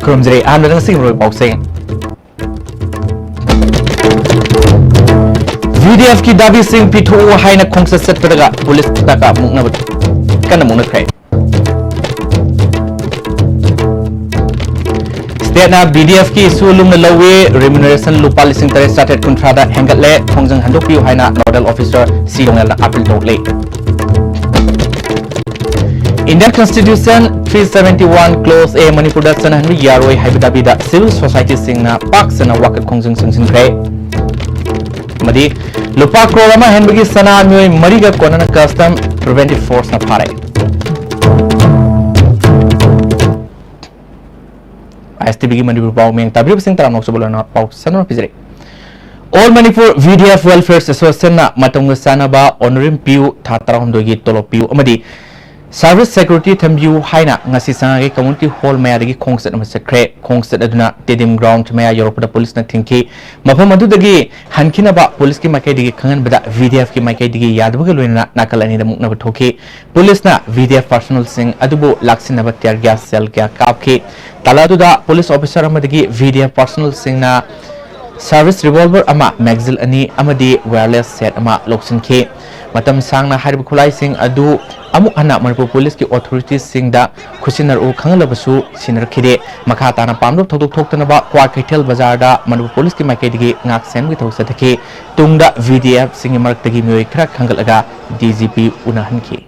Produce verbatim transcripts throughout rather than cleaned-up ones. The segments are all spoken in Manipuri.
ꯈꯨꯔꯨꯝꯖꯔꯤ꯫ ꯑꯍꯥꯟꯕꯗ ꯉꯁꯤꯒꯤ ꯃꯔꯨꯑꯣꯏꯕ ꯄꯥꯎꯁꯤꯡ꯫ ꯚꯤ ꯗꯤ ꯑꯦꯐꯀꯤ ꯗꯥꯕꯤꯁꯤꯡ ꯄꯤꯊꯣꯛꯎ ꯍꯥꯏꯅ ꯈꯣꯡꯆꯠ ꯆꯠꯄꯗꯒ ꯄꯨꯂꯤꯁꯇꯒ ꯃꯨꯛꯅꯕ ꯀꯟꯅ ꯃꯨꯛꯅꯈ꯭ꯔꯦ꯫ ꯁ꯭ꯇꯦꯠꯅ ꯚꯤ ꯗꯤ ꯑꯦꯐꯀꯤ ꯏꯁꯨ ꯂꯨꯝꯅ ꯂꯧꯏ, ꯔꯤꯃ꯭ꯌꯨꯅꯔꯦꯁꯟ ꯂꯨꯄꯥ ꯂꯤꯁꯤꯡ ꯇꯔꯦꯠ ꯆꯥꯇ꯭ꯔꯦꯠ ꯀꯨꯟꯊ꯭ꯔꯥꯗ ꯍꯦꯟꯒꯠꯂꯦ, ꯈꯣꯡꯖꯪ ꯍꯟꯗꯣꯛꯄꯤꯌꯨ ꯍꯥꯏꯅ ꯅꯣꯗꯦꯜ ꯑꯣꯐꯤꯁꯔ ꯁꯤ ꯗꯣꯉꯦꯜꯅ appeal ꯇꯧꯔꯛꯂꯤ꯫ Indian Constitution three seventy one Clause A ꯃꯅꯤꯄꯨꯔꯗ ꯆꯠꯅꯍꯟꯕ ꯌꯥꯔꯣꯏ ꯍꯥꯏꯕ ꯗꯥꯕꯤꯗ civil societyꯁꯤꯡꯅ ꯄꯥꯛ ꯁꯟꯅ ꯋꯥꯀꯠ ꯈꯣꯡꯖꯪ ꯆꯪꯁꯤꯟꯈ꯭ꯔꯦ꯫ ꯑꯃꯗꯤ ꯂꯨꯄꯥ ꯀ꯭ꯔꯣꯔ ꯑꯃ ꯍꯦꯟꯕꯒꯤ ꯁꯅꯥ ꯃꯤꯑꯣꯏ ꯃꯔꯤꯒ ꯀꯣꯟꯅꯅ custom preventive forceꯅ ꯐꯥꯔꯦ꯫ ꯑꯥꯏ ꯑꯦꯁ ꯇꯤ ꯚꯤꯒꯤ ꯃꯅꯤꯄꯨꯔ ꯄꯥꯎ ꯃꯤꯡ ꯇꯥꯕꯤꯔꯤꯕꯁꯤꯡ ꯇꯔꯥꯝꯅ ꯑꯣꯛꯆꯕ ꯂꯣꯏꯅ ꯄꯥꯎ ꯁꯟꯗꯣꯛꯅ ꯄꯤꯖꯔꯤ꯫ All Manipur V D F Welfare Associationꯅ ꯃꯇꯝꯒ ꯆꯥꯟꯅꯕ honorarium ꯄꯤꯌꯨ, ꯊꯥ ꯇꯔꯥꯍꯨꯝꯗꯣꯏꯒꯤ ꯇꯣꯂꯣꯞ ꯄꯤꯌꯨ ꯑꯃꯗꯤ service security ꯊꯝꯕꯤꯌꯨ ꯍꯥꯏꯅ ꯉꯁꯤ ꯆꯉꯥꯏꯒꯤ community hall ꯃꯌꯥꯗꯒꯤ ꯈꯣꯡꯆꯠ ꯑꯃ ꯆꯠꯈ꯭ꯔꯦ꯫ ꯈꯣꯡꯆꯠ ꯑꯗꯨꯅ Stadium Ground ꯃꯌꯥ ꯌꯧꯔꯛꯄꯗ ꯄꯨꯂꯤꯁꯅ ꯊꯤꯡꯈꯤ꯫ ꯃꯐꯝ ꯑꯗꯨꯗꯒꯤ ꯍꯟꯈꯤꯅꯕ ꯄꯨꯂꯤꯁꯀꯤ ꯃꯥꯏꯀꯩꯗꯒꯤ ꯈꯪꯍꯟꯕꯗ V D F ꯀꯤ ꯃꯥꯏꯀꯩꯗꯒꯤ ꯌꯥꯗꯕꯒ ꯂꯣꯏꯅꯅ ꯅꯥꯀꯜ ꯑꯅꯤꯗ ꯃꯨꯛꯅꯕ ꯊꯣꯛꯈꯤ꯫ ꯄꯨꯂꯤꯁꯅ V D F personnelꯁꯤꯡ ꯑꯗꯨꯕꯨ ꯂꯥꯛꯁꯤꯟꯅꯕ tear gas shell ꯀꯌꯥ ꯀꯥꯞꯈꯤ꯫ ꯇꯥꯟꯖꯥ ꯑꯗꯨꯗ ꯄꯨꯂꯤꯁ officer ꯑꯃꯗꯒꯤ V D F personnelꯁꯤꯡꯅ service revolver ꯑꯃ, magazine ꯑꯅꯤ ꯑꯃꯗꯤ wireless set ꯑꯃ ꯂꯧꯁꯤꯟꯈꯤ꯫ ꯃꯇꯝ ꯁꯥꯡꯅ ꯍꯥꯏꯔꯤꯕ ꯈꯨꯠꯂꯥꯏꯁꯤꯡ ꯑꯗꯨ ꯑꯃꯨꯛ ꯍꯟꯅ ꯃꯅꯤꯄꯨꯔ ꯄꯨꯂꯤꯁꯀꯤ authorityꯁꯤꯡꯗ ꯈꯨꯠꯁꯤꯟꯅꯔꯛꯎ ꯈꯪꯍꯜꯂꯕꯁꯨ ꯁꯤꯟꯅꯔꯛꯈꯤꯗꯦ꯫ ꯃꯈꯥ ꯇꯥꯅ ꯄꯥꯝꯗꯕ ꯊꯧꯗꯣꯛ ꯊꯣꯛꯇꯅꯕ ꯀ꯭ꯋꯥꯀꯩꯊꯦꯜ ꯕꯖꯥꯔꯗ ꯃꯅꯤꯄꯨꯔ ꯄꯨꯂꯤꯁꯀꯤ ꯃꯥꯏꯀꯩꯗꯒꯤ ꯉꯥꯛ ꯁꯦꯟꯕꯒꯤ ꯊꯕꯛ ꯆꯠꯊꯈꯤ꯫ ꯇꯨꯡꯗ V D Fꯁꯤꯡꯒꯤ ꯃꯔꯛꯇꯒꯤ ꯃꯤꯑꯣꯏ ꯈꯔ ꯈꯟꯒꯠꯂꯒ D G P ꯎꯅꯍꯟꯈꯤ꯫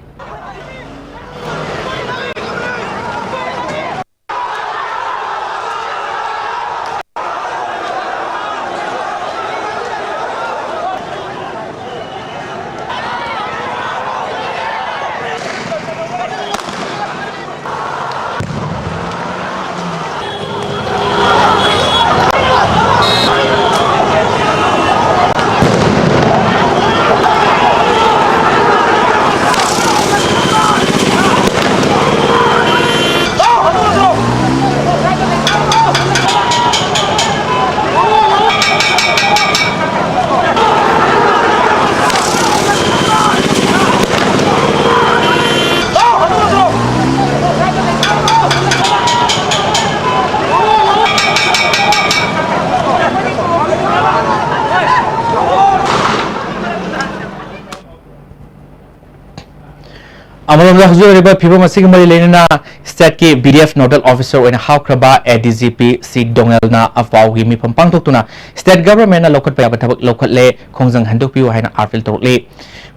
ꯑꯃꯔꯣꯝꯗ ꯍꯧꯖꯤꯛ ꯑꯣꯏꯔꯤꯕ ꯐꯤꯕꯝ ꯑꯁꯤꯒ ꯃꯔꯤ ꯂꯩꯅꯅ state ꯀꯤ B D F nodal officer ꯑꯣꯏꯅ ꯍꯥꯞꯈ꯭ꯔꯕ A D G P C ꯗꯣꯉꯦꯜꯅ ꯑꯄꯥꯎꯒꯤ ꯃꯤꯐꯝ ꯄꯥꯡꯊꯣꯛꯇꯨꯅ state government ꯅ ꯂꯧꯈꯠꯄ ꯌꯥꯕ ꯊꯕꯛ ꯂꯧꯈꯠꯂꯦ, ꯈꯣꯡꯖꯪ ꯍꯟꯗꯣꯛꯄꯤꯌꯨ ꯍꯥꯏꯅ appeal ꯇꯧꯔꯛꯂꯤ꯫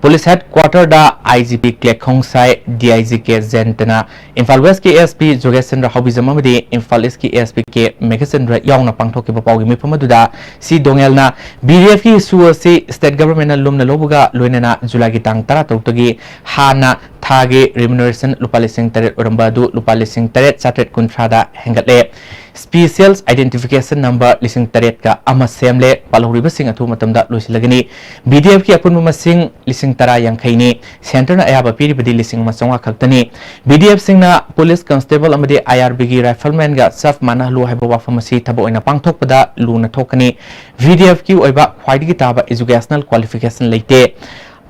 Police headquarter the I G P ꯀ꯭ꯂꯦꯛ ꯈꯣꯡꯁꯥꯏ, D I G K ꯖꯌꯟꯇꯅ Imphal West ꯀꯤ S P ꯖꯣꯒꯦꯁ ꯆꯟꯗ꯭ꯔ ꯍꯥꯎꯕꯤꯖꯝ ꯑꯃꯗꯤ ꯏꯝꯐꯥꯜ East ꯀꯤ S P K ꯃꯦꯘꯆꯟꯗ꯭ꯔ ꯌꯥꯎꯅ ꯄꯥꯡꯊꯣꯛꯈꯤꯕ ꯄꯥꯎꯒꯤ ꯃꯤꯐꯝ ꯑꯗꯨꯗ C ꯗꯣꯉꯦꯜꯅ B D F ꯀꯤ issue ꯑꯁꯤ state government ꯅ ꯂꯨꯝꯅ ꯂꯧꯕꯒ ꯂꯣꯏꯅꯅ ꯖꯨꯂꯥꯏꯒꯤ ꯇꯥꯡ ꯇꯔꯥ ꯇꯔꯨꯛꯇꯒꯤ ꯍꯥꯟꯅ ꯊꯥꯒꯤ remuneration ꯂꯨꯄꯥ ꯂꯤꯁꯤꯡ ꯇꯔꯦꯠ ꯑꯣꯏꯔꯝꯕ ꯑꯗꯨ ꯂꯨꯄꯥ ꯂꯤꯁꯤꯡ ꯇꯔꯦꯠ ꯆꯥꯇ꯭ꯔꯦꯠ ꯀꯨꯟꯊ꯭ꯔꯥꯗ ꯍꯦꯟꯒꯠꯂꯦ꯫ Special identification number ꯂꯤꯁꯤꯡ ꯇꯔꯦꯠꯀ ꯑꯃ ꯁꯦꯝꯂꯦ꯫ ꯄꯥꯜꯍꯧꯔꯤꯕꯁꯤꯡ ꯑꯊꯨꯕ ꯃꯇꯝꯗ ꯂꯣꯏꯁꯤꯜꯂꯒꯅꯤ꯫ B D F ꯀꯤ ꯑꯄꯨꯟꯕ ꯃꯁꯤꯡ ꯂꯤꯁꯤꯡ ꯇꯔꯥ ꯌꯥꯡꯈꯩꯅꯤ꯫ Centre ꯅ ꯑꯌꯥꯕ ꯄꯤꯔꯤꯕꯗꯤ ꯂꯤꯁꯤꯡ ꯑꯃ ꯆꯥꯝꯃꯉꯥ ꯈꯛꯇꯅꯤ꯫ B D F ꯁꯤꯡꯅ police constable ꯑꯃꯗꯤ I R B ꯒꯤ rifleman ꯒ ꯆꯞ ꯃꯥꯟꯅꯍꯜꯂꯨ ꯍꯥꯏꯕ ꯋꯥꯐꯝ ꯑꯁꯤ ꯊꯕꯛ ꯑꯣꯏꯅ ꯄꯥꯡꯊꯣꯛꯄꯗ ꯂꯨꯅ ꯊꯣꯛꯀꯅꯤ꯫ B D F ꯀꯤ ꯑꯣꯏꯕ ꯈ꯭ꯋꯥꯏꯗꯒꯤ ꯇꯥꯕ educational qualification ꯂꯩꯇꯦ꯫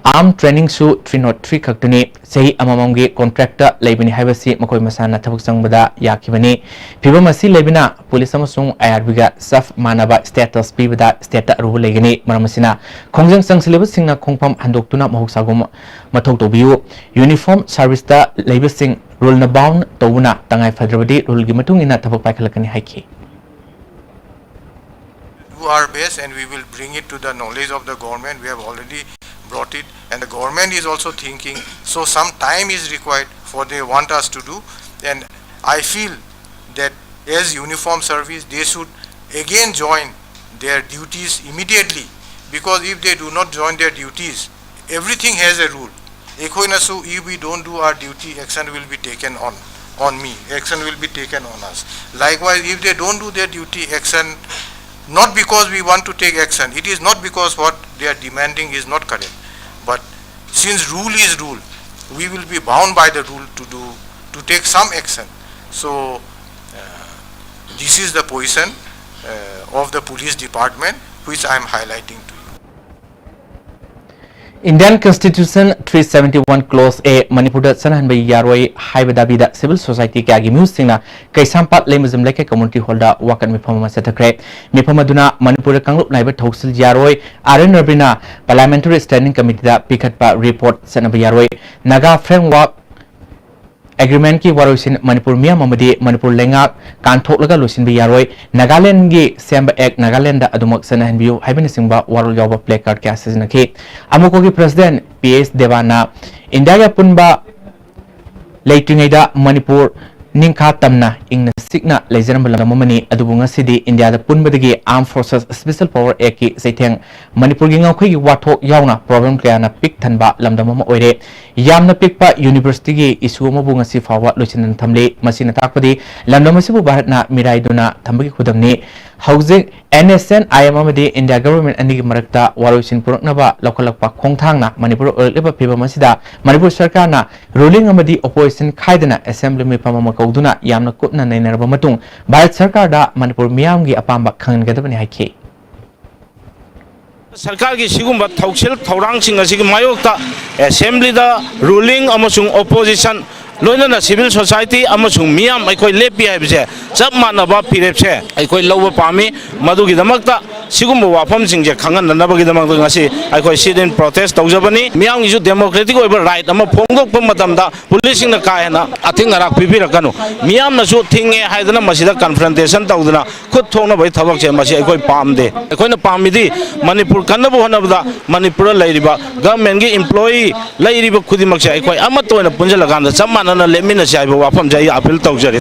Arm training ꯁꯨ three not three ꯈꯛꯇꯅꯤ꯫ ꯆꯍꯤ ꯑꯃꯃꯝꯒꯤ contract ꯂꯩꯕꯅꯤ ꯍꯥꯏꯕꯁꯤ ꯃꯈꯣꯏ ꯃꯁꯥꯅ ꯊꯕꯛ ꯆꯪꯕꯗ ꯌꯥꯈꯤꯕꯅꯤ꯫ ꯐꯤꯕꯝ ꯑꯁꯤ ꯂꯩꯕꯅ police ꯑꯃꯁꯨꯡ I R B ꯒ ꯆꯞ ꯃꯥꯟꯅꯕ status ꯄꯤꯕꯗ state ꯇ ꯑꯔꯨꯕ ꯂꯩꯒꯅꯤ꯫ ꯃꯔꯝ ꯑꯁꯤꯅ ꯈꯣꯡꯖꯪ ꯆꯪꯁꯤꯜꯂꯤꯕꯁꯤꯡꯅ ꯈꯣꯡꯐꯝ ꯍꯟꯗꯣꯛꯇꯨꯅ ꯃꯍꯧꯁꯥꯒꯨꯝ ꯃꯊꯧ ꯇꯧꯕꯤꯌꯨ꯫ Uniform service ꯇ ꯂꯩꯕꯁꯤꯡ rule ꯅ bound ꯇꯧꯕꯅ ꯇꯉꯥꯏ ꯐꯗ꯭ꯔꯕꯗꯤ rule ꯒꯤ ꯃꯇꯨꯡ ꯏꯟꯅ ꯊꯕꯛ ꯄꯥꯏꯈꯠꯂꯛꯀꯅꯤ ꯍꯥꯏꯈꯤ꯫ Do our best and we will bring it to the knowledge of the government. We have already brought it and the government is also thinking. So some time is required for they want us to do, and I feel that as uniform service they should again join their duties immediately, because if they do not join their duties, everything has a rule. ꯑꯩꯈꯣꯏꯅꯁꯨ, if we don't do our duty, action will be taken on on me, action will be taken on us. Likewise, if they don't do their duty, action, not because we want to take action, it is not because what they are demanding is not correct, but since rule is rule, we will be bound by the rule to do, to take some action. So uh, this is the position uh, of the police department which I am highlighting to you. Indian Constitution three seventy one clause A ꯃꯅꯤꯄꯨꯔꯗ ꯆꯠꯅꯍꯟꯕ ꯌꯥꯔꯣꯏ ꯍꯥꯏꯕ ꯗꯥꯕꯤꯗ civil society ꯀꯌꯥꯒꯤ ꯃꯤꯍꯨꯠꯁꯤꯡꯅ ꯀꯩꯁꯥꯝꯄꯥꯠ ꯂꯩꯃꯖꯝ ꯂꯩꯀꯥꯏ community hall ꯗ ꯋꯥꯀꯠ ꯃꯤꯐꯝ ꯑꯃ ꯆꯠꯊꯈ꯭ꯔꯦ꯫ ꯃꯤꯐꯝ ꯑꯗꯨꯅ ꯃꯅꯤꯄꯨꯔꯗ ꯀꯥꯡꯂꯨꯞ ꯅꯥꯏꯕ ꯊꯧꯁꯤꯜ ꯌꯥꯔꯣꯏ, ꯑꯥꯔ ꯑꯦꯟ ꯔꯕꯤꯅ Parliamentary Standing Committee ꯗ ꯄꯤꯈꯠꯄ report ꯆꯠꯅꯕ ꯌꯥꯔꯣꯏ, Naga Framework ꯑꯦꯒ꯭ꯔꯤꯃꯦꯟꯠꯀꯤ ꯋꯥꯔꯣꯏꯁꯤꯟ ꯃꯅꯤꯄꯨꯔ ꯃꯤꯌꯥꯝ ꯑꯃꯗꯤ ꯃꯅꯤꯄꯨꯔ ꯂꯩꯉꯥꯛ ꯀꯥꯟꯊꯣꯛꯂꯒ ꯂꯣꯏꯁꯤꯟꯕ ꯌꯥꯔꯣꯏ, ꯅꯥꯒꯥꯂꯦꯟꯗꯒꯤ ꯁꯦꯝꯕ ꯑꯦꯛ ꯅꯥꯒꯥꯂꯦꯟꯗ ꯑꯗꯨꯃꯛ ꯆꯠꯅꯍꯟꯕꯤꯌꯨ ꯍꯥꯏꯕꯅꯆꯤꯡꯕ ꯋꯥꯔꯣꯜ ꯌꯥꯎꯕ placard ꯀꯌꯥ ꯁꯤꯖꯤꯟꯅꯈꯤ꯫ ꯑꯃꯨꯀꯣꯒꯤ president ꯄꯤ ꯑꯦꯁ ꯗꯦꯕꯥꯟꯅ ꯏꯟꯗꯤꯌꯥꯒꯤ ꯑꯄꯨꯟꯕ ꯂꯩꯇ꯭ꯔꯤꯉꯩꯗ ꯃꯅꯤꯄꯨꯔ ꯅꯤꯡꯈꯥ ꯇꯝꯅ ꯏꯪꯅ ꯆꯤꯛꯅ ꯂꯩꯖꯔꯝꯕ ꯂꯝꯗꯝ ꯑꯃꯅꯤ, ꯑꯗꯨꯕꯨ ꯉꯁꯤꯗꯤ ꯏꯟꯗꯤꯌꯥꯗ ꯄꯨꯟꯕꯗꯒꯤ Armed Forces Special Power Actꯀꯤ ꯆꯩꯊꯦꯡ, ꯃꯅꯤꯄꯨꯔꯒꯤ ꯉꯝꯈꯩꯒꯤ ꯋꯥꯊꯣꯛ ꯌꯥꯎꯅ problem ꯀꯌꯥꯅ ꯄꯤꯛ ꯊꯟꯕ ꯂꯝꯗꯝ ꯑꯃ ꯑꯣꯏꯔꯦ꯫ ꯌꯥꯝꯅ ꯄꯤꯛꯄ universityꯒꯤ issue ꯑꯃꯕꯨ ꯉꯁꯤ ꯐꯥꯎꯕ ꯂꯣꯏꯁꯤꯟꯗꯅ ꯊꯝꯂꯤ꯫ ꯃꯁꯤꯅ ꯇꯥꯛꯄꯗꯤ ꯂꯝꯗꯝ ꯑꯁꯤꯕꯨ ꯚꯥꯔꯠꯅ ꯃꯤꯔꯥꯏꯗꯨꯅ ꯊꯝꯕꯒꯤ ꯈꯨꯗꯝꯅꯤ꯫ ꯍꯧꯖꯤꯛ N S N I M ꯑꯃꯗꯤ ꯏꯟꯗꯤꯌꯥ government ꯑꯅꯤꯒꯤ ꯃꯔꯛꯇ ꯋꯥꯔꯣꯏꯁꯤꯟ ꯄꯨꯔꯛꯅꯕ ꯂꯧꯈꯠꯂꯛꯄ ꯈꯣꯡꯊꯥꯡꯅ ꯃꯅꯤꯄꯨꯔ ꯑꯣꯏꯔꯛꯂꯤꯕ ꯐꯤꯕꯝ ꯑꯁꯤꯗ ꯃꯅꯤꯄꯨꯔ ꯁꯔꯀꯥꯔꯅ ruling ꯑꯃꯗꯤ opposition ꯈꯥꯏꯗꯅ assembly ꯃꯤꯐꯝ ꯑꯃ ꯀꯧꯗꯨꯅ ꯌꯥꯝꯅ ꯀꯨꯞꯅ ꯅꯩꯅꯔꯕ ꯃꯇꯨꯡ ꯚꯥꯔꯠ ꯁꯔꯀꯥꯔꯗ ꯃꯅꯤꯄꯨꯔ ꯃꯤꯌꯥꯝꯒꯤ ꯑꯄꯥꯝꯕ ꯈꯪꯍꯟꯒꯗꯕꯅꯤ ꯍꯥꯏꯈꯤ꯫ ꯁꯔꯀꯥꯔꯒꯤ ꯁꯤꯒꯨꯝꯕ ꯊꯧꯁꯤꯜ ꯊꯧꯔꯥꯡꯁꯤꯡ ꯑꯁꯤꯒꯤ ꯃꯥꯌꯣꯛꯇ assemblyꯗ ruling ꯑꯃꯁꯨꯡ opposition, ꯂꯣꯏꯅꯅ civil society ꯑꯃꯁꯨꯡ ꯃꯤꯌꯥꯝ ꯑꯩꯈꯣꯏ ꯂꯦꯞꯄꯤ ꯍꯥꯏꯕꯁꯦ, ꯆꯞ ꯃꯥꯟꯅꯕ ꯐꯤꯔꯦꯞꯁꯦ ꯑꯩꯈꯣꯏ ꯂꯧꯕ ꯄꯥꯝꯃꯤ꯫ ꯃꯗꯨꯒꯤꯗꯃꯛꯇ ꯁꯤꯒꯨꯝꯕ ꯋꯥꯐꯝꯁꯤꯡꯁꯦ ꯈꯪꯍꯟꯅꯅꯕꯒꯤꯗꯃꯛꯇ ꯉꯁꯤ ꯑꯩꯈꯣꯏ sit in protest ꯇꯧꯖꯕꯅꯤ꯫ ꯃꯤꯌꯥꯝꯒꯤꯁꯨ democratic ꯑꯣꯏꯕ right ꯑꯃ ꯐꯣꯡꯗꯣꯛꯄ ꯃꯇꯝꯗ policeꯁꯤꯡꯅ ꯀꯥ ꯍꯦꯟꯅ ꯑꯊꯤꯡ ꯑꯔꯥꯛ ꯄꯤꯕꯤꯔꯛꯀꯅꯨ꯫ ꯃꯤꯌꯥꯝꯅꯁꯨ ꯊꯤꯡꯉꯦ ꯍꯥꯏꯗꯅ ꯃꯁꯤꯗ confrontation ꯇꯧꯗꯅ ꯈꯨꯠ ꯊꯣꯛꯅꯕꯒꯤ ꯊꯕꯛꯁꯦ ꯃꯁꯤ ꯑꯩꯈꯣꯏ ꯄꯥꯝꯗꯦ꯫ ꯑꯩꯈꯣꯏꯅ ꯄꯥꯝꯃꯤꯗꯤ ꯃꯅꯤꯄꯨꯔ ꯀꯟꯅꯕ ꯍꯣꯠꯅꯕꯗ ꯃꯅꯤꯄꯨꯔꯗ ꯂꯩꯔꯤꯕ governmentꯀꯤ employee ꯂꯩꯔꯤꯕ ꯈꯨꯗꯤꯡꯃꯛꯁꯦ ꯑꯩꯈꯣꯏ ꯑꯃꯠꯇ ꯑꯣꯏꯅ ꯄꯨꯟꯁꯤꯜꯂꯀꯥꯟꯗ ꯆꯞ ꯃꯥꯟꯅꯅ ꯂꯦꯞꯃꯤꯟꯅꯁꯤ ꯍꯥꯏꯕ ꯋꯥꯐꯝꯁꯦ ꯑꯩ appeal ꯇꯧꯖꯔꯤ꯫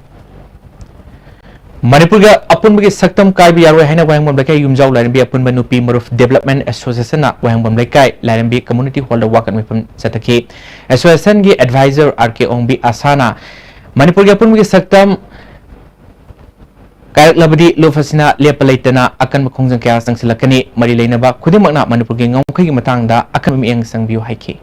ꯃꯅꯤꯄꯨꯔꯒ ꯑꯄꯨꯟꯕꯒꯤ ꯁꯛꯇꯝ ꯀꯥꯏꯕ ꯌꯥꯔꯣꯏ ꯍꯥꯏꯅ ꯋꯥꯍꯦꯡꯕꯝ ꯂꯩꯀꯥꯏ ꯌꯨꯝꯖꯥꯎ ꯂꯥꯏꯔꯦꯝꯕꯤ ꯑꯄꯨꯟꯕ ꯅꯨꯄꯤ ꯃꯔꯨꯞ Development Associationꯅ ꯋꯥꯍꯦꯡꯕꯝ ꯂꯩꯀꯥꯏ ꯂꯥꯏꯔꯦꯝꯕꯤ community hallꯗ ꯋꯥꯀꯠ ꯃꯤꯐꯝ ꯆꯠꯊꯈꯤ꯫ Associationꯒꯤ advisor ꯑꯥꯔ ꯀꯦ ꯑꯣꯡꯕꯤ ꯑꯁꯥꯅ ꯃꯅꯤꯄꯨꯔꯒꯤ ꯑꯄꯨꯟꯕꯒꯤ ꯁꯛꯇꯝ ꯀꯥꯏꯔꯛꯂꯕꯗꯤ ꯂꯨꯞ ꯑꯁꯤꯅ ꯂꯦꯞꯄ ꯂꯩꯇꯅ ꯑꯀꯟꯕ ꯈꯣꯡꯖꯪ ꯀꯌꯥ ꯆꯪꯁꯤꯜꯂꯛꯀꯅꯤ꯫ ꯃꯔꯤ ꯂꯩꯅꯕ ꯈꯨꯗꯤꯡꯃꯛꯅ ꯃꯅꯤꯄꯨꯔꯒꯤ ꯉꯝꯈꯩꯒꯤ ꯃꯇꯥꯡꯗ ꯑꯀꯟꯕ ꯃꯤꯠꯌꯦꯡ ꯆꯪꯕꯤꯌꯨ ꯍꯥꯏꯈꯤ꯫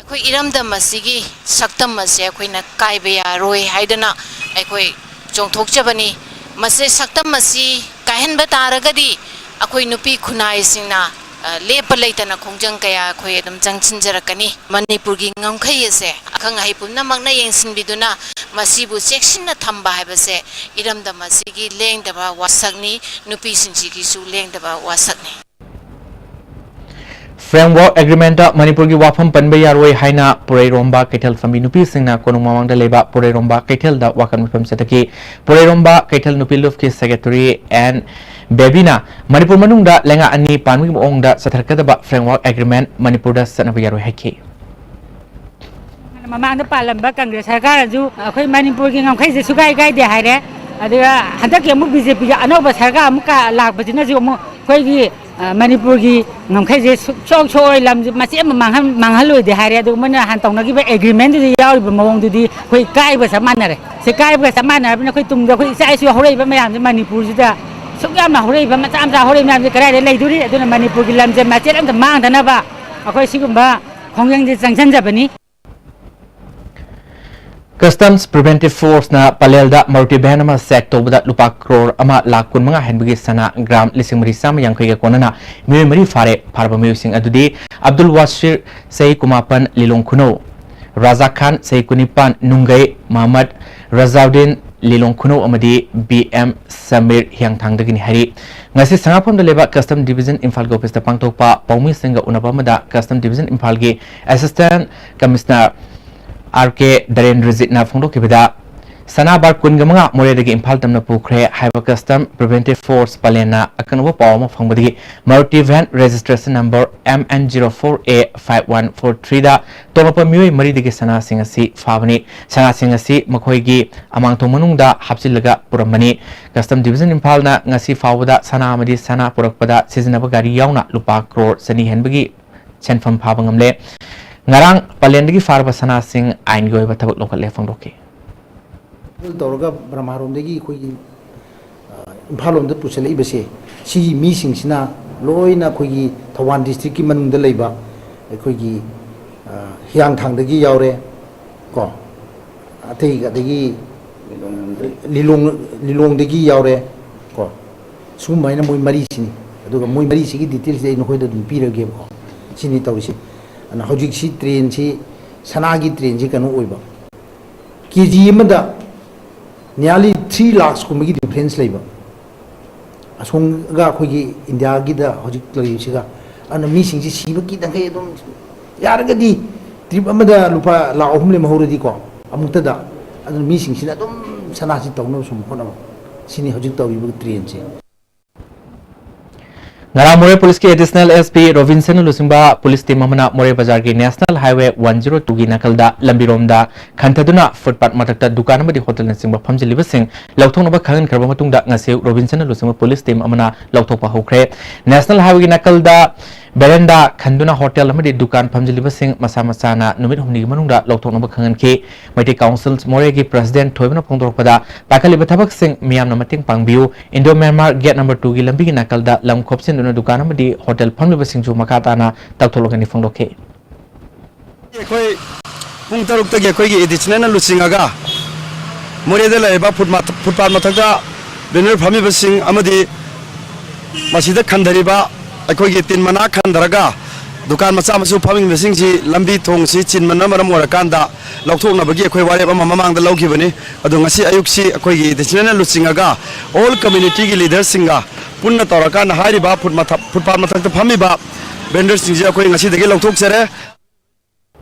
ꯑꯩꯈꯣꯏ ꯏꯔꯝꯗꯝ ꯑꯁꯤꯒꯤ ꯁꯛꯇꯝ ꯑꯁꯦ ꯑꯩꯈꯣꯏꯅ ꯀꯥꯏꯕ ꯌꯥꯔꯣꯏ ꯍꯥꯏꯗꯅ ꯑꯩꯈꯣꯏ ꯆꯣꯡꯊꯣꯛꯆꯕꯅꯤ꯫ ꯃꯁꯤ ꯁꯛꯇꯝ ꯑꯁꯤ ꯀꯥꯏꯍꯟꯕ ꯇꯥꯔꯒꯗꯤ ꯑꯩꯈꯣꯏ ꯅꯨꯄꯤ ꯈꯨꯟꯅꯥꯏꯁꯤꯡꯅ, ꯑ, ꯂꯦꯞꯄ ꯂꯩꯇꯅ ꯈꯣꯡꯖꯪ ꯀꯌꯥ ꯑꯩꯈꯣꯏ ꯑꯗꯨꯝ ꯆꯪꯁꯤꯟꯖꯔꯛꯀꯅꯤ꯫ ꯃꯅꯤꯄꯨꯔꯒꯤ ꯉꯝꯈꯩ ꯑꯁꯦ ꯑꯈꯪ ꯑꯍꯩ ꯄꯨꯝꯅꯃꯛꯅ ꯌꯦꯡꯁꯤꯟꯕꯤꯗꯨꯅ ꯃꯁꯤꯕꯨ ꯆꯦꯛꯁꯤꯟꯅ ꯊꯝꯕ ꯍꯥꯏꯕꯁꯦ ꯏꯔꯝꯗꯝ ꯑꯁꯤꯒꯤ ꯂꯦꯡꯗꯕ ꯋꯥꯁꯛꯅꯤ, ꯅꯨꯄꯤꯁꯤꯡꯁꯤꯒꯤꯁꯨ ꯂꯦꯡꯗꯕ ꯋꯥꯁꯛꯅꯤ꯫ Framework Agreement-ꯇ ꯃꯅꯤꯄꯨꯔꯒꯤ ꯋꯥꯐꯝ ꯄꯟꯕ ꯌꯥꯔꯣꯏ ꯍꯥꯏꯅ ꯄꯨꯔꯩꯔꯣꯝꯕ ꯀꯩꯊꯦꯜ ꯐꯝꯕꯤ ꯅꯨꯄꯤꯁꯤꯡꯅ ꯀꯣꯅꯨꯡ ꯃꯃꯥꯡꯗ ꯂꯩꯕ ꯄꯨꯔꯩꯔꯣꯝꯕ ꯀꯩꯊꯦꯜꯗ ꯋꯥꯀꯠ ꯃꯤꯐꯝ ꯆꯠꯊꯈꯤ꯫ ꯄꯨꯔꯩꯔꯣꯝꯕ ꯀꯩꯊꯦꯜ ꯅꯨꯄꯤ ꯂꯨꯞꯀꯤ secretary ꯑꯦꯟ ꯕꯦꯕꯤꯅ ꯃꯅꯤꯄꯨꯔ ꯃꯅꯨꯡꯗ ꯂꯩꯉꯥꯛ ꯑꯅꯤ ꯄꯥꯟꯕꯒꯤ ꯃꯑꯣꯡꯗ ꯆꯠꯊꯔꯛꯀꯗꯕ Framework Agreement ꯃꯅꯤꯄꯨꯔꯗ ꯆꯠꯅꯕ ꯌꯥꯔꯣꯏ ꯍꯥꯏꯈꯤ꯫ ꯃꯃꯥꯡꯗ ꯄꯥꯜꯂꯝꯕ ꯀꯪꯒ꯭ꯔꯦꯁ ꯁꯔꯀꯥꯔꯅꯁꯨ ꯑꯩꯈꯣꯏ ꯃꯅꯤꯄꯨꯔꯒꯤ ꯉꯝꯈꯩꯁꯦ ꯁꯨꯀꯥꯏ ꯀꯥꯏꯗꯦ ꯍꯥꯏꯔꯦ꯫ ꯑꯗꯨꯒ ꯍꯟꯗꯛꯀꯤ ꯑꯃꯨꯛ ꯕꯤ ꯖꯦ ꯄꯤꯒꯤ ꯑꯅꯧꯕ ꯁꯔꯀꯥꯔ ꯑꯃꯨꯛ ꯀ-, ꯂꯥꯛꯄꯁꯤꯅꯁꯨ ꯑꯃꯨꯛ ꯑꯩꯈꯣꯏꯒꯤ, ꯑ, ꯃꯅꯤꯄꯨꯔꯒꯤ ꯉꯝꯈꯩꯁꯦ ꯁꯨꯛ-, ꯁꯣꯛ ꯁꯣꯛꯑꯣꯏ, ꯂꯝꯁꯦ ꯃꯆꯦꯠ ꯑꯃ ꯃꯥꯡꯍꯟ-, ꯃꯥꯡꯍꯜꯂꯣꯏꯗꯦ ꯍꯥꯏꯔꯦ꯫ ꯑꯗꯨꯒ ꯃꯣꯏꯅ ꯍꯥꯟꯅ ꯇꯧꯅꯈꯤꯕ agreement-ꯗꯨꯗ ꯌꯥꯎꯔꯤꯕ ꯃꯑꯣꯡꯗꯨꯗꯤ ꯑꯩꯈꯣꯏ ꯀꯥꯏꯕꯒ ꯆꯞ ꯃꯥꯟꯅꯔꯦ꯫ ꯁꯤ ꯀꯥꯏꯕꯒ ꯆꯞ ꯃꯥꯟꯅꯔꯕꯅꯤꯅ ꯑꯩꯈꯣꯏ ꯇꯨꯡꯗ ꯑꯩꯈꯣꯏ ꯏꯆꯥ ꯏꯁꯨ ꯍꯧꯔꯛꯏꯕ ꯃꯌꯥꯝꯁꯦ ꯃꯅꯤꯄꯨꯔꯁꯤꯗ ꯁꯨꯛ ꯌꯥꯝꯅ ꯍꯧꯔꯛꯏꯕ ꯃꯆꯥ ꯃꯆꯥ ꯍꯧꯔꯛꯏꯕ ꯃꯌꯥꯝꯁꯦ ꯀꯗꯥꯏꯗ ꯂꯩꯗꯣꯔꯤ? ꯑꯗꯨꯅ ꯃꯅꯤꯄꯨꯔꯒꯤ ꯂꯝꯁꯦ ꯃꯆꯦꯠ ꯑꯝꯇ ꯃꯥꯡꯗꯅꯕ ꯑꯩꯈꯣꯏ ꯁꯤꯒꯨꯝꯕ ꯈꯣꯡꯖꯪꯁꯦ ꯆꯪꯁꯤꯟꯖꯕꯅꯤ꯫ Customs Preventive Force-ꯅ ꯄꯂꯦꯜꯗ Maruti van ꯑꯃ check ꯇꯧꯕꯗ ꯂꯨꯄꯥ ꯀ꯭ꯔꯣꯔ ꯑꯃ ꯂꯥꯈ ꯀꯨꯟꯃꯉꯥ ꯍꯦꯟꯕꯒꯤ ꯁꯅꯥ gram ꯂꯤꯁꯤꯡ ꯃꯔꯤ ꯆꯥꯝꯃ ꯌꯥꯡꯈꯩꯒ ꯀꯣꯟꯅꯅ ꯃꯤꯑꯣꯏ ꯃꯔꯤ ꯐꯥꯔꯦ꯫ ꯐꯥꯔꯕ ꯃꯤꯑꯣꯏꯁꯤꯡ ꯑꯗꯨꯗꯤ ꯑꯕꯗꯨꯜ ꯋꯥꯁꯤꯔ, ꯆꯍꯤ ꯀꯨꯟꯃꯥꯄꯟ, ꯂꯤꯂꯣꯡ ꯈꯨꯅꯧ, ꯔꯥꯖꯥ ꯈꯥꯟ, ꯆꯍꯤ ꯀꯨꯟꯅꯤꯄꯥꯟ, ꯅꯨꯡꯒꯩ, ꯃꯍꯃꯗ ꯔꯖꯥꯎꯗꯤꯟ, ꯂꯤꯂꯣꯡ ꯈꯨꯅꯧ, ꯑꯃꯗꯤ ꯕꯤ ꯑꯦꯝ ꯁꯃꯤꯔ, ꯍꯤꯌꯥꯡꯊꯥꯡꯗꯒꯤꯅꯤ ꯍꯥꯏꯔꯤ꯫ ꯉꯁꯤ ꯁꯉꯥꯐꯝꯗ ꯂꯩꯕ Custom Division ꯏꯝꯐꯥꯜꯒꯤ office-ꯇ ꯄꯥꯡꯊꯣꯛꯄ ꯄꯥꯎꯃꯤꯁꯤꯡꯒ ꯎꯅꯕ ꯑꯃꯗ Custom Division ꯏꯝꯐꯥꯜꯒꯤ Assistant Commissioner ꯑꯥꯔ ꯀꯦ ꯙꯔꯦꯟꯗ꯭ꯔꯖꯤꯠꯅ ꯐꯣꯡꯗꯣꯛꯈꯤꯕꯗ, ꯁꯅꯥ ꯕꯥꯔ ꯀꯨꯟꯒ ꯃꯉꯥ ꯃꯣꯔꯦꯗꯒꯤ ꯏꯝꯐꯥꯜ ꯇꯝꯅ ꯄꯨꯈ꯭ꯔꯦ ꯍꯥꯏꯕ Custom Preventive Force ꯄꯂꯦꯟꯅ ꯑꯀꯛꯅꯕ ꯄꯥꯎ ꯑꯃ ꯐꯪꯕꯗꯒꯤ Maruti van registration number M N zero four A five one four three-ꯗ ꯇꯣꯉꯥꯟꯕ ꯃꯤꯑꯣꯏ ꯃꯔꯤꯗꯒꯤ ꯁꯅꯥꯁꯤꯡ ꯑꯁꯤ ꯐꯥꯕꯅꯤ꯫ ꯁꯅꯥꯁꯤꯡ ꯑꯁꯤ ꯃꯈꯣꯏꯒꯤ ꯑꯃꯥꯡꯊꯣꯡ ꯃꯅꯨꯡꯗ ꯍꯥꯞꯆꯤꯜꯂꯒ ꯄꯨꯔꯝꯕꯅꯤ꯫ Custom Division ꯏꯝꯐꯥꯜꯅ ꯉꯁꯤ ꯐꯥꯎꯕꯗ ꯁꯅꯥ ꯑꯃꯗꯤ ꯁꯅꯥ ꯄꯨꯔꯛꯄꯗ ꯁꯤꯖꯤꯟꯅꯕ ꯒꯥꯔꯤ ꯌꯥꯎꯅ ꯂꯨꯄꯥ ꯀ꯭ꯔꯣꯔ ꯆꯅꯤ ꯍꯦꯟꯕꯒꯤ ꯁꯦꯟꯐꯝ ꯐꯥꯕ ꯉꯝꯂꯦ꯫ ꯉꯔꯥꯡ ꯄꯂꯦꯟꯗꯒꯤ ꯐꯥꯔꯕ ꯁꯅꯥꯁꯤꯡ ꯑꯥꯏꯟꯒꯤ ꯑꯣꯏꯕ ꯊꯕꯛ ꯂꯧꯈꯠꯂꯦ ꯐꯣꯡꯗꯣꯛꯈꯤ꯫ ꯇꯧꯔꯒ ꯕꯔꯃꯥꯔꯣꯝꯗꯒꯤ ꯑꯩꯈꯣꯏꯒꯤ, ꯑ, ꯏꯝꯐꯥꯜ ꯂꯣꯝꯗ ꯄꯨꯁꯜꯂꯛꯏꯕꯁꯦ, ꯁꯤꯒꯤ ꯃꯤꯁꯤꯡꯁꯤꯅ ꯂꯣꯏꯅ ꯑꯩꯈꯣꯏꯒꯤ ꯊꯧꯕꯥꯜ district-ꯀꯤ ꯃꯅꯨꯡꯗ ꯂꯩꯕ ꯑꯩꯈꯣꯏꯒꯤ, ꯑ, ꯍꯤꯌꯥꯡꯊꯥꯡꯗꯒꯤ ꯌꯥꯎꯔꯦ ꯀꯣ, ꯑꯇꯩ ꯑꯗꯒꯤ ꯂꯤꯂꯣꯡ, ꯂꯤꯂꯣꯡꯗꯒꯤ ꯌꯥꯎꯔꯦ ꯀꯣ꯫ ꯁꯤꯒꯨꯝꯕ ꯍꯥꯏꯅ ꯃꯣꯏ ꯃꯔꯤꯁꯤꯅꯤ꯫ ꯑꯗꯨꯒ ꯃꯣꯏ ꯃꯔꯤꯁꯤꯒꯤ details-ꯁꯦ ꯑꯩ ꯅꯈꯣꯏꯗ ꯑꯗꯨꯝ ꯄꯤꯔꯒꯦꯕꯀꯣ꯫ ꯁꯤꯅꯤ ꯇꯧꯔꯤꯁꯤ꯫ ꯑꯗꯨꯅ ꯍꯧꯖꯤꯛꯁꯤ train-ꯁꯤ, ꯁꯅꯥꯒꯤ train-ꯁꯤ ꯀꯩꯅꯣ ꯑꯣꯏꯕ, ꯀꯦ ꯖꯤ ꯑꯃꯗ nearly three lakhs-ꯀꯨꯝꯕꯒꯤ difference ꯂꯩꯕ꯫ ꯑꯁꯣꯝꯒ ꯑꯩꯈꯣꯏꯒꯤ ꯏꯟꯗꯤꯌꯥꯒꯤꯗ ꯍꯧꯖꯤꯛ ꯂꯩꯔꯤꯁꯤꯒ ꯑꯗꯨꯅ ꯃꯤꯁꯤꯡꯁꯤ ꯁꯤꯕ ꯀꯤꯗꯈꯩ ꯑꯗꯨꯝ ꯌꯥꯔꯒꯗꯤ ꯇ꯭ꯔꯤꯞ ꯑꯃꯗ ꯂꯨꯄꯥ ꯂꯥꯈ ꯑꯍꯨꯝ ꯂꯦꯝꯍꯧꯔꯗꯤꯀꯣ, ꯑꯃꯨꯛꯇꯗ, ꯑꯗꯨꯅ ꯃꯤꯁꯤꯡꯁꯤꯅ ꯑꯗꯨꯝ ꯁꯅꯥꯁꯤ ꯇꯧꯅꯕ ꯁꯨꯝ ꯍꯣꯠꯅꯕ, ꯁꯤꯅꯤ ꯍꯧꯖꯤꯛ ꯇꯧꯔꯤꯕ ꯇ꯭ꯔꯦꯟꯁꯦ꯫ ꯉꯔꯥꯡ ꯃꯣꯔꯦ ꯄꯨꯂꯤꯁꯀꯤ ꯑꯦꯗꯤꯁꯅꯦꯜ ꯑꯦꯁ ꯄꯤ ꯔꯣꯕꯤꯟꯁꯟꯅ ꯂꯨꯆꯤꯡꯕ ꯄꯨꯂꯤꯁ ꯇꯤꯝ ꯑꯃꯅ ꯃꯣꯔꯦ ꯕꯖꯥꯔꯒꯤ ꯅꯦꯁꯅꯦꯜ ꯍꯥꯏꯋꯦ ꯋꯥꯟ ꯖꯤꯔꯣ ꯇꯨꯒꯤ ꯅꯥꯀꯜꯗ ꯂꯝꯕꯤꯔꯣꯝꯗ ꯈꯟꯊꯗꯨꯅ ꯐꯨꯠꯄꯥꯠ ꯃꯊꯛꯇ ꯗꯨꯀꯥꯟ ꯑꯃꯗꯤ ꯍꯣꯇꯦꯜꯅꯆꯤꯡꯕ ꯐꯝꯖꯤꯜꯂꯤꯕꯁꯤꯡ ꯂꯧꯊꯣꯛꯅꯕ ꯈꯪꯍꯟꯈ꯭ꯔꯕ ꯃꯇꯨꯡꯗ ꯉꯁꯤ ꯔꯣꯕꯤꯟꯁꯟꯅ ꯂꯨꯆꯤꯡꯕ ꯄꯨꯂꯤꯁ ꯇꯤꯝ ꯑꯃꯅ ꯂꯧꯊꯣꯛꯄ ꯍꯧꯈ꯭ꯔꯦ꯫ ꯅꯦꯁꯅꯦꯜ ꯍꯥꯏꯋꯦꯒꯤ ꯅꯥꯀꯜꯗ ꯕꯦꯔꯦꯟꯗꯥ ꯈꯟꯗꯨꯅ ꯍꯣꯇꯦꯜ ꯑꯃꯗꯤ ꯗꯨꯀꯥꯟ ꯐꯝꯖꯤꯜꯂꯤꯕꯁꯤꯡ ꯃꯁꯥ ꯃꯁꯥꯅ ꯅꯨꯃꯤꯠ ꯍꯨꯝꯅꯤꯒꯤ ꯃꯅꯨꯡꯗ ꯂꯧꯊꯣꯛꯅꯕ ꯈꯪꯍꯟꯈꯤ꯫ ꯃꯩꯇꯩ ꯀꯥꯎꯟꯁꯤꯜ ꯃꯣꯔꯦꯒꯤ ꯄ꯭ꯔꯁꯤꯗꯦꯟꯠ ꯊꯣꯏꯕꯅ ꯐꯣꯡꯗꯣꯔꯛꯄꯗ, ꯄꯥꯏꯈꯠꯂꯤꯕ ꯊꯕꯛꯁꯤꯡ ꯃꯤꯌꯥꯝꯅ ꯃꯇꯦꯡ ꯄꯥꯡꯕꯤꯌꯨ, ꯏꯟꯗꯣ ꯃ꯭ꯌꯥꯟꯃꯥꯔ ꯒꯦꯠ ꯅꯝꯕꯔ ꯇꯨꯒꯤ ꯂꯝꯕꯤꯒꯤ ꯅꯥꯀꯜꯗ ꯂꯝ ꯈꯣꯞꯆꯤꯟꯗꯨꯅ ꯗꯨꯀꯥꯟ ꯑꯃꯗꯤ ꯍꯣꯇꯦꯜ ꯐꯝꯂꯤꯕꯁꯤꯡꯁꯨ ꯃꯈꯥ ꯇꯥꯅ ꯇꯧꯊꯣꯛꯂꯒꯅꯤ ꯐꯣꯡꯗꯣꯛꯈꯤ꯫ ꯑꯩꯈꯣꯏ ꯄꯨꯡ ꯇꯔꯨꯛꯇꯒꯤ ꯑꯩꯈꯣꯏꯒꯤ ꯑꯦꯗꯤꯁꯅꯦꯜꯅ ꯂꯨꯆꯤꯡꯉꯒ ꯃꯣꯔꯦꯗ ꯂꯩꯔꯤꯕ ꯐꯨꯠ ꯃꯊ-, ꯐꯨꯠꯄꯥꯠ ꯃꯊꯛꯇ ꯕꯦꯅꯔ ꯐꯝꯃꯤꯕꯁꯤꯡ ꯑꯃꯗꯤ ꯃꯁꯤꯗ ꯈꯟꯊꯔꯤꯕ ꯑꯩꯈꯣꯏꯒꯤ ꯇꯤꯟ ꯃꯅꯥ ꯈꯟꯊꯔꯒ ꯗꯨꯀꯥꯟ ꯃꯆꯥ ꯃꯁꯨ ꯐꯝꯃꯤꯕꯁꯤꯡꯁꯤ ꯂꯝꯕꯤ ꯊꯣꯡꯁꯤ ꯆꯤꯟꯕꯅ ꯃꯔꯝ ꯑꯣꯏꯔꯀꯥꯟꯗ ꯂꯧꯊꯣꯛꯅꯕꯒꯤ ꯑꯩꯈꯣꯏ ꯋꯥꯔꯦꯞ ꯑꯃ ꯃꯃꯥꯡꯗ ꯂꯧꯈꯤꯕꯅꯤ꯫ ꯑꯗꯣ ꯉꯁꯤ ꯑꯌꯨꯛꯁꯤ ꯑꯩꯈꯣꯏꯒꯤ ꯑꯦꯗꯤꯁꯅꯦꯜꯅ ꯂꯨꯆꯤꯡꯉꯒ ꯑꯣꯜ ꯀꯝꯃ꯭ꯌꯨꯅꯤꯇꯤꯒꯤ ꯂꯤꯗꯔꯁꯤꯡꯒ ꯄꯨꯟꯅ ꯇꯧꯔꯀꯥꯟꯗ ꯍꯥꯏꯔꯤꯕ ꯐꯨꯠ ꯃꯊꯛ-, ꯐꯨꯠꯄꯥꯠ ꯃꯊꯛꯇ ꯐꯝꯃꯤꯕ ꯚꯦꯟꯗꯔꯁꯤꯡꯁꯤ ꯑꯩꯈꯣꯏ ꯉꯁꯤꯗꯒꯤ ꯂꯧꯊꯣꯛꯆꯔꯦ꯫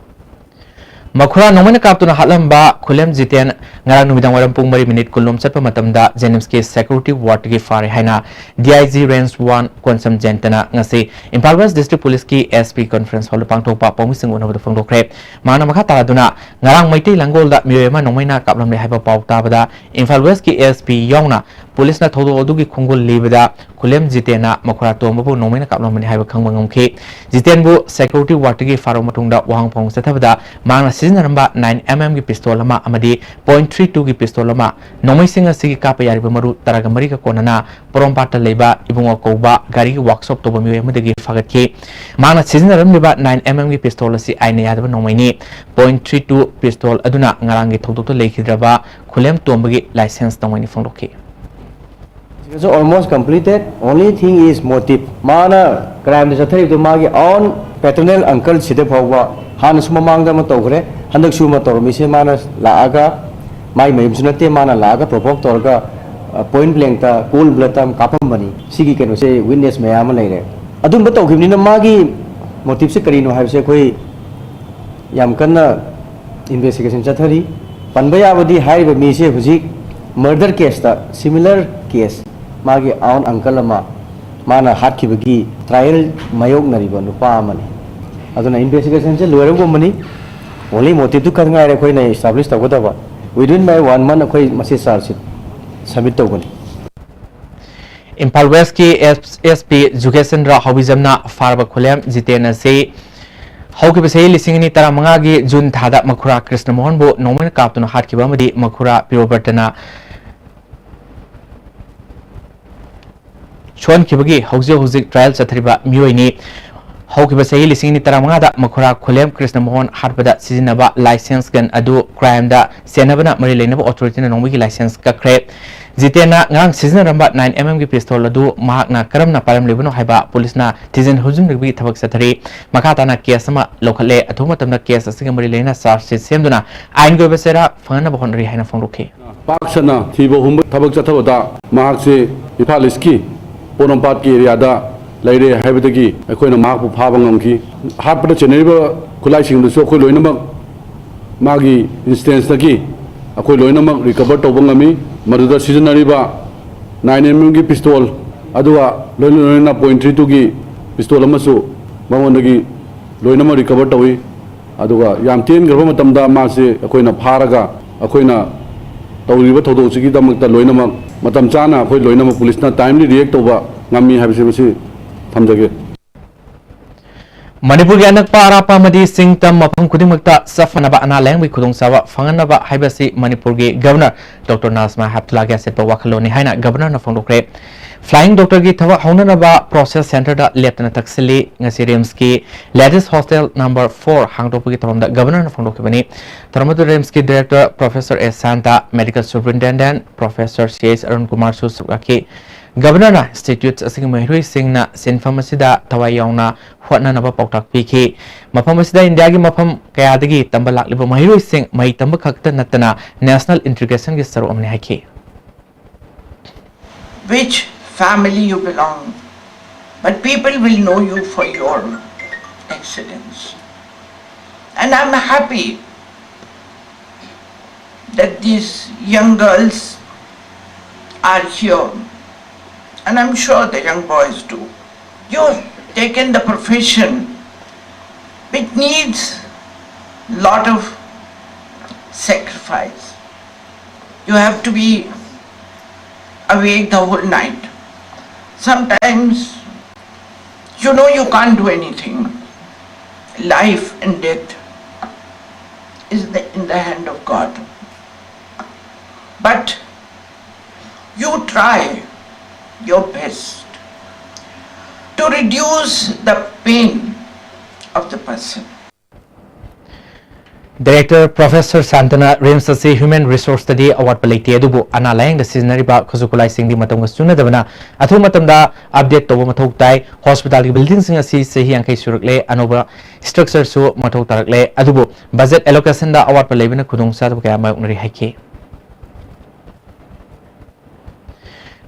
ꯃꯈꯨꯔꯥ ꯅꯣꯡꯃꯩꯅ ꯀꯥꯞꯇꯨꯅ ꯍꯥꯠꯂꯝꯕ ꯈꯨꯂꯦꯝ ꯖꯤꯇꯦꯟ ꯉꯔꯥꯡ ꯅꯨꯃꯤꯗꯥꯡ ꯋꯥꯏꯔꯝ ꯄꯨꯡ ꯃꯔꯤ ꯃꯤꯅꯤꯠ ꯀꯨꯟꯂꯣꯝ ꯆꯠꯄ ꯃꯇꯝꯗ ꯖꯦꯅꯤꯝꯁꯀꯤ ꯁꯦꯀ꯭ꯌꯨꯔꯤꯇꯤ ꯋꯥꯔꯗꯇꯒꯤ ꯐꯥꯔꯦ ꯍꯥꯏꯅ D I G range one Konsam ꯖꯌꯟꯇꯅ ꯉꯁꯤ ꯏꯝꯐꯥꯜ ꯋꯦꯁ ꯗꯤꯁꯇ꯭ꯔꯤꯛ ꯄꯨꯂꯤꯁꯀꯤ ꯑꯦꯁ ꯄꯤ ꯀꯟꯐꯔꯦꯟꯁ ꯍꯣꯜꯗ ꯄꯥꯡꯊꯣꯛꯄ ꯄꯥꯎꯃꯤꯁꯤꯡ ꯎꯅꯕꯗ ꯐꯣꯡꯗꯣꯛꯈ꯭ꯔꯦ꯫ ꯃꯍꯥꯛꯅ ꯃꯈꯥ ꯇꯥꯔꯗꯨꯅ ꯉꯔꯥꯡ ꯃꯩꯇꯩ ꯂꯥꯡꯒꯣꯜꯗ ꯃꯤꯑꯣꯏ ꯑꯃ ꯅꯣꯡꯃꯩꯅ ꯀꯥꯞꯂꯝꯂꯦ ꯍꯥꯏꯕ ꯄꯥꯎ ꯇꯥꯕꯗ ꯏꯝꯐꯥꯜ ꯋꯦꯁꯀꯤ ꯑꯦꯁ ꯄꯤ ꯌꯥꯎꯅ ꯄꯨꯂꯤꯁꯅ ꯊꯧꯗꯣꯛ ꯑꯗꯨꯒꯤ ꯈꯣꯡꯒꯨꯜ ꯂꯤꯕꯗ ꯈꯨꯂꯦꯝ ꯖꯤꯇꯦꯟꯅ ꯃꯈꯨꯔꯥ ꯇꯣꯝꯕꯕꯨ ꯅꯣꯡꯃꯩꯅ ꯀꯥꯞꯂꯝꯕꯅꯤ ꯍꯥꯏꯕ ꯈꯪꯕ ꯉꯝꯈꯤ꯫ ꯖꯤꯇꯦꯟꯕꯨ ꯁꯦꯀ꯭ꯌꯨꯔꯤꯇꯤ ꯋꯥꯔꯗꯇꯒꯤ ꯐꯥꯔꯕ ꯃꯇꯨꯡꯗ ꯋꯥꯍꯪ ꯐꯥꯎ ꯆꯠꯊꯕꯗ ꯃꯍꯥꯛꯅ ꯁꯤꯖꯤꯟꯅꯔꯝꯕ ꯅꯥꯏꯟ ꯑꯦꯝ ꯑꯦꯝꯒꯤ ꯄꯤꯁꯇꯣꯜ ꯑꯃ ꯑꯃꯗꯤ ꯄꯣꯏꯟꯠ ꯊ꯭ꯔꯤ ꯇꯨꯒꯤ ꯄꯤꯁꯇꯣꯜ ꯑꯃ, ꯅꯣꯡꯃꯩꯁꯤꯡ ꯑꯁꯤꯒꯤ ꯀꯥꯞꯄ ꯌꯥꯔꯤꯕ ꯃꯔꯨ ꯇꯔꯥꯒ ꯃꯔꯤꯒ ꯀꯣꯟꯅꯅ ꯄꯣꯔꯣꯝꯄꯥꯠꯇ ꯂꯩꯕ ꯏꯕꯨꯡꯉꯣ ꯀꯧꯕ ꯒꯥꯔꯤꯒꯤ ꯋꯥꯛꯁꯣꯞ ꯇꯧꯕ ꯃꯤꯑꯣꯏ ꯑꯃꯗꯒꯤ ꯐꯥꯒꯠꯈꯤ꯫ ꯃꯍꯥꯛꯅ ꯁꯤꯖꯤꯟꯅꯔꯝꯂꯤꯕ ꯅꯥꯏꯟ ꯑꯦꯝ ꯑꯦꯝꯒꯤ ꯄꯤꯁꯇꯣꯜ ꯑꯁꯤ ꯑꯥꯏꯟꯅ ꯌꯥꯗꯕ ꯅꯣꯡꯃꯩꯅꯤ꯫ ꯄꯣꯏꯟꯠ ꯊ꯭ꯔꯤ ꯇꯨ ꯄꯤꯁꯇꯣꯜ ꯑꯗꯨꯅ ꯉꯔꯥꯡꯒꯤ ꯊꯧꯗꯣꯛꯇ ꯂꯩꯈꯤꯗ꯭ꯔꯕ ꯈꯨꯂꯦꯝ ꯇꯣꯝꯕꯒꯤ ꯂꯥꯏꯁꯦꯟꯁ ꯅꯣꯡꯃꯩꯅꯤ ꯐꯣꯡꯗꯣꯛꯈꯤ꯫ Investigation almost completed. Only thing is motive. ꯃꯥꯅ ꯀ꯭ꯔꯥꯏꯝꯗ ꯆꯠꯊꯔꯤꯕꯗꯨ ꯃꯥꯒꯤ own paternal uncle ꯁꯤꯗ ꯐꯥꯎꯕ ꯍꯥꯟꯅꯁꯨ ꯃꯃꯥꯡꯗ ꯑꯃ ꯇꯧꯈ꯭ꯔꯦ, ꯍꯟꯗꯛꯁꯨ ꯑꯃ ꯇꯧꯔꯝꯃꯤꯁꯦ ꯃꯥꯅ ꯂꯥꯛꯑꯒ, ꯃꯥꯏ ꯃꯌꯨꯝꯁꯨ ꯅꯠꯇꯦ, ꯃꯥꯅ ꯂꯥꯛꯑꯒ ꯄ꯭ꯔꯣꯚꯣꯛ ꯇꯧꯔꯒ, ꯑ, ꯄꯣꯏꯟꯠ ꯕ꯭ꯂꯦꯡꯇ, ꯀꯣꯜ ꯕ꯭ꯂꯗꯇ ꯑꯃ ꯀꯥꯞꯄꯝꯕꯅꯤ꯫ ꯁꯤꯒꯤ ꯀꯩꯅꯣꯁꯦ ꯋꯤꯠꯅꯦꯁ ꯃꯌꯥꯝ ꯑꯃ ꯂꯩꯔꯦ꯫ ꯑꯗꯨꯝꯕ ꯇꯧꯈꯤꯕꯅꯤꯅ ꯃꯥꯒꯤ ꯃꯣꯇꯤꯞꯁꯦ ꯀꯔꯤꯅꯣ ꯍꯥꯏꯕꯁꯦ ꯑꯩꯈꯣꯏ ꯌꯥꯝ ꯀꯟꯅ ꯏꯟꯚꯦꯁꯇꯤꯒꯦꯁꯟ ꯆꯠꯊꯔꯤ꯫ ꯄꯟꯕ ꯌꯥꯕꯗꯤ ꯍꯥꯏꯔꯤꯕ ꯃꯤꯁꯦ ꯍꯧꯖꯤꯛ ꯃꯔꯗꯔ ꯀꯦꯁꯇ, ꯁꯤꯃꯤꯂꯔ ꯀꯦꯁ, ꯃꯥꯒꯤ ꯑꯥꯎꯟ ꯑꯪꯀꯜ ꯑꯃ ꯃꯥꯅ ꯍꯥꯠꯈꯤꯕꯒꯤ ꯇ꯭ꯔꯥꯏꯌꯦꯜ ꯃꯥꯌꯣꯛꯅꯔꯤꯕ ꯅꯨꯄꯥ ꯑꯃꯅꯤ꯫ ꯑꯗꯨꯅ ꯏꯟꯚꯦꯁꯇꯤꯒꯦꯁꯟꯁꯦ ꯂꯣꯏꯔꯒꯨꯝꯕꯅꯤ꯫ ꯑꯣꯟꯂꯤ ꯃꯣꯇꯤꯞꯇꯨ ꯈꯛ ꯉꯥꯏꯔꯦ ꯑꯩꯈꯣꯏꯅ ꯏꯁꯇꯥꯕ꯭ꯂꯤꯁ ꯇꯧꯒꯗꯕ꯫ Within by one month ꯑꯩꯈꯣꯏ ꯃꯁꯤ ꯆꯥꯔꯖ ꯁꯤꯠ ꯁꯕꯃꯤꯠ ꯇꯧꯒꯅꯤ꯫ ꯏꯝꯐꯥꯜ ꯋꯦꯁꯀꯤ ꯑꯦꯁ ꯄꯤ ꯖꯨꯒꯦꯁꯆꯟꯗ꯭ꯔ ꯍꯥꯎꯕꯤꯖꯝꯅ ꯐꯥꯔꯕ ꯈꯨꯂꯦꯝ ꯖꯤꯇꯦꯟ ꯑꯁꯤ ꯍꯧꯈꯤꯕ ꯆꯍꯤ ꯂꯤꯁꯤꯡ ꯑꯅꯤ ꯇꯔꯥꯃꯉꯥꯒꯤ ꯖꯨꯟ ꯊꯥꯗ ꯃꯈꯨꯔꯥ ꯀ꯭ꯔꯤꯁꯅ ꯃꯣꯍꯟꯕꯨ ꯅꯣꯡꯃꯩꯅ ꯀꯥꯞꯇꯨꯅ ꯍꯥꯠꯈꯤꯕ ꯑꯃꯗꯤ ꯃꯈꯨꯔꯥ ꯄꯤꯔꯣꯕꯔꯇꯅ ꯁꯣꯟꯈꯤꯕꯒꯤ ꯍꯧꯖꯤꯛ ꯍꯧꯖꯤꯛ ꯇ꯭ꯔꯥꯏꯌꯦꯜ ꯆꯠꯊꯔꯤꯕ ꯃꯤꯑꯣꯏꯅꯤ꯫ ꯍꯧꯈꯤꯕ ꯆꯍꯤ ꯂꯤꯁꯤꯡ ꯑꯅꯤ ꯇꯔꯥꯃꯉꯥꯗ ꯃꯈꯨꯔꯥ ꯈꯨꯂꯦꯝ ꯀ꯭ꯔꯤꯁꯅ ꯃꯣꯍꯟ ꯍꯥꯠꯄꯗ ꯁꯤꯖꯤꯟꯅꯕ ꯂꯥꯏꯁꯦꯟꯁ ꯒꯟ ꯑꯗꯨ ꯀ꯭ꯔꯥꯏꯝꯗ ꯆꯦꯟꯅꯕꯅ ꯃꯔꯤ ꯂꯩꯅꯕ ꯑꯣꯊꯣꯔꯤꯇꯤꯅ ꯅꯣꯡꯃꯩꯒꯤ ꯂꯥꯏꯁꯦꯟꯁ ꯀꯛꯈ꯭ꯔꯦ꯫ ꯖꯤꯇꯦꯟꯅ ꯉꯔꯥꯡ ꯁꯤꯖꯤꯟꯅꯔꯝꯕ ꯅꯥꯏꯟ ꯑꯦꯝ ꯑꯦꯝꯒꯤ ꯄꯤꯁꯇꯣꯜ ꯑꯗꯨ ꯃꯍꯥꯛꯅ ꯀꯔꯝꯅ ꯄꯥꯏꯔꯝꯂꯤꯕꯅꯣ ꯍꯥꯏꯕ ꯄꯨꯂꯤꯁꯅ ꯊꯤꯖꯤꯟ ꯍꯨꯝꯖꯤꯟꯕꯒꯤ ꯊꯕꯛ ꯆꯠꯊꯔꯤ꯫ ꯃꯈꯥ ꯇꯥꯅ ꯀꯦꯁ ꯑꯃ ꯂꯧꯈꯠꯂꯦ꯫ ꯑꯊꯨꯕ ꯃꯇꯝꯗ ꯀꯦꯁ ꯑꯁꯤꯒ ꯃꯔꯤ ꯂꯩꯅꯅ ꯆꯥꯔꯖ ꯁꯤꯠ ꯁꯦꯝꯗꯨꯅ ꯑꯥꯏꯟꯒꯤ ꯑꯣꯏꯕ ꯆꯩꯔꯥꯛ ꯐꯪꯍꯟꯅꯕ ꯍꯣꯠꯅꯔꯤ ꯍꯥꯏꯅ ꯐꯣꯡꯗꯣꯛꯈꯤ꯫ ꯄꯥꯛ ꯁꯟꯅ ꯊꯤꯕ ꯍꯨꯝꯕ ꯊꯕꯛ ꯆꯠꯊꯕꯗ ꯃꯍꯥꯛꯁꯦ ꯏꯝꯐꯥꯜ ꯏꯁꯀꯤ ꯄꯣꯔꯣꯝꯄꯥꯠꯀꯤ ꯑꯦꯔꯤꯌꯥꯗ ꯂꯩꯔꯦ ꯍꯥꯏꯕꯗꯒꯤ ꯑꯩꯈꯣꯏꯅ ꯃꯍꯥꯛꯄꯨ ꯐꯥꯕ ꯉꯝꯈꯤ꯫ ꯍꯥꯠꯄꯗ ꯆꯦꯟꯅꯔꯤꯕ ꯈꯨꯠꯂꯥꯏꯁꯤꯡꯗꯨꯁꯨ ꯑꯩꯈꯣꯏ ꯂꯣꯏꯅꯃꯛ ꯃꯥꯒꯤ ꯏꯟꯁꯇꯦꯟꯁꯇꯒꯤ ꯑꯩꯈꯣꯏ ꯂꯣꯏꯅꯃꯛ ꯔꯤꯀꯚꯔ ꯇꯧꯕ ꯉꯝꯃꯤ꯫ ꯃꯗꯨꯗ ꯁꯤꯖꯤꯟꯅꯔꯤꯕ ꯅꯥꯏꯟ ꯑꯦꯝ ꯑꯦꯝꯒꯤ ꯄꯤꯁꯇꯣꯜ, ꯑꯗꯨꯒ ꯂꯣꯏꯅ ꯂꯣꯏꯅꯅ ꯄꯣꯏꯟ ꯊ꯭ꯔꯤ ꯇꯨꯒꯤ ꯄꯤꯁꯇꯣꯜ ꯑꯃꯁꯨ ꯃꯉꯣꯟꯗꯒꯤ ꯂꯣꯏꯅꯃꯛ ꯔꯤꯀꯚꯔ ꯇꯧꯏ꯫ ꯑꯗꯨꯒ ꯌꯥꯝ ꯇꯦꯟꯈ꯭ꯔꯕ ꯃꯇꯝꯗ ꯃꯥꯁꯦ ꯑꯩꯈꯣꯏꯅ ꯐꯥꯔꯒ ꯑꯩꯈꯣꯏꯅ ꯇꯧꯔꯤꯕ ꯊꯧꯗꯣꯛꯁꯤꯒꯤꯗꯃꯛꯇ ꯂꯣꯏꯅꯃꯛ ꯃꯇꯝ ꯆꯥꯅ ꯑꯩꯈꯣꯏ ꯂꯣꯏꯅꯃꯛ ꯄꯨꯂꯤꯁꯅ ꯇꯥꯏꯝꯂꯤ ꯔꯤꯌꯦꯛ ꯇꯧꯕ ꯉꯝꯃꯤ ꯍꯥꯏꯕꯁꯤ ꯃꯁꯤ ꯊꯝꯖꯒꯦ꯫ ꯃꯅꯤꯄꯨꯔꯒꯤ ꯑꯅꯛꯄ ꯑꯔꯥꯞꯄ ꯑꯃꯗꯤ ꯆꯤꯡ ꯇꯝ ꯃꯐꯝ ꯈꯨꯗꯤꯡꯃꯛꯇ ꯆꯞ ꯃꯥꯟꯅꯕ ꯑꯅꯥ ꯂꯥꯌꯦꯡꯕꯒꯤ ꯈꯨꯗꯣꯡꯆꯥꯕ ꯐꯪꯍꯟꯅꯕ ꯍꯥꯏꯕꯁꯤ ꯃꯅꯤꯄꯨꯔꯒꯤ ꯒꯚꯔꯅꯔ ꯗꯣꯛꯇꯔ ꯅꯥꯖꯃꯥ ꯍꯦꯞꯇꯨꯂꯥꯒꯤ ꯑꯆꯦꯠꯄ ꯋꯥꯈꯜꯂꯣꯟꯅꯤ ꯍꯥꯏꯅ ꯒꯚꯔꯅꯔꯅ ꯐꯣꯡꯗꯣꯛꯈ꯭ꯔꯦ꯫ ꯐ꯭ꯂꯥꯏꯌꯤꯡ ꯗꯣꯛꯇꯔꯒꯤ ꯊꯕꯛ ꯍꯧꯅꯅꯕ ꯄ꯭ꯔꯣꯁꯦꯁ ꯁꯦꯟꯇꯔꯗ ꯂꯦꯞꯇꯅ ꯇꯛꯁꯤꯜꯂꯤ꯫ ꯉꯁꯤ ꯔꯤꯝꯁꯀꯤ ꯂꯦꯇꯦꯁ ꯍꯣꯁꯇꯦꯜ ꯅꯝꯕꯔ ꯐꯣꯔ ꯍꯥꯡꯗꯣꯛꯄꯒꯤ ꯊꯧꯔꯝꯗ ꯒꯚꯔꯅꯔꯅ ꯐꯣꯡꯗꯣꯛꯈꯤꯕꯅꯤ꯫ ꯊꯧꯔꯝ ꯑꯗꯨꯗ ꯔꯤꯝꯁꯀꯤ ꯗꯤꯔꯦꯛꯇꯔ ꯄ꯭ꯔꯣꯐꯦꯁꯔ ꯑꯦꯁ ꯁꯥꯟꯇ, ꯃꯦꯗꯤꯀꯦꯜ ꯁꯨꯄꯔꯤꯟꯇꯦꯟꯗꯦꯟꯠ ꯄ꯭ꯔꯣꯐꯦꯁꯔ ꯁꯤ ꯑꯩꯆ ꯑꯔꯨꯟ ꯀꯨꯃꯥꯔꯁꯨ ꯁꯔꯨꯛ ꯌꯥꯈꯤ꯫ ꯒꯚꯔꯅꯔꯅ ꯏꯟꯁꯇꯤꯇ꯭ꯌꯨꯠ ꯑꯁꯤꯒꯤ ꯃꯍꯩꯔꯣꯏꯁꯤꯡꯅ ꯁꯤꯟꯐꯝ ꯑꯁꯤꯗ ꯊꯋꯥꯏ ꯌꯥꯎꯅ ꯍꯣꯠꯅꯅꯕ ꯄꯥꯎꯇꯥꯛ ꯄꯤꯈꯤ꯫ ꯃꯐꯝ ꯑꯁꯤꯗ ꯏꯟꯗꯤꯌꯥꯒꯤ ꯃꯐꯝ ꯀꯌꯥꯗꯒꯤ ꯇꯝꯕ ꯂꯥꯛꯂꯤꯕ ꯃꯍꯩꯔꯣꯏꯁꯤꯡ ꯃꯍꯩ ꯇꯝꯕ ꯈꯛꯇ ꯅꯠꯇꯅ ꯅꯦꯁꯅꯦꯜ ꯏꯟꯇꯤꯒ꯭ꯔꯦꯁꯟꯒꯤ ꯁꯔꯨꯛ ꯑꯃꯅꯤ ꯍꯥꯏꯈꯤ꯫ Which family you belong? But people will know you for your excellence. And I'm happy that these young girls are here, and I'm sure the young boys do. You have taken the profession which needs lot of sacrifice. You have to be awake the whole night. Sometimes you know you can't do anything. Life and death is the, in the hand of God. But you try your best to reduce the pain of the person. Director Professor ꯁꯥꯟꯇꯅ RIMS ꯑꯁꯤ human resourceꯇꯗꯤ ꯑꯋꯥꯠꯄ ꯂꯩꯇꯦ, ꯑꯗꯨꯕꯨ ꯑꯅꯥ ꯂꯥꯌꯦꯡꯗ ꯁꯤꯖꯤꯟꯅꯔꯤꯕ ꯈꯨꯠꯁꯨ ꯈꯨꯠꯂꯥꯏꯁꯤꯡꯗꯤ ꯃꯇꯝꯒ ꯆꯨꯅꯗꯕꯅ ꯑꯊꯨꯕ ꯃꯇꯝꯗ update ꯇꯧꯕ ꯃꯊꯧ ꯇꯥꯏ꯫ Hospitalꯒꯤ buildingꯁꯤꯡ ꯑꯁꯤ ꯆꯍꯤ ꯌꯥꯡꯈꯩ ꯁꯨꯔꯛꯂꯦ, ꯑꯅꯧꯕ structureꯁꯨ ꯃꯊꯧ ꯇꯥꯔꯛꯂꯦ, ꯑꯗꯨꯕꯨ budget allocationꯗ ꯑꯋꯥꯠꯄ ꯂꯩꯕꯅ ꯈꯨꯗꯣꯡꯆꯥꯗꯕ ꯀꯌꯥ ꯃꯥꯌꯣꯛꯅꯔꯤ ꯍꯥꯏꯈꯤ꯫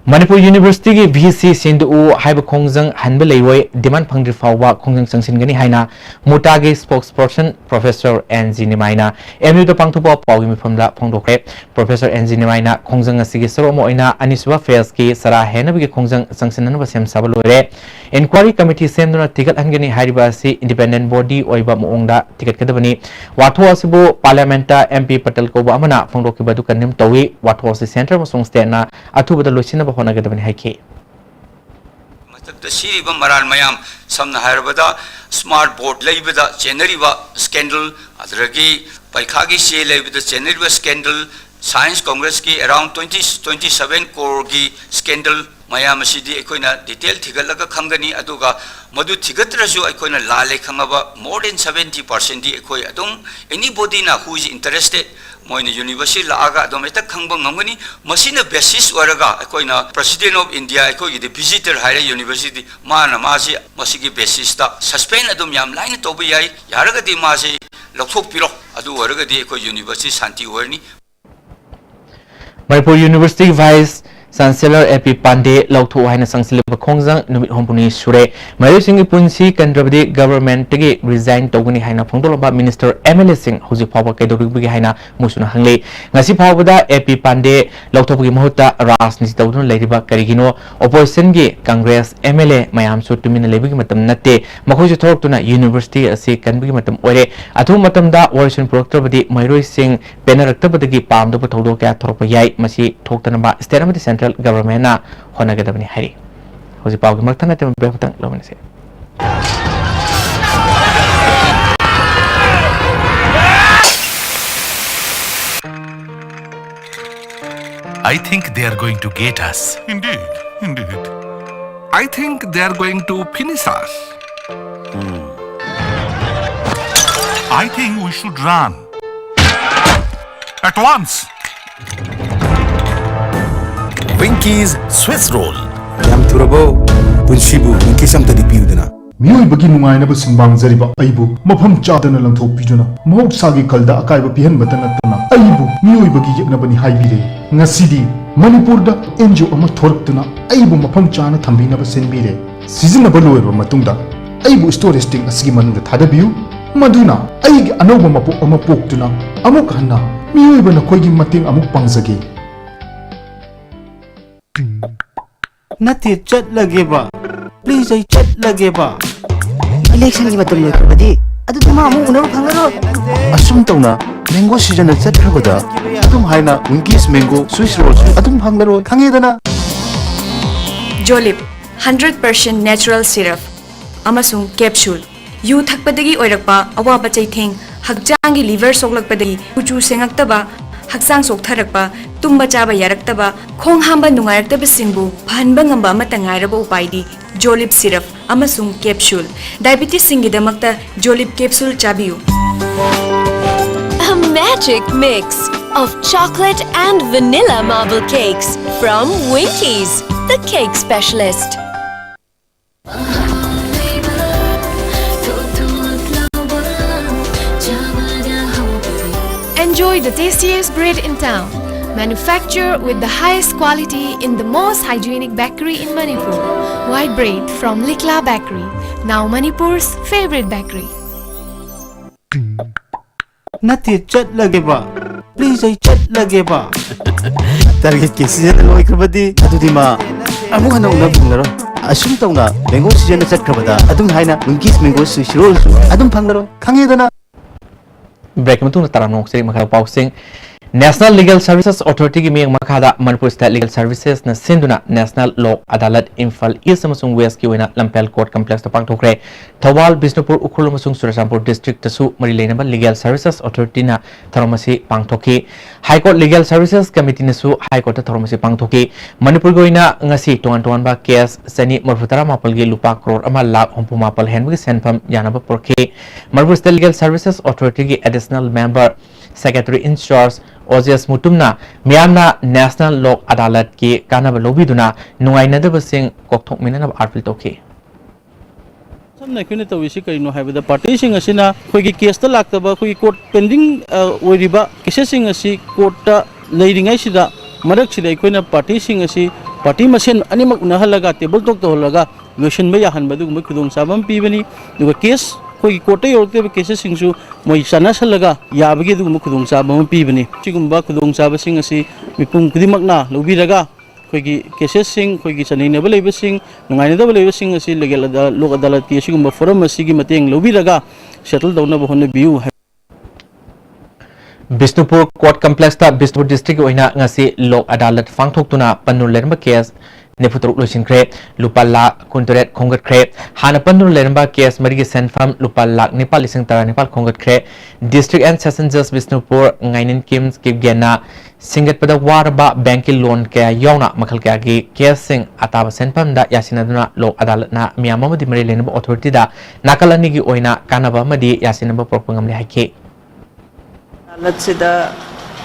ꯃꯅꯤꯄꯨꯔ Universityꯒꯤ VC ꯁꯦꯡꯗꯣꯛꯎ ꯍꯥꯏꯕ ꯈꯣꯡꯖꯪ ꯍꯟꯕ ꯂꯩꯔꯣꯏ, demand ꯐꯪꯗ꯭ꯔꯤ ꯐꯥꯎꯕ ꯈꯣꯡꯖꯪ ꯆꯪꯁꯤꯟꯒꯅꯤ ꯍꯥꯏꯅ MUTAꯒꯤ spokesperson Professor N G ꯅꯤꯃꯥꯏꯅ MUꯗ ꯄꯥꯡꯊꯣꯛꯄ ꯄꯥꯎꯒꯤ ꯃꯤꯐꯝꯗ ꯐꯣꯡꯗꯣꯛꯈ꯭ꯔꯦ꯫ Professor N G ꯅꯤꯃꯥꯏꯅ ꯈꯣꯡꯖꯪ ꯑꯁꯤꯒꯤ ꯁꯔꯨꯛ ꯑꯃ ꯑꯣꯏꯅ ꯑꯅꯤꯁꯨꯕ phaseꯀꯤ ꯆꯔꯥ ꯍꯦꯟꯅꯕꯒꯤ ꯈꯣꯡꯖꯪ ꯆꯪꯁꯤꯟꯅꯅꯕ ꯁꯦꯝ ꯁꯥꯕ ꯂꯣꯏꯔꯦ꯫ Inquiry committee ꯁꯦꯝꯗꯨꯅ ꯊꯤꯒꯠꯍꯟꯒꯅꯤ ꯍꯥꯏꯔꯤꯕ ꯑꯁꯤ independent body ꯑꯣꯏꯕ ꯃꯑꯣꯡꯗ ꯊꯤꯒꯠꯀꯗꯕꯅꯤ꯫ ꯋꯥꯊꯣꯛ ꯑꯁꯤꯕꯨ Parliamentꯇ MP ꯄꯇꯦꯜ ꯀꯧꯕ ꯑꯃꯅ ꯐꯣꯡꯗꯣꯛꯈꯤꯕ ꯑꯗꯨ condemn ꯇꯧꯏ꯫ ꯋꯥꯊꯣꯛ ꯑꯁꯤ centre ꯑꯃꯁꯨꯡ stateꯅ ꯑꯊꯨꯕꯗ ꯂꯣꯏꯁꯤꯟꯅꯕ ꯍꯣꯠꯅꯒꯗꯕꯅꯤ ꯍꯥꯏꯈꯤ꯫ ꯃꯊꯛꯇ ꯁꯤꯔꯤꯕ ꯃꯔꯥꯜ ꯃꯌꯥꯝ, ꯁꯝꯅ ꯍꯥꯏꯔꯕꯗ smart board ꯂꯩꯕꯗ ꯆꯦꯟꯅꯔꯤꯕ scandal, ꯑꯗꯨꯗꯒꯤ ꯄꯩꯈꯥꯒꯤ ꯆꯦ ꯂꯩꯕꯗ ꯆꯦꯟꯅꯔꯤꯕ scandal, Science Congressꯀꯤ around twenty, twenty seven coreꯒꯤ scandal ꯃꯌꯥꯝ ꯑꯁꯤꯗꯤ ꯑꯩꯈꯣꯏꯅ detail ꯊꯤꯒꯠꯂꯒ ꯈꯪꯒꯅꯤ꯫ ꯑꯗꯨꯒ ꯃꯗꯨ ꯊꯤꯒꯠꯇ꯭ꯔꯁꯨ ꯑꯩꯈꯣꯏꯅ ꯂꯥꯜꯂꯦ ꯈꯪꯉꯕ more than seventy percentꯗꯤ ꯑꯩꯈꯣꯏ ꯑꯗꯨꯝ, anybodyꯅ who is interested, ꯃꯣꯏꯅ university ꯂꯥꯛꯑꯒ ꯑꯗꯨꯝ ꯍꯦꯛꯇ ꯈꯪꯕ ꯉꯝꯒꯅꯤ꯫ ꯃꯁꯤꯅ basis ꯑꯣꯏꯔꯒ ꯑꯩꯈꯣꯏꯅ President of India ꯑꯩꯈꯣꯏꯒꯤꯗꯤ visitor ꯍꯥꯏꯔꯦ university, ꯃꯥꯅ ꯃꯥꯁꯤ ꯃꯁꯤꯒꯤ basisꯇ suspend ꯑꯗꯨꯝ ꯌꯥꯝ ꯂꯥꯏꯅ ꯇꯧꯕ ꯌꯥꯏ꯫ ꯌꯥꯔꯒꯗꯤ ꯃꯥꯁꯤ ꯂꯧꯊꯣꯛꯄꯤꯔꯣ, ꯑꯗꯨ ꯑꯣꯏꯔꯒꯗꯤ ꯑꯩꯈꯣꯏ university ꯁꯥꯟꯇꯤ ꯑꯣꯏꯔꯅꯤ꯫ ꯃꯅꯤꯄꯨꯔ Universityꯒꯤ Vice ꯆꯥꯟꯁꯦꯂꯔ ꯑꯦ ꯄꯤ ꯄꯥꯟꯗꯦ ꯂꯧꯊꯣꯛꯎ ꯍꯥꯏꯅ ꯆꯪꯁꯤꯜꯂꯤꯕ ꯈꯣꯡꯖꯪ ꯅꯨꯃꯤꯠ ꯍꯨꯝꯐꯨꯅꯤ ꯁꯨꯔꯦ꯫ ꯃꯍꯩꯔꯣꯏꯁꯤꯡꯒꯤ ꯄꯨꯟꯁꯤ ꯀꯟꯗ꯭ꯔꯕꯗꯤ ꯒꯚꯔꯟꯃꯦꯟꯠꯇꯒꯤ ꯔꯤꯖꯥꯏꯟ ꯇꯧꯒꯅꯤ ꯍꯥꯏꯅ ꯐꯣꯡꯗꯣꯛꯂꯕ ꯃꯤꯅꯤꯁꯇꯔ, ꯑꯦꯝ ꯑꯦꯜ ꯑꯦꯁꯤꯡ ꯍꯧꯖꯤꯛ ꯐꯥꯎꯕ ꯀꯩꯗꯧꯔꯤꯕꯒꯦ ꯍꯥꯏꯅ ꯃꯨꯁꯨꯅ ꯍꯪꯂꯤ꯫ ꯉꯁꯤ ꯐꯥꯎꯕꯗ ꯑꯦ ꯄꯤ ꯄꯥꯟꯗꯦ ꯂꯧꯊꯣꯛꯄꯒꯤ ꯃꯍꯨꯠꯇ ꯔꯥꯖꯅꯤꯇꯤ ꯇꯧꯗꯨꯅ ꯂꯩꯔꯤꯕ ꯀꯔꯤꯒꯤꯅꯣ? ꯑꯣꯄꯣꯖꯤꯁꯟꯒꯤ ꯀꯪꯒ꯭ꯔꯦꯁ ꯑꯦꯝ ꯑꯦꯜ ꯑꯦ ꯃꯌꯥꯝꯁꯨ ꯇꯨꯃꯤꯟꯅ ꯂꯩꯕꯒꯤ ꯃꯇꯝ ꯅꯠꯇꯦ꯫ ꯃꯈꯣꯏꯁꯨ ꯊꯣꯔꯛꯇꯨꯅ ꯌꯨꯅꯤꯚꯔꯁꯤꯇꯤ ꯑꯁꯤ ꯀꯟꯕꯒꯤ ꯃꯇꯝ ꯑꯣꯏꯔꯦ꯫ ꯑꯊꯨꯕ ꯃꯇꯝꯗ ꯋꯥꯔꯣꯏꯁꯤꯟ ꯄꯨꯔꯛꯇ꯭ꯔꯕꯗꯤ ꯃꯍꯩꯔꯣꯏꯁꯤꯡ ꯄꯦꯟꯅꯔꯛꯇꯕꯗꯒꯤ ꯄꯥꯝꯗꯕ ꯊꯧꯗꯣꯛ ꯀꯌꯥ ꯊꯣꯔꯛꯄ ꯌꯥꯏ꯫ ꯃꯁꯤ ꯊꯣꯛꯇꯅꯕ ꯁ꯭ꯇꯦꯠ ꯑꯃꯗꯤ ꯁꯦꯟꯇ꯭ꯔꯦꯜ ꯒꯚꯔꯟꯃꯦꯟꯠꯅ ꯍꯣꯠꯅꯒꯗꯕꯅꯤ ꯍꯥꯏꯔꯤ꯫ ꯍꯧꯖꯤꯛ ꯄꯥꯎꯒꯤ ꯃꯔꯛ ꯊꯠꯅ ꯇꯦꯝꯕ ꯕ꯭ꯔꯦꯛ ꯑꯃꯇꯪ ꯂꯧꯃꯤꯟꯅꯁꯤ꯫ I think they are going to get us. Indeed, indeed. I think they are going to finish us. I think we should run. At once. Winkies Swiss Roll. ꯌꯥꯝ ꯊꯨꯔꯕꯣ? ꯄꯨꯟꯁꯤꯕꯨ ꯋꯤꯡꯀꯤꯁ ꯑꯝꯇꯗꯤ ꯄꯤꯌꯨꯗꯅ꯫ ꯃꯤꯑꯣꯏꯕꯒꯤ ꯅꯨꯡꯉꯥꯏꯅꯕ ꯁꯨꯝꯕꯥꯡꯖꯔꯤꯕ ꯑꯩꯕꯨ ꯃꯐꯝ ꯆꯥꯗꯅ ꯂꯪꯊꯣꯛꯄꯤꯗꯨꯅ ꯃꯍꯧꯁꯥꯒꯤ ꯈꯜꯗ ꯑꯀꯥꯏꯕ ꯄꯤꯍꯟꯕꯇ ꯅꯠꯇꯅ ꯑꯩꯕꯨ ꯃꯤꯑꯣꯏꯕꯒꯤ ꯌꯦꯛꯅꯕꯅꯤ ꯍꯥꯏꯕꯤꯔꯦ꯫ ꯉꯁꯤꯗꯤ ꯃꯅꯤꯄꯨꯔꯗ ꯑꯦꯟ ꯖꯤ ꯑꯣ ꯑꯃ ꯊꯣꯔꯛꯇꯨꯅ ꯑꯩꯕꯨ ꯃꯐꯝ ꯆꯥꯅ ꯊꯝꯕꯤꯅꯕ ꯁꯤꯟꯕꯤꯔꯦ꯫ ꯁꯤꯖꯤꯟꯅꯕ ꯂꯣꯏꯔꯕ ꯃꯇꯨꯡꯗ ꯑꯩꯕꯨ ꯁ꯭ꯇꯣꯔꯦꯖ ꯇꯦꯡ ꯑꯁꯤꯒꯤ ꯃꯅꯨꯡꯗ ꯊꯥꯗꯕꯤꯌꯨ, ꯃꯗꯨꯅ ꯑꯩꯒꯤ ꯑꯅꯧꯕ ꯃꯄꯣꯛ ꯑꯃ ꯄꯣꯛꯇꯨꯅ ꯑꯃꯨꯛ ꯍꯟꯅ ꯃꯤꯑꯣꯏꯕ ꯅꯈꯣꯏꯒꯤ ꯃꯇꯦꯡ ꯑꯃꯨꯛ ꯄꯥꯡꯖꯒꯦ꯫ ꯅꯠꯇꯦ, ꯆꯠꯂꯒꯦꯕ꯫ ꯄ꯭ꯂꯤꯖ, ꯑꯩ ꯆꯠꯂꯒꯦꯕ꯫ ꯏꯂꯦꯛꯁꯟꯒꯤ ꯃꯇꯝ ꯂꯣꯏꯈ꯭ꯔꯕꯗꯤ ꯑꯗꯨꯗꯤ ꯃꯥ ꯑꯃꯨꯛ ꯎꯅꯕ ꯐꯪꯉꯔꯣꯏ꯫ ꯑꯁꯨꯝ ꯇꯧꯅ ꯃꯦꯡꯒꯣ ꯁꯤꯖꯟꯅ ꯆꯠꯈ꯭ꯔꯕꯗ ꯑꯗꯨꯝ ꯍꯥꯏꯅ ꯋꯤꯡꯀꯤꯁ ꯃꯦꯡꯒꯣ ꯁ꯭ꯋꯤꯁ ꯔꯣꯜꯁꯨ ꯑꯗꯨꯝ ꯐꯪꯂꯔꯣꯏ, ꯈꯪꯉꯦꯗꯅ? ꯖꯣꯂꯤꯞ, ꯍꯟꯗ꯭ꯔꯦꯠ ꯄꯥꯔꯁꯦꯟꯠ ꯅꯦꯆꯔꯦꯜ ꯁꯤꯔꯞ ꯑꯃꯁꯨꯡ ꯀꯦꯞꯁꯨꯜ꯫ ꯌꯨ ꯊꯛꯄꯗꯒꯤ ꯑꯣꯏꯔꯛꯄ ꯑꯋꯥꯕ ꯆꯩꯊꯦꯡ, ꯍꯛꯆꯥꯡꯒꯤ ꯂꯤꯚꯔ ꯁꯣꯛꯂꯛꯄꯗꯒꯤ ꯀꯨꯆꯨ ꯁꯦꯡꯉꯛꯇꯕ, ꯍꯛꯆꯥꯡ ꯆꯣꯛꯊꯔꯛꯄ, ꯇꯨꯝꯕ ꯆꯥꯕ ꯌꯥꯔꯛꯇꯕ, ꯈꯣꯡ ꯍꯥꯝꯕ ꯅꯨꯡꯉꯥꯏꯔꯛꯇꯕꯁꯤꯡꯕꯨ ꯐꯍꯟꯕ ꯉꯝꯕ ꯑꯃꯠꯇ ꯉꯥꯏꯔꯕ ꯎꯄꯥꯏꯗꯤ ꯖꯣꯂꯤꯞ ꯁꯤꯔꯞ ꯑꯃꯁꯨꯡ ꯀꯦꯞꯁꯨꯜ꯫ ꯗꯥꯏꯕꯤꯇꯤꯁꯁꯤꯡꯒꯤꯗꯃꯛꯇ ꯖꯣꯂꯤꯞ ꯀꯦꯞꯁꯨꯜ ꯆꯥꯕꯤꯌꯨ꯫ A magic mix of chocolate and vanilla marble cakes from Winkies, the cake specialist. Enjoy the tastiest bread in town. Manufacture with the highest quality in the most hygienic bakery in Manipur. White bread from Likla Bakery, now Manipur's favorite bakery. ꯅꯠꯇꯦ, ꯆꯠꯂꯒꯦꯕ꯫ Please, ꯑꯩ ꯆꯠꯂꯒꯦꯕ꯫ Target ꯀꯤ season ꯂꯣꯏꯈ꯭ꯔꯕꯗꯤ ꯑꯗꯨꯗꯤ ꯃꯥ ꯑꯃꯨꯛ ꯍꯟꯅ ꯎꯅꯕ ꯐꯪꯂꯔꯣꯏ꯫ ꯑꯁꯨꯝ ꯇꯧꯅ mango season ꯆꯠꯈ꯭ꯔꯕꯗ ꯑꯗꯨꯝ ꯍꯥꯏꯅ Winkies mango swiss rolls ꯑꯗꯨꯝ ꯐꯪꯂꯔꯣꯏ꯫ ꯈꯪꯉꯦꯗꯅ? Break ꯃꯇꯨꯡꯗ ꯇꯔꯥꯝꯅ ꯑꯣꯛꯆꯔꯤ꯫ ꯃꯈꯥ ꯄꯥꯎꯁꯤꯡ꯫ National Legal Services Authority ꯒꯤ ꯃꯤꯠꯌꯦꯡ ꯃꯈꯥꯗ ꯃꯅꯤꯄꯨꯔ State Legal Services ꯅ ꯁꯤꯟꯗꯨꯅ National Lok Adalat Imphal East ꯑꯃꯁꯨꯡ West ꯀꯤ ꯑꯣꯏꯅ ꯂꯝꯐꯦꯜ Court Complex ꯇ ꯄꯥꯡꯊꯣꯛꯈ꯭ꯔꯦ꯫ ꯊꯧꯕꯥꯜ, ꯕꯤꯁꯅꯨꯄꯨꯔ, ꯎꯈ꯭ꯔꯨꯜ ꯑꯃꯁꯨꯡ ꯆꯨꯔꯆꯥꯟꯄꯨꯔ district ꯇꯁꯨ ꯃꯔꯤ ꯂꯩꯅꯕ Legal Services Authority ꯅ ꯊꯧꯔꯝ ꯑꯁꯤ ꯄꯥꯡꯊꯣꯛꯈꯤ꯫ High Court Legal Services Committee ꯅꯁꯨ High Court ꯇ ꯊꯧꯔꯝ ꯑꯁꯤ ꯄꯥꯡꯊꯣꯛꯈꯤ꯫ ꯃꯅꯤꯄꯨꯔꯒꯤ ꯑꯣꯏꯅ ꯉꯁꯤ ꯇꯣꯉꯥꯟ ꯇꯣꯉꯥꯟꯕ case ꯆꯅꯤ ꯃꯔꯤꯐꯨ ꯇꯔꯥ ꯃꯥꯄꯜ ꯒꯤ ꯂꯨꯄꯥ ꯀ꯭ꯔꯣꯔ ꯑꯃ ꯂꯥꯈ ꯍꯨꯝꯐꯨ ꯃꯥꯄꯜ ꯍꯦꯟꯕꯒꯤ ꯁꯦꯟꯐꯝ ꯌꯥꯅꯕ ꯄꯨꯔꯛꯈꯤ꯫ Manipur State Legal Services Authority ꯒꯤ Additional Member Secretary in Charge ꯑꯣꯖꯦꯁ ꯃꯨꯇꯨꯝꯅ ꯃꯤꯌꯥꯝꯅ National Lok Adalat ꯀꯤ ꯀꯥꯟꯅꯕ ꯂꯧꯕꯤꯗꯨꯅ ꯅꯨꯡꯉꯥꯏꯅꯗꯕꯁꯤꯡ ꯀꯣꯛꯊꯣꯛꯃꯤꯟꯅꯅꯕ appeal ꯇꯧꯈꯤ꯫ ꯁꯝꯅ ꯑꯩꯈꯣꯏꯅ ꯇꯧꯔꯤꯁꯤ ꯀꯔꯤꯅꯣ ꯍꯥꯏꯕꯗ, party ꯁꯤꯡ ꯑꯁꯤꯅ ꯑꯩꯈꯣꯏꯒꯤ case ꯇ ꯂꯥꯛꯇꯕ, ꯑꯩꯈꯣꯏꯒꯤ court pending, ꯑ, ꯑꯣꯏꯔꯤꯕ cases ꯁꯤꯡ ꯑꯁꯤ court ꯇ ꯂꯩꯔꯤꯉꯩꯁꯤꯗ, ꯃꯔꯛꯁꯤꯗ ꯑꯩꯈꯣꯏꯅ party ꯁꯤꯡ ꯑꯁꯤ party ꯃꯁꯦꯟ ꯑꯅꯤꯃꯛ ꯎꯅꯍꯜꯂꯒ, table talk ꯇꯧꯍꯜꯂꯒ ꯂꯣꯏꯁꯤꯟꯕ ꯌꯥꯍꯟꯕ ꯑꯗꯨꯒꯨꯝꯕ ꯈꯨꯗꯣꯡꯆꯥꯕ ꯑꯃ ꯄꯤꯕꯅꯤ꯫ ꯑꯗꯨꯒ case, ꯑꯩꯈꯣꯏꯒꯤ court ꯇ ꯌꯧꯔꯛꯇ꯭ꯔꯤꯕ cases ꯁꯤꯡꯁꯨ ꯃꯣꯏ ꯆꯥꯟꯅꯁꯜꯂꯒ ꯌꯥꯕꯒꯤ ꯑꯗꯨꯒꯨꯝꯕ ꯈꯨꯗꯣꯡꯆꯥꯕ ꯑꯃ ꯄꯤꯕꯅꯤ꯫ ꯁꯤꯒꯨꯝꯕ ꯈꯨꯗꯣꯡꯆꯥꯕꯁꯤꯡ ꯑꯁꯤ ꯃꯤꯄꯨꯝ ꯈꯨꯗꯤꯡꯃꯛꯅ ꯂꯧꯕꯤꯔꯒ, ꯑꯩꯈꯣꯏꯒꯤ cases ꯁꯤꯡ, ꯑꯩꯈꯣꯏꯒꯤ ꯆꯅꯩꯅꯕ ꯂꯩꯕꯁꯤꯡ, ꯅꯨꯡꯉꯥꯏꯅꯗꯕ ꯂꯩꯕꯁꯤꯡ ꯑꯁꯤ legal ꯑꯗꯥ-, ꯂꯣꯛ ꯑꯗꯥꯂꯠꯀꯤ ꯑꯁꯤꯒꯨꯝꯕ forum ꯑꯁꯤꯒꯤ ꯃꯇꯦꯡ ꯂꯧꯕꯤꯔꯒ settle ꯇꯧꯅꯕ ꯍꯣꯠꯅꯕꯤꯌꯨ ꯍꯥꯏ꯫ ꯕꯤꯁꯅꯨꯄꯨꯔ Court Complex ꯇ ꯕꯤꯁꯅꯨꯄꯨꯔ district ꯀꯤ ꯑꯣꯏꯅ ꯉꯁꯤ ꯂꯣꯛ ꯑꯗꯥꯂꯠ ꯄꯥꯡꯊꯣꯛꯇꯨꯅ ꯄꯟꯗꯨꯅ ꯂꯩꯔꯝꯕ case ꯅꯤꯐꯨ ꯇꯔꯨꯛ ꯂꯣꯏꯁꯤꯟꯈ꯭ꯔꯦ꯫ ꯂꯨꯄꯥ ꯂꯥꯈ ꯀꯨꯟꯇꯔꯦꯠ ꯈꯣꯝꯒꯠꯈ꯭ꯔꯦ꯫ ꯍꯥꯟꯅ ꯄꯟꯗꯨꯅ ꯂꯩꯔꯝꯕ case ꯃꯔꯤꯒꯤ ꯁꯦꯟꯐꯝ ꯂꯨꯄꯥ ꯂꯥꯈ ꯅꯤꯄꯥꯜ ꯂꯤꯁꯤꯡ ꯇꯔꯥꯅꯤꯄꯥꯜ ꯈꯣꯝꯒꯠꯈ꯭ꯔꯦ꯫ District and Session Judge Bishnupur ꯉꯥꯏꯅꯤꯟ ꯀꯤꯝ ꯀꯤꯞꯒꯦꯟꯅ ꯁꯤꯡꯒꯠꯄꯗ ꯋꯥꯔꯕ bank ꯀꯤ loan ꯀꯌꯥ ꯌꯥꯎꯅ ꯃꯈꯜ ꯀꯌꯥꯒꯤ case ꯁꯤꯡ ꯑꯇꯥꯕ ꯁꯦꯟꯐꯝꯗ ꯌꯥꯁꯤꯟꯅꯗꯨꯅ ꯂꯣꯛ ꯑꯗꯥꯂꯠꯅ ꯃꯤꯌꯥꯝ ꯑꯃꯗꯤ ꯃꯔꯤ ꯂꯩꯅꯕ authority ꯗ ꯅꯥꯀꯜ ꯑꯅꯤꯒꯤ ꯑꯣꯏꯅ ꯀꯥꯟꯅꯕ ꯑꯃꯗꯤ ꯌꯥꯁꯤꯟꯅꯕ ꯄꯨꯔꯛꯄ ꯉꯝꯂꯦ ꯍꯥꯏꯈꯤ꯫ ꯑꯗꯥꯂꯠꯁꯤꯗ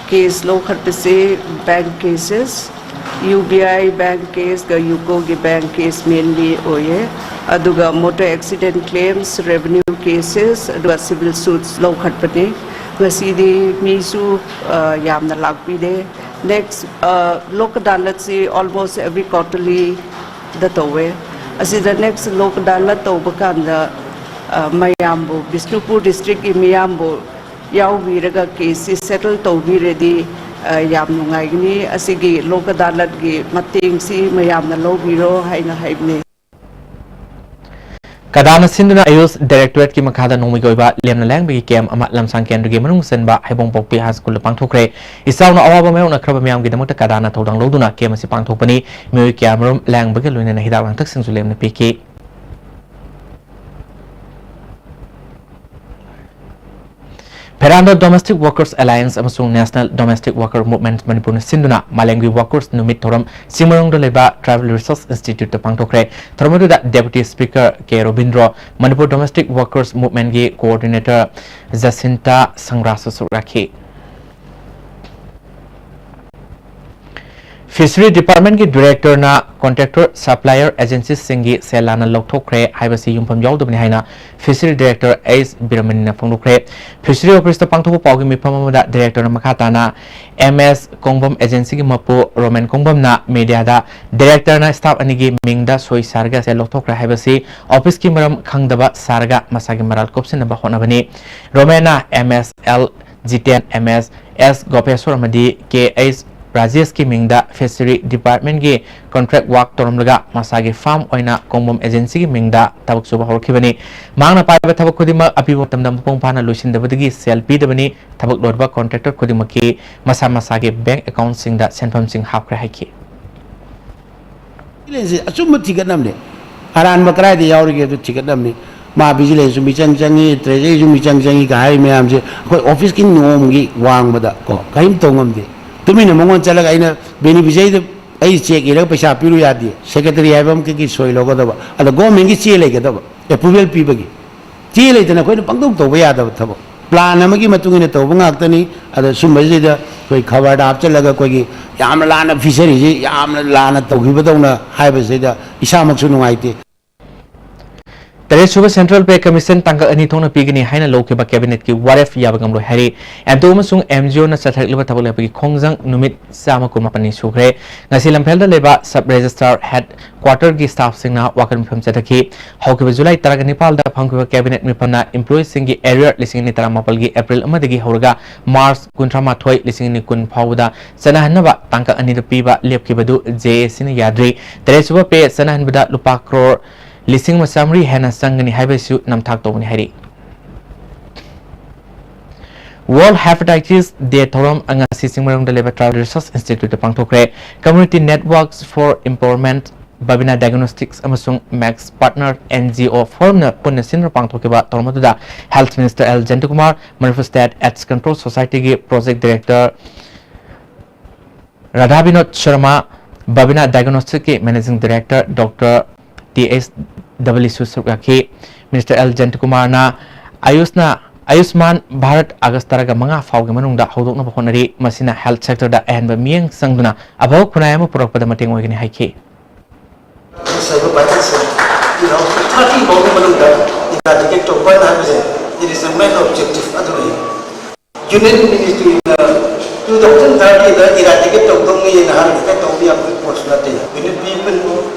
case ꯂꯧꯈꯠꯄꯁꯤ bank cases, UBI bank case ꯒ UCO ꯒꯤ bank case mainly ꯑꯣꯏꯌꯦ꯫ ꯑꯗꯨꯒ motor accident claims, revenue cases, ꯑꯗꯨꯒ civil suits ꯂꯧꯈꯠꯄꯅꯤ꯫ ꯉꯁꯤꯗꯤ ꯃꯤꯁꯨ, ꯑ, ꯌꯥꯝꯅ ꯂꯥꯛꯄꯤꯔꯦ꯫ Next, uh, Lok Adalat si almost every quarterly da tawwe. Asida next Lok Adalat tawba kanda, uh, mayambu, Bishnupur district ki mayambu yaubiraga case si settle tawbiradi, uh, yam nungaigani. Asigi Lok Adalat gi mateng si mayamna laubiro haina haibne. ꯀꯗꯥꯅ ꯁꯤꯟꯗꯨꯅ ꯑꯌꯨꯁ ꯗꯥꯏꯔꯦꯛꯇꯣꯔꯦꯠꯀꯤ ꯃꯈꯥꯗ ꯅꯣꯡꯃꯒꯤ ꯑꯣꯏꯕ ꯂꯦꯝꯅ ꯂꯥꯌꯦꯡꯕꯒꯤ ꯀꯦꯝ ꯑꯃ ꯂꯝꯁꯥꯡ ꯀꯦꯟꯗ꯭ꯔꯒꯤ ꯃꯅꯨꯡ ꯆꯟꯕ ꯍꯩꯕꯣꯡꯄꯣꯛꯄꯤ ꯍꯥꯏ ꯁ꯭ꯀꯨꯜꯗ ꯄꯥꯡꯊꯣꯛꯈ꯭ꯔꯦ꯫ ꯏꯆꯥꯎꯅ ꯑꯋꯥꯕ ꯃꯥꯌꯣꯛꯅꯈ꯭ꯔꯕ ꯃꯤꯌꯥꯝꯒꯤꯗꯃꯛꯇ ꯀꯗꯥꯅ ꯊꯧꯗꯥꯡ ꯂꯧꯗꯨꯅ ꯀꯦꯝ ꯑꯁꯤ ꯄꯥꯡꯊꯣꯛꯄꯅꯤ꯫ ꯃꯤꯑꯣꯏ ꯀꯌꯥꯃꯔꯨꯝ ꯂꯥꯌꯦꯡꯕꯒ ꯂꯣꯏꯅꯅ ꯍꯤꯗꯥꯛ ꯂꯥꯡꯊꯛꯁꯤꯡꯁꯨ ꯂꯦꯝꯅ ꯄꯤꯈꯤ꯫ ꯐꯦꯔꯥꯟꯗ Domestic Workers Alliance ꯑꯃꯁꯨꯡ National Domestic Worker Movement ꯃꯅꯤꯄꯨꯔꯅ ꯁꯤꯟꯗꯨꯅ ꯃꯥꯂꯦꯝꯒꯤ ꯋꯥꯔꯀꯔꯁ ꯅꯨꯃꯤꯠ ꯊꯧꯔꯝ ꯆꯤꯡꯃꯩꯔꯣꯡꯗ ꯂꯩꯕ Tribal Research Instituteꯇ ꯄꯥꯡꯊꯣꯛꯈ꯭ꯔꯦ꯫ ꯊꯧꯔꯝ ꯑꯗꯨꯗ Deputy Speaker ꯀꯦ Robindro, Manipur Domestic Workers Movementꯀꯤ Coordinator ꯖꯁꯤꯟꯇꯥ ꯁꯪꯒ꯭ꯔꯥꯁꯁꯨ ꯁꯔꯨꯛ ꯌꯥꯈꯤ꯫ Fishery Departmentꯀꯤ Directorꯅ contractor supplier agencyꯁꯤꯡꯒꯤ ꯁꯦꯜ ꯂꯥꯟꯅ ꯂꯧꯊꯣꯛꯈ꯭ꯔꯦ ꯍꯥꯏꯕꯁꯤ ꯌꯨꯝꯐꯝ ꯌꯥꯎꯗꯕꯅꯤ ꯍꯥꯏꯅ Fishery Director ꯑꯩꯆ ꯕꯤꯔꯃꯅꯤꯅ ꯐꯣꯡꯗꯣꯛꯈ꯭ꯔꯦ꯫ Fishery Officeꯇ ꯄꯥꯡꯊꯣꯛꯄ ꯄꯥꯎꯒꯤ ꯃꯤꯐꯝ ꯑꯃꯗ Directorꯅ ꯃꯈꯥ ꯇꯥꯅ ꯑꯦꯝ ꯑꯦꯁ ꯀꯣꯡꯕꯝ agencyꯒꯤ ꯃꯄꯨ ꯔꯣꯃꯦꯟ ꯀꯣꯡꯕꯝꯅ mediaꯗ Directorꯅ staff ꯑꯅꯤꯒꯤ ꯃꯤꯡꯗ ꯁꯣꯏ ꯁꯥꯔꯒ ꯁꯦꯜ ꯂꯧꯊꯣꯛꯈ꯭ꯔꯦ ꯍꯥꯏꯕꯁꯤ officeꯀꯤ ꯃꯔꯝ ꯈꯪꯗꯕ ꯁꯥꯔꯒ ꯃꯁꯥꯒꯤ ꯃꯔꯥꯜ ꯀꯨꯞꯁꯤꯟꯅꯕ ꯍꯣꯠꯅꯕꯅꯤ꯫ ꯔꯣꯃꯦꯟꯅ ꯑꯦꯝ ꯑꯦꯁ ꯑꯦꯜ ꯖꯤꯇꯦꯟ, ꯑꯦꯝ ꯑꯦꯁ ꯑꯦꯁ ꯒꯣꯄꯦꯁꯣꯔ ꯑꯃꯗꯤ ꯀꯦ ꯑꯩꯆ ꯔꯥꯖꯦꯁꯀꯤ ꯃꯤꯡꯗ Fishery Departmentꯀꯤ contract work ꯇꯧꯔꯝꯂꯒ ꯃꯁꯥꯒꯤ farm ꯑꯣꯏꯅ ꯀꯣꯡꯕꯝ agencyꯒꯤ ꯃꯤꯡꯗ ꯊꯕꯛ ꯁꯨꯕ ꯍꯧꯔꯛꯈꯤꯕꯅꯤ꯫ ꯃꯍꯥꯛꯅ ꯄꯥꯏꯕ ꯊꯕꯛ ꯈꯨꯗꯤꯡꯃꯛ ꯑꯄꯤꯕ ꯃꯇꯝꯗ ꯃꯄꯨꯡ ꯐꯥꯅ ꯂꯣꯏꯁꯤꯟꯗꯕꯗꯒꯤ ꯁꯦꯜ ꯄꯤꯗꯕꯅꯤ꯫ ꯊꯕꯛ ꯂꯣꯏꯔꯕ contractor ꯈꯨꯗꯤꯡꯃꯛꯀꯤ ꯃꯁꯥ ꯃꯁꯥꯒꯤ bank accountꯁꯤꯡꯗ ꯁꯦꯟꯐꯝꯁꯤꯡ ꯍꯥꯞꯈ꯭ꯔꯦ ꯍꯥꯏꯈꯤ꯫ Vigilance ꯑꯆꯨꯝꯕ ꯊꯤꯒꯠꯅꯕꯅꯦ꯫ ꯑꯔꯥꯟꯕ ꯀꯗꯥꯏꯗ ꯌꯥꯎꯔꯤꯒꯦ ꯑꯗꯨ ꯊꯤꯒꯠꯅꯕꯅꯤ꯫ ꯃꯥ Vigilanceꯁꯨ ꯃꯤꯆꯪ ꯆꯪꯉꯤ, Treasuryꯁꯨ ꯃꯤꯆꯪ ꯆꯪꯉꯤ ꯀ ꯍꯥꯏꯔꯤ ꯃꯌꯥꯝꯁꯦ ꯑꯩꯈꯣꯏ officeꯀꯤ ꯅꯤꯌꯣꯝꯒꯤ ꯋꯥꯡꯃꯗ ꯀꯣ ꯀꯔꯤꯝ ꯇꯧ ꯉꯝꯗꯦ꯫ ꯇꯨꯃꯤꯟꯅ ꯃꯉꯣꯟꯗ ꯆꯠꯂꯒ ꯑꯩꯅ beneficiaryꯗ ꯑꯩ cheque ꯏꯔꯒ ꯄꯩꯁꯥ ꯄꯤꯔꯨ ꯌꯥꯗꯦ꯫ Secretary ꯍꯥꯏꯕ ꯑꯃꯒꯤ ꯁꯣꯏ ꯂꯧꯒꯗꯕ, ꯑꯗ governmentꯀꯤ ꯆꯦ ꯂꯩꯒꯗꯕ, approval ꯄꯤꯕꯒꯤ꯫ ꯆꯦ ꯂꯩꯇꯅ ꯑꯩꯈꯣꯏꯅ ꯄꯪꯇꯧ ꯇꯧꯕ ꯌꯥꯗꯕ ꯊꯕꯛ꯫ Plan ꯑꯃꯒꯤ ꯃꯇꯨꯡ ꯏꯟꯅ ꯇꯧꯕ ꯉꯥꯛꯇꯅꯤ꯫ ꯑꯗ ꯁꯨꯝꯕꯁꯤꯗ ꯑꯩꯈꯣꯏ ꯈꯕꯔꯗ ꯍꯥꯞꯆꯤꯜꯂꯒ ꯑꯩꯈꯣꯏꯒꯤ ꯌꯥꯝꯅ ꯂꯥꯟꯅ fisheryꯁꯤ ꯌꯥꯝꯅ ꯂꯥꯟꯅ ꯇꯧꯈꯤꯕꯗꯧꯅ ꯍꯥꯏꯕꯁꯤꯗ ꯏꯁꯥꯃꯛꯁꯨ ꯅꯨꯡꯉꯥꯏꯇꯦ꯫ ꯇꯔꯦꯠꯁꯨꯕ Central Pay Commission ꯇꯥꯡꯀꯛ ꯑꯅꯤ ꯊꯣꯛꯅ ꯄꯤꯒꯅꯤ ꯍꯥꯏꯅ ꯂꯧꯈꯤꯕ Cabinet ꯀꯤ ꯋꯥꯔꯦꯞ ꯌꯥꯕ ꯉꯝꯂꯣꯏ ꯍꯥꯏꯔꯤ꯫ ꯑꯦꯝ ꯇꯤ ꯑꯣ ꯑꯃꯁꯨꯡ ꯑꯦꯝ ꯖꯤ ꯑꯣ ꯅ ꯆꯠꯊꯔꯛꯂꯤꯕ ꯊꯕꯛ ꯂꯦꯞꯄꯒꯤ ꯈꯣꯡꯖꯪ ꯅꯨꯃꯤꯠ ꯆꯥꯝꯃ ꯀꯨꯟꯃꯥꯄꯟꯅꯤ ꯁꯨꯈ꯭ꯔꯦ꯫ ꯉꯁꯤ ꯂꯝꯐꯦꯜꯗ ꯂꯩꯕ Sub Registrar Headquarter ꯒꯤ staff ꯁꯤꯡꯅ ꯋꯥꯀꯠ ꯃꯤꯐꯝ ꯆꯠꯊꯈꯤ꯫ ꯍꯧꯈꯤꯕ July ꯇꯔꯥꯒ ꯅꯤꯄꯥꯜꯗ ꯐꯪꯈꯤꯕ Cabinet ꯃꯤꯐꯝꯅ employee ꯁꯤꯡꯒꯤ arrear ꯂꯤꯁꯤꯡ ꯑꯅꯤ ꯇꯔꯥꯃꯥꯄꯜꯒꯤ April ꯑꯃꯗꯒꯤ ꯍꯧꯔꯒ March ꯀꯨꯟꯊ꯭ꯔꯥꯃꯥꯊꯣꯏ, ꯂꯤꯁꯤꯡ ꯑꯅꯤ ꯀꯨꯟ ꯐꯥꯎꯕꯗ ꯆꯠꯅꯍꯟꯅꯕ ꯇꯥꯡꯀꯛ ꯑꯅꯤꯗ ꯄꯤꯕ ꯂꯦꯞꯈꯤꯕꯗꯨ J A C ꯅ ꯌꯥꯗ꯭ꯔꯤ꯫ ꯇꯔꯦꯠꯁꯨꯕ pay ꯆꯠꯅꯍꯟꯕꯗ ꯂꯨꯄꯥ ꯀ꯭ꯔꯣꯔ ꯂꯤꯁꯤꯡ ꯑꯃ ꯆꯥꯃꯔꯤ ꯍꯦꯟꯅ ꯆꯪꯒꯅꯤ ꯍꯥꯏꯕꯁꯤꯁꯨ ꯅꯝꯊꯥꯛ ꯇꯧꯕꯅꯤ ꯍꯥꯏꯔꯤ꯫ World Hepatitis Day ꯊꯧꯔꯝ ꯉꯁꯤ ꯆꯤꯡꯃꯩꯔꯣꯡꯗ ꯂꯩꯕ Tribal Research Institute ꯇ ꯄꯥꯡꯊꯣꯛꯈ꯭ꯔꯦ꯫ Community Networks for Empowerment, Babina Diagnostics ꯑꯃꯁꯨꯡ Max Partner N G O Forum ꯅ ꯄꯨꯟꯅ ꯁꯤꯟꯗꯨꯅ ꯄꯥꯡꯊꯣꯛꯈꯤꯕ ꯊꯧꯔꯝ ꯑꯗꯨꯗ Health Minister L ꯖꯌꯟꯇꯀꯨꯃꯥꯔ, Manipur State AIDS Control Society ꯒꯤ Project Director Radha Vinod Sharma, Babina Diagnostics ꯀꯤ Managing Director Doctor T H W ꯁꯨ ꯁꯔꯨꯛ ꯌꯥꯈꯤ꯫ Minister L ꯖꯌꯟꯇꯀꯨꯃꯥꯔꯅ ꯑꯌꯨꯁꯅ, ꯑꯌꯨꯁꯃꯥꯟ ꯚꯥꯔꯠ ꯑꯥꯒꯁ ꯇꯔꯥꯃꯉꯥ ꯐꯥꯎꯒꯤ ꯃꯅꯨꯡꯗ ꯍꯧꯗꯣꯛꯅꯕ ꯍꯣꯠꯅꯔꯤ, ꯃꯁꯤꯅ health sector ꯗ ꯑꯍꯦꯟꯕ ꯃꯤꯠꯌꯦꯡ ꯆꯪꯗꯨꯅ ꯑꯐꯕ ꯈꯨꯟꯅꯥꯏ ꯑꯃ ꯄꯨꯔꯛꯄꯗ ꯃꯇꯦꯡ ꯑꯣꯏꯒꯅꯤ ꯍꯥꯏꯈꯤ꯫ ꯁꯥꯏꯕꯔ ꯚꯥꯏꯔꯁꯁꯦ ꯇꯨ ꯊꯥꯎꯖꯟ ꯊꯥꯔꯇꯤ ꯐꯥꯎꯒꯤ ꯃꯅꯨꯡꯗ eradicate ꯇꯧꯕ ꯍꯥꯏꯕꯁꯦ, it is a main objective ꯑꯗꯨꯅꯤ꯫ Union Ministry ꯅ ꯇꯨ ꯊꯥꯎꯖꯟ ꯊꯥꯔꯇꯤꯗ eradicate ꯇꯧꯗꯧꯅꯤ ꯍꯥꯏꯅ eradicate ꯇꯧꯕ ꯌꯥꯕꯒꯤ ꯄꯣꯠꯁꯨ ꯅꯠꯇꯦ꯫ We need people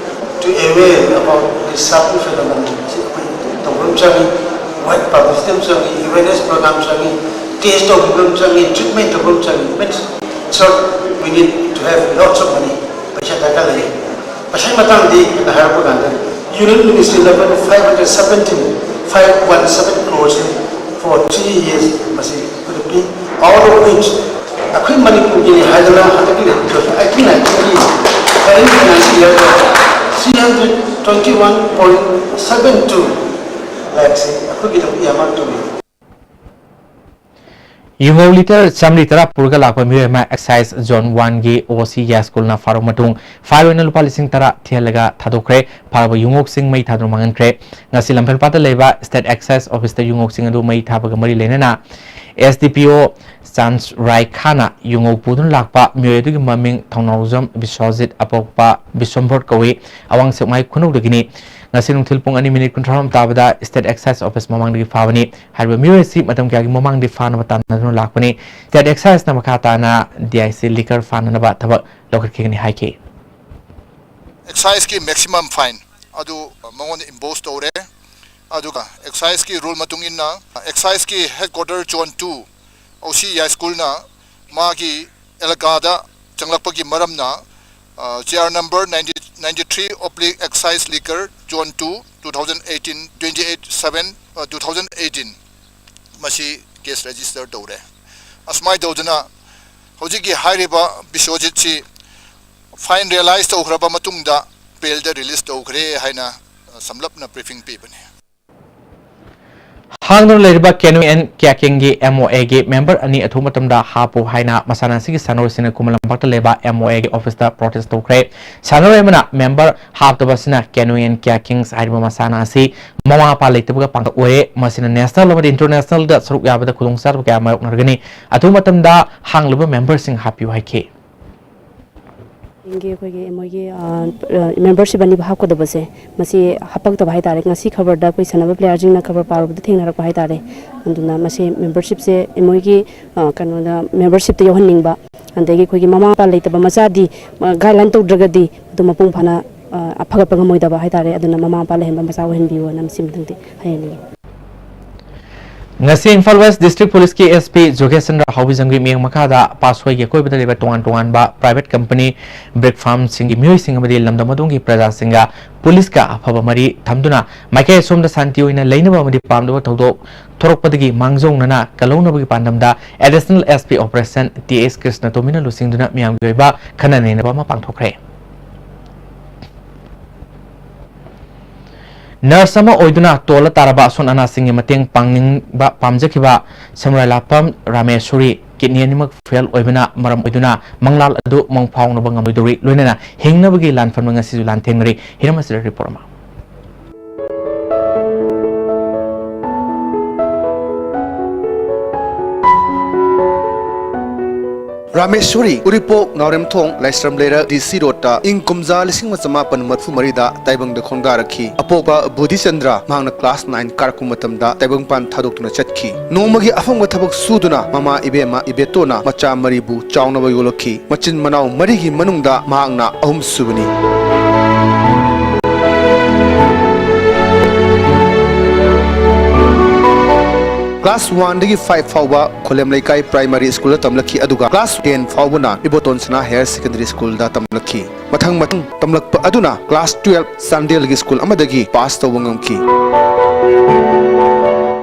to aware about this certain phenomenon꯫ ꯁꯤ ꯑꯩꯈꯣꯏ ꯇꯧꯕ ꯑꯃ ꯆꯪꯉꯤ, wide publicity ꯑꯃ ꯆꯪꯉꯤ, awareness program ꯆꯪꯉꯤ, test ꯇꯧꯕꯤꯕ ꯑꯃ ꯆꯪꯉꯤ, treatment ꯇꯧꯕ ꯑꯃ ꯆꯪꯉꯤ꯫ Means, so we need to have lots of money꯫ ꯄꯩꯁꯥ ꯗꯔꯀꯥꯔ ꯂꯩ꯫ ꯄꯩꯁꯥꯒꯤ ꯃꯇꯥꯡꯗꯤ ꯑꯩꯅ ꯍꯥꯏꯔꯛꯄ ꯀꯥꯟꯗ, Union Ministry ꯅ five hundred seventeen, five one seven crores for three years ꯃꯁꯤ ꯑꯩꯈꯣꯏꯗ ꯄꯤ꯫ Out of which ꯑꯩꯈꯣꯏ ꯃꯅꯤꯄꯨꯔꯒꯤꯅꯤ ꯍꯥꯏꯗꯅ ꯍꯟꯗꯛꯀꯤ eighteen nineteen ꯒꯤ current financial year ꯗ three hundred twenty one point seven two lakhs ꯁꯤ ꯑꯩꯈꯣꯏꯒꯤꯗꯃꯛ earmark ꯇꯧꯏ꯫ ꯌꯨꯉꯧ ꯂꯤꯇꯔ ꯆꯥꯃꯔꯤ ꯇꯔꯥ ꯄꯨꯔꯒ ꯂꯥꯛꯄ ꯃꯤꯑꯣꯏ ꯑꯃ Excise Zone one ꯒꯤ O C gas ꯀꯨꯜꯅ ꯐꯥꯔꯕ ꯃꯇꯨꯡ fine ꯑꯣꯏꯅ ꯂꯨꯄꯥ ꯂꯤꯁꯤꯡ ꯇꯔꯥ ꯊꯤꯍꯜꯂꯒ ꯊꯥꯗꯣꯛꯈ꯭ꯔꯦ꯫ ꯐꯥꯔꯕ ꯌꯨꯉꯧꯁꯤꯡ ꯃꯩ ꯊꯥꯗꯨꯅ ꯃꯥꯡꯍꯟꯈ꯭ꯔꯦ꯫ ꯉꯁꯤ ꯂꯝꯐꯦꯜꯄꯥꯠꯇ ꯂꯩꯕ State Excise Office ꯇ ꯌꯨꯉꯧꯁꯤꯡ ꯑꯗꯨ ꯃꯩ ꯊꯥꯕꯒ ꯃꯔꯤ ꯂꯩꯅꯅ S D P O ꯆꯥꯟꯁ ꯔꯥꯏꯈꯥꯅ ꯌꯨꯉꯧ ꯄꯨꯗꯨꯅ ꯂꯥꯛꯄ ꯃꯤꯑꯣꯏ ꯑꯗꯨꯒꯤ ꯃꯃꯤꯡ ꯊꯧꯅꯥꯎꯖꯝ ꯕꯤꯁ꯭ꯋꯖꯤꯠ ꯑꯄꯣꯛꯄ ꯕꯤꯁ꯭ꯋꯝꯚꯔ ꯀꯧꯏ꯫ ꯑꯋꯥꯡ ꯁꯦꯛꯃꯥꯏ ꯈꯨꯅꯧꯗꯒꯤꯅꯤ꯫ ꯉꯁꯤ ꯅꯨꯡꯊꯤꯜ ꯄꯨꯡ ꯑꯅꯤ ꯃꯤꯅꯤꯠ ꯀꯨꯟꯊ꯭ꯔꯥ ꯇꯥꯕꯗ ꯁ꯭ꯇꯦꯠ ꯑꯦꯛꯁꯥꯏꯖ ꯑꯣꯐꯤꯁ ꯃꯃꯥꯡꯗꯒꯤ ꯐꯥꯕꯅꯤ꯫ ꯍꯥꯏꯔꯤꯕ ꯃꯤꯑꯣꯏ ꯑꯁꯤ ꯃꯇꯝ ꯀꯌꯥꯒꯤ ꯃꯃꯥꯡꯗꯒꯤ ꯐꯥꯅꯕ ꯇꯥꯟꯅꯗꯨꯅ ꯂꯥꯛꯄꯅꯤ꯫ ꯁ꯭ꯇꯦꯠ ꯑꯦꯛꯁꯥꯏꯖꯅ ꯃꯈꯥ ꯇꯥꯅ ꯗꯤ ꯑꯥꯏ ꯁꯤ ꯂꯤꯀꯔ ꯐꯥꯅꯅꯕ ꯊꯕꯛ ꯂꯧꯈꯠꯈꯤꯒꯅꯤ ꯍꯥꯏꯈꯤ꯫ ꯑꯦꯛꯁꯥꯏꯖꯀꯤ ꯃꯦꯛꯁꯤꯃꯝ ꯐꯥꯏꯟ ꯑꯗꯨ ꯃꯉꯣꯟꯗ ꯏꯝꯄꯣꯁ ꯇꯧꯔꯦ꯫ ꯑꯗꯨꯒ ꯑꯦꯛꯁꯥꯏꯖꯀꯤ ꯔꯨꯜ ꯃꯇꯨꯡ ꯏꯟꯅ ꯑꯦꯛꯁꯥꯏꯖꯀꯤ ꯍꯦꯗꯀ꯭ꯋꯥꯇꯔ ꯖꯣꯟ ꯇꯨ ꯑꯣ ꯁꯤ ꯌꯥꯏꯁ꯭ꯀꯨꯜꯅ ꯃꯥꯒꯤ ꯑꯦꯂꯀꯥꯗ ꯆꯪꯂꯛꯄꯒꯤ ꯃꯔꯝꯅ, G R number ninety, ninety three oblique excise liquor zone two, two thousand eighteen, twenty eight seven, two thousand eighteen, ꯃꯁꯤ ꯀꯦꯁ ꯔꯦꯖꯤꯁꯇꯔ ꯇꯧꯔꯦ꯫ ꯑꯁꯨꯃꯥꯏꯅ ꯇꯧꯗꯅ ꯍꯧꯖꯤꯛꯀꯤ ꯍꯥꯏꯔꯤꯕ ꯕꯤꯁ꯭ꯋꯖꯤꯠꯁꯤ ꯐꯥꯏꯟ ꯔꯤꯌꯦꯂꯥꯏꯖ ꯇꯧꯈ꯭ꯔꯕ ꯃꯇꯨꯡꯗ ꯕꯦꯜꯗ ꯔꯤꯂꯤꯖ ꯇꯧꯈ꯭ꯔꯦ ꯍꯥꯏꯅ, ꯑ, ꯁꯝꯂꯞꯅ ꯕ꯭ꯔꯤꯐꯤꯡ ꯄꯤꯕꯅꯤ꯫ ꯍꯥꯡꯗꯨꯅ ꯂꯩꯔꯤꯕ ꯀꯦꯟ ꯋꯤꯡ ꯑꯦꯟ ꯀꯤꯌꯥꯀꯤꯡꯒꯤ ꯑꯦꯝ ꯑꯣ ꯑꯦꯒꯤ ꯃꯦꯝꯕꯔ ꯑꯅꯤ ꯑꯊꯨꯕ ꯃꯇꯝꯗ ꯍꯥꯞꯄꯨ ꯍꯥꯏꯅ ꯃꯁꯥꯟꯅ ꯑꯁꯤꯒꯤ ꯁꯥꯟꯅꯔꯣꯏꯁꯤꯡꯅ ꯈꯨꯃꯟ ꯂꯝꯄꯥꯛꯇ ꯂꯩꯕ ꯑꯦꯝ ꯑꯣ ꯑꯦꯒꯤ ꯑꯣꯐꯤꯁꯇ ꯄ꯭ꯔꯣꯇꯦꯁ ꯇꯧꯈ꯭ꯔꯦ꯫ ꯁꯥꯟꯅꯔꯣꯏ ꯑꯃꯅ ꯃꯦꯝꯕꯔ ꯍꯥꯞꯇꯕ ꯑꯁꯤꯅ ꯀꯦꯟ ꯋꯤꯡ ꯑꯦꯟ ꯀꯤꯌꯥꯀꯤꯡꯁ ꯍꯥꯏꯔꯤꯕ ꯃꯁꯥꯟꯅ ꯑꯁꯤ ꯃꯃꯥ ꯃꯄꯥ ꯂꯩꯇꯕꯒ ꯄꯥꯡꯊꯣꯛ ꯑꯣꯏꯔꯦ꯫ ꯃꯁꯤꯅ ꯅꯦꯁꯅꯦꯜ ꯑꯃꯗꯤ ꯏꯟꯇꯔꯅꯦꯁꯅꯦꯜꯗ ꯁꯔꯨꯛ ꯌꯥꯕꯗ ꯈꯨꯗꯣꯡꯆꯥꯗꯕ ꯀꯌꯥ ꯃꯥꯌꯣꯛꯅꯔꯒꯅꯤ꯫ ꯑꯊꯨꯕ ꯃꯇꯝꯗ ꯍꯥꯡꯂꯤꯕ ꯃꯦꯝꯕꯔꯁꯤꯡ ꯍꯥꯞꯄꯤꯌꯨ ꯍꯥꯏꯈꯤ꯫ ꯏꯪꯒꯤ ꯑꯩꯈꯣꯏꯒꯤ ꯃꯣꯏꯒꯤ, ꯑ, ꯑ, ꯃꯦꯝꯕꯔꯁꯤꯞ ꯑꯅꯤꯕꯨ ꯍꯥꯞꯀꯗꯕꯁꯦ, ꯃꯁꯤ ꯍꯥꯞꯄꯛꯇꯕ ꯍꯥꯏꯇꯥꯔꯦ꯫ ꯉꯁꯤ ꯈꯕꯔꯗ ꯑꯩꯈꯣꯏ ꯁꯥꯟꯅꯕ ꯄ꯭ꯂꯦꯌꯥꯔꯁꯤꯡꯅ ꯈꯕꯔ ꯄꯥꯔꯨꯕꯗ ꯊꯦꯡꯅꯔꯛꯄ ꯍꯥꯏꯇꯥꯔꯦ꯫ ꯑꯗꯨꯅ ꯃꯁꯤ ꯃꯦꯝꯕꯔꯁꯤꯞꯁꯦ ꯃꯣꯏꯒꯤ, ꯑ, ꯀꯩꯅꯣꯗ, ꯃꯦꯝꯕꯔꯁꯤꯞꯇ ꯌꯥꯎꯍꯟꯅꯤꯡꯕ, ꯑꯗꯒꯤ ꯑꯩꯈꯣꯏꯒꯤ ꯃꯃꯥ ꯃꯄꯥ ꯂꯩꯇꯕ ꯃꯆꯥꯗꯤ, ꯑ, ꯒꯥꯏꯗꯂꯥꯏꯟ ꯇꯧꯗ꯭ꯔꯒꯗꯤ ꯑꯗꯨ ꯃꯄꯨꯡ ꯐꯥꯅ, ꯑ, ꯐꯒꯠꯄ ꯉꯝꯃꯣꯏꯗꯕ ꯍꯥꯏꯇꯥꯔꯦ꯫ ꯑꯗꯨꯅ ꯃꯃꯥ ꯃꯄꯥ ꯂꯩꯍꯟꯕ ꯃꯆꯥ ꯑꯣꯏꯍꯟꯕꯤꯌꯣꯅ ꯃꯁꯤ ꯃꯊꯪꯗꯤ ꯍꯥꯏꯍꯟꯅꯤꯡꯉꯤ꯫ ꯉꯁꯤ ꯏꯝꯐꯥꯜ ꯋꯦꯁ ꯗꯤꯁꯇ꯭ꯔꯤꯛ ꯄꯨꯂꯤꯁꯀꯤ ꯑꯦꯁ ꯄꯤ ꯖꯣꯒꯦꯁ ꯆꯟꯗ꯭ꯔ ꯍꯥꯎꯕꯤꯖꯝꯒꯤ ꯃꯤꯠꯌꯦꯡ ꯃꯈꯥꯗ ꯄꯥꯠꯁꯣꯏꯒꯤ ꯑꯀꯣꯏꯕꯗ ꯂꯩꯕ ꯇꯣꯉꯥꯟ ꯇꯣꯉꯥꯟꯕ ꯄ꯭ꯔꯥꯏꯚꯦꯠ ꯀꯝꯄꯅꯤ, ꯕ꯭ꯔꯤꯛ ꯐꯥꯔꯝꯁꯤꯡꯒꯤ ꯃꯤꯑꯣꯏꯁꯤꯡ ꯑꯃꯗꯤ ꯂꯝꯗꯝ ꯑꯗꯣꯝꯒꯤ ꯄ꯭ꯔꯖꯥꯁꯤꯡꯒ ꯄꯨꯂꯤꯁꯀ ꯑꯐꯕ ꯃꯔꯤ ꯊꯝꯗꯨꯅ ꯃꯥꯏꯀꯩ ꯑꯁꯣꯝꯗ ꯁꯥꯟꯇꯤ ꯑꯣꯏꯅ ꯂꯩꯅꯕ ꯑꯃꯗꯤ ꯄꯥꯝꯗꯕ ꯊꯧꯗꯣꯛ ꯊꯣꯔꯛꯄꯗꯒꯤ ꯃꯥꯡꯖꯧꯅꯅ ꯀꯜꯍꯧꯅꯕꯒꯤ ꯄꯥꯟꯗꯝꯗ additional S P operation T S ꯀ꯭ꯔꯤꯁꯅꯇꯣꯃꯤꯅ ꯂꯨꯆꯤꯡꯗꯨꯅ ꯃꯤꯌꯥꯝꯒꯤ ꯑꯣꯏꯕ ꯈꯟꯅ ꯅꯩꯅꯕ ꯑꯃ ꯄꯥꯡꯊꯣꯛꯈ꯭ꯔꯦ꯫ ꯅꯔꯁ ꯑꯃ ꯑꯣꯏꯗꯨꯅ ꯇꯣꯜꯂ ꯇꯥꯔꯕ ꯑꯁꯣꯟ ꯑꯅꯥꯁꯤꯡꯒꯤ ꯃꯇꯦꯡ ꯄꯥꯡꯅꯤꯡꯕ ꯄꯥꯝꯖꯈꯤꯕ ꯁꯃꯨꯔꯥꯏꯂꯥꯛꯄꯝ ꯔꯥꯃꯦꯁꯣꯔꯤ ꯀꯤꯗꯅꯤ ꯑꯅꯤꯃꯛ ꯐꯦꯜ ꯑꯣꯏꯕꯅ ꯃꯔꯝ ꯑꯣꯏꯗꯨꯅ ꯃꯪꯂꯥꯜ ꯑꯗꯨ ꯃꯪ ꯐꯥꯎꯅꯕ ꯉꯝꯂꯣꯏꯗꯧꯔꯤ, ꯂꯣꯏꯅꯅ ꯍꯤꯡꯅꯕꯒꯤ ꯂꯥꯟꯐꯝꯗ ꯉꯁꯤꯁꯨ ꯂꯥꯟꯊꯦꯡꯅꯔꯤ꯫ ꯍꯤꯔꯝ ꯑꯁꯤꯗ ꯔꯤꯄꯣꯔꯠ ꯑꯃ꯫ ꯔꯥꯃꯦꯁ꯭ꯋꯔꯤ, ꯎꯔꯤꯄꯣꯛ, ꯅꯥꯎꯔꯦꯝꯊꯣꯡ, ꯂꯥꯏꯁ꯭ꯔꯝ ꯂꯩꯔꯛ, ꯗꯤ ꯁꯤ ꯔꯣꯗꯇ ꯏꯪ ꯀꯨꯝꯖꯥ ꯂꯤꯁꯤꯡ ꯑꯃ ꯆꯃꯥꯄꯟ ꯃꯔꯤꯐꯨ ꯃꯔꯤꯗ ꯇꯥꯏꯕꯪꯗ ꯈꯣꯡꯗꯥꯔꯛꯈꯤ꯫ ꯑꯄꯣꯛꯄ ꯕꯨꯙꯤꯆꯟꯗ꯭ꯔ, ꯃꯍꯥꯛꯅ ꯀ꯭ꯂꯥꯁ ꯅꯥꯏꯟ ꯀꯥꯔꯛꯄ ꯃꯇꯝꯗ ꯇꯥꯏꯕꯪꯄꯥꯟ ꯊꯥꯗꯣꯛꯇꯨꯅ ꯆꯠꯈꯤ꯫ ꯅꯣꯡꯃꯒꯤ ꯑꯐꯪꯕ ꯊꯕꯛ ꯁꯨꯗꯨꯅ ꯃꯃꯥ ꯏꯕꯦꯝꯃ ꯏꯕꯦꯇꯣꯟꯅ ꯃꯆꯥ ꯃꯔꯤꯕꯨ ꯆꯥꯎꯅꯕ ꯌꯣꯛꯂꯛꯈꯤ꯫ ꯃꯆꯤꯟ ꯃꯅꯥꯎ ꯃꯔꯤꯒꯤ ꯃꯅꯨꯡꯗ ꯃꯍꯥꯛꯅ ꯑꯍꯨꯝꯁꯨꯕꯅꯤ꯫ ꯀ꯭ꯂꯥꯁ ꯋꯥꯟꯗꯒꯤ ꯐꯥꯏꯚ ꯐꯥꯎꯕ ꯈꯨꯂꯦꯝ ꯂꯩꯀꯥꯏ ꯄ꯭ꯔꯥꯏꯃꯥꯔꯤ ꯁ꯭ꯀꯨꯜꯗ ꯇꯝꯂꯛꯈꯤ, ꯑꯗꯨꯒ ꯀ꯭ꯂꯥꯁ ꯇꯦꯟ ꯐꯥꯎꯕꯅ ꯏꯕꯣꯇꯣꯟ ꯁꯅꯥ ꯍꯥꯌꯔ ꯁꯦꯀꯦꯟꯗꯔꯤ ꯁ꯭ꯀꯨꯜꯗ ꯇꯝꯂꯛꯈꯤ꯫ ꯃꯊꯪ ꯃꯊꯪ ꯇꯝꯂꯛꯄ ꯑꯗꯨꯅ ꯀ꯭ꯂꯥꯁ ꯇꯨꯋꯦꯜꯐ ꯆꯥꯟꯗꯦꯜꯒꯤ ꯁ꯭ꯀꯨꯜ ꯑꯃꯗꯒꯤ ꯄꯥꯁ ꯇꯧꯕ ꯉꯝꯈꯤ꯫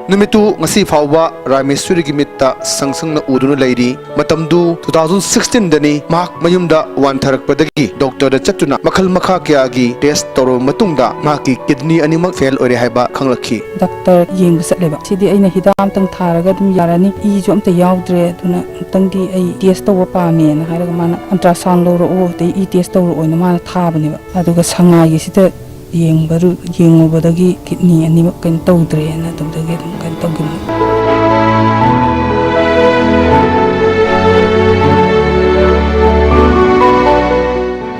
ꯅꯨꯃꯤꯠꯇꯨ ꯉꯁꯤ ꯐꯥꯎꯕ ꯔꯥꯃꯦꯁ꯭ꯋꯔꯤꯒꯤ ꯃꯤꯠꯇ ꯁꯪ ꯁꯪꯅ ꯎꯗꯨꯅ ꯂꯩꯔꯤ꯫ ꯃꯇꯝꯗꯨ ꯇꯨ ꯊꯥꯎꯖꯟ ꯁꯤꯛꯁꯇꯤꯟꯗꯅꯤ꯫ ꯃꯍꯥꯛ ꯃꯌꯨꯝꯗ ꯋꯥꯟꯊꯔꯛꯄꯗꯒꯤ ꯗꯣꯛꯇꯔꯗ ꯆꯠꯇꯨꯅ ꯃꯈꯜ ꯃꯈꯥ ꯀꯌꯥꯒꯤ ꯇꯦꯁ ꯇꯧꯔꯕ ꯃꯇꯨꯡꯗ ꯃꯍꯥꯛꯀꯤ ꯀꯤꯗꯅꯤ ꯑꯅꯤꯃꯛ ꯐꯦꯜ ꯑꯣꯏꯔꯦ ꯍꯥꯏꯕ ꯈꯪꯂꯛꯈꯤ꯫ ꯗꯥꯛꯇꯔ ꯌꯦꯡꯕ ꯆꯠꯂꯦꯕ꯫ ꯁꯤꯗꯤ ꯑꯩꯅ ꯍꯤꯗꯥꯛ ꯑꯝꯇꯪ ꯊꯥꯔꯒ ꯑꯗꯨꯝ ꯌꯥꯔꯅꯤ, ꯏꯁꯨ ꯑꯝꯇ ꯌꯥꯎꯗ꯭ꯔꯦ, ꯑꯗꯨꯅ ꯑꯃꯨꯛꯇꯪꯗꯤ ꯑꯩ ꯇꯦꯁ ꯇꯧꯕ ꯄꯥꯝꯃꯦꯅ ꯍꯥꯏꯔꯒ ꯃꯥꯅ ꯑꯜꯇ꯭ꯔꯥꯁꯥꯎꯟ ꯂꯧꯔꯛꯑꯣ, ꯑꯗꯩ ꯏ ꯇꯦꯁ ꯇꯧꯔꯛꯑꯣꯅ ꯃꯥꯅ ꯊꯥꯕꯅꯦꯕ꯫ ꯑꯗꯨꯒ ꯁꯉꯥꯏꯒꯤꯁꯤꯗ ꯌꯦꯡꯕꯔꯨ-, ꯌꯦꯡꯉꯨꯕꯗꯒꯤ ꯀꯤꯗꯅꯤ ꯑꯅꯤꯃꯛ ꯀꯩꯅꯣ ꯇꯧꯗ꯭ꯔꯦꯅ ꯑꯗꯨꯗꯒꯤ ꯑꯗꯨꯝ ꯀꯩꯅꯣ ꯇꯧꯈꯤꯕꯅꯤ꯫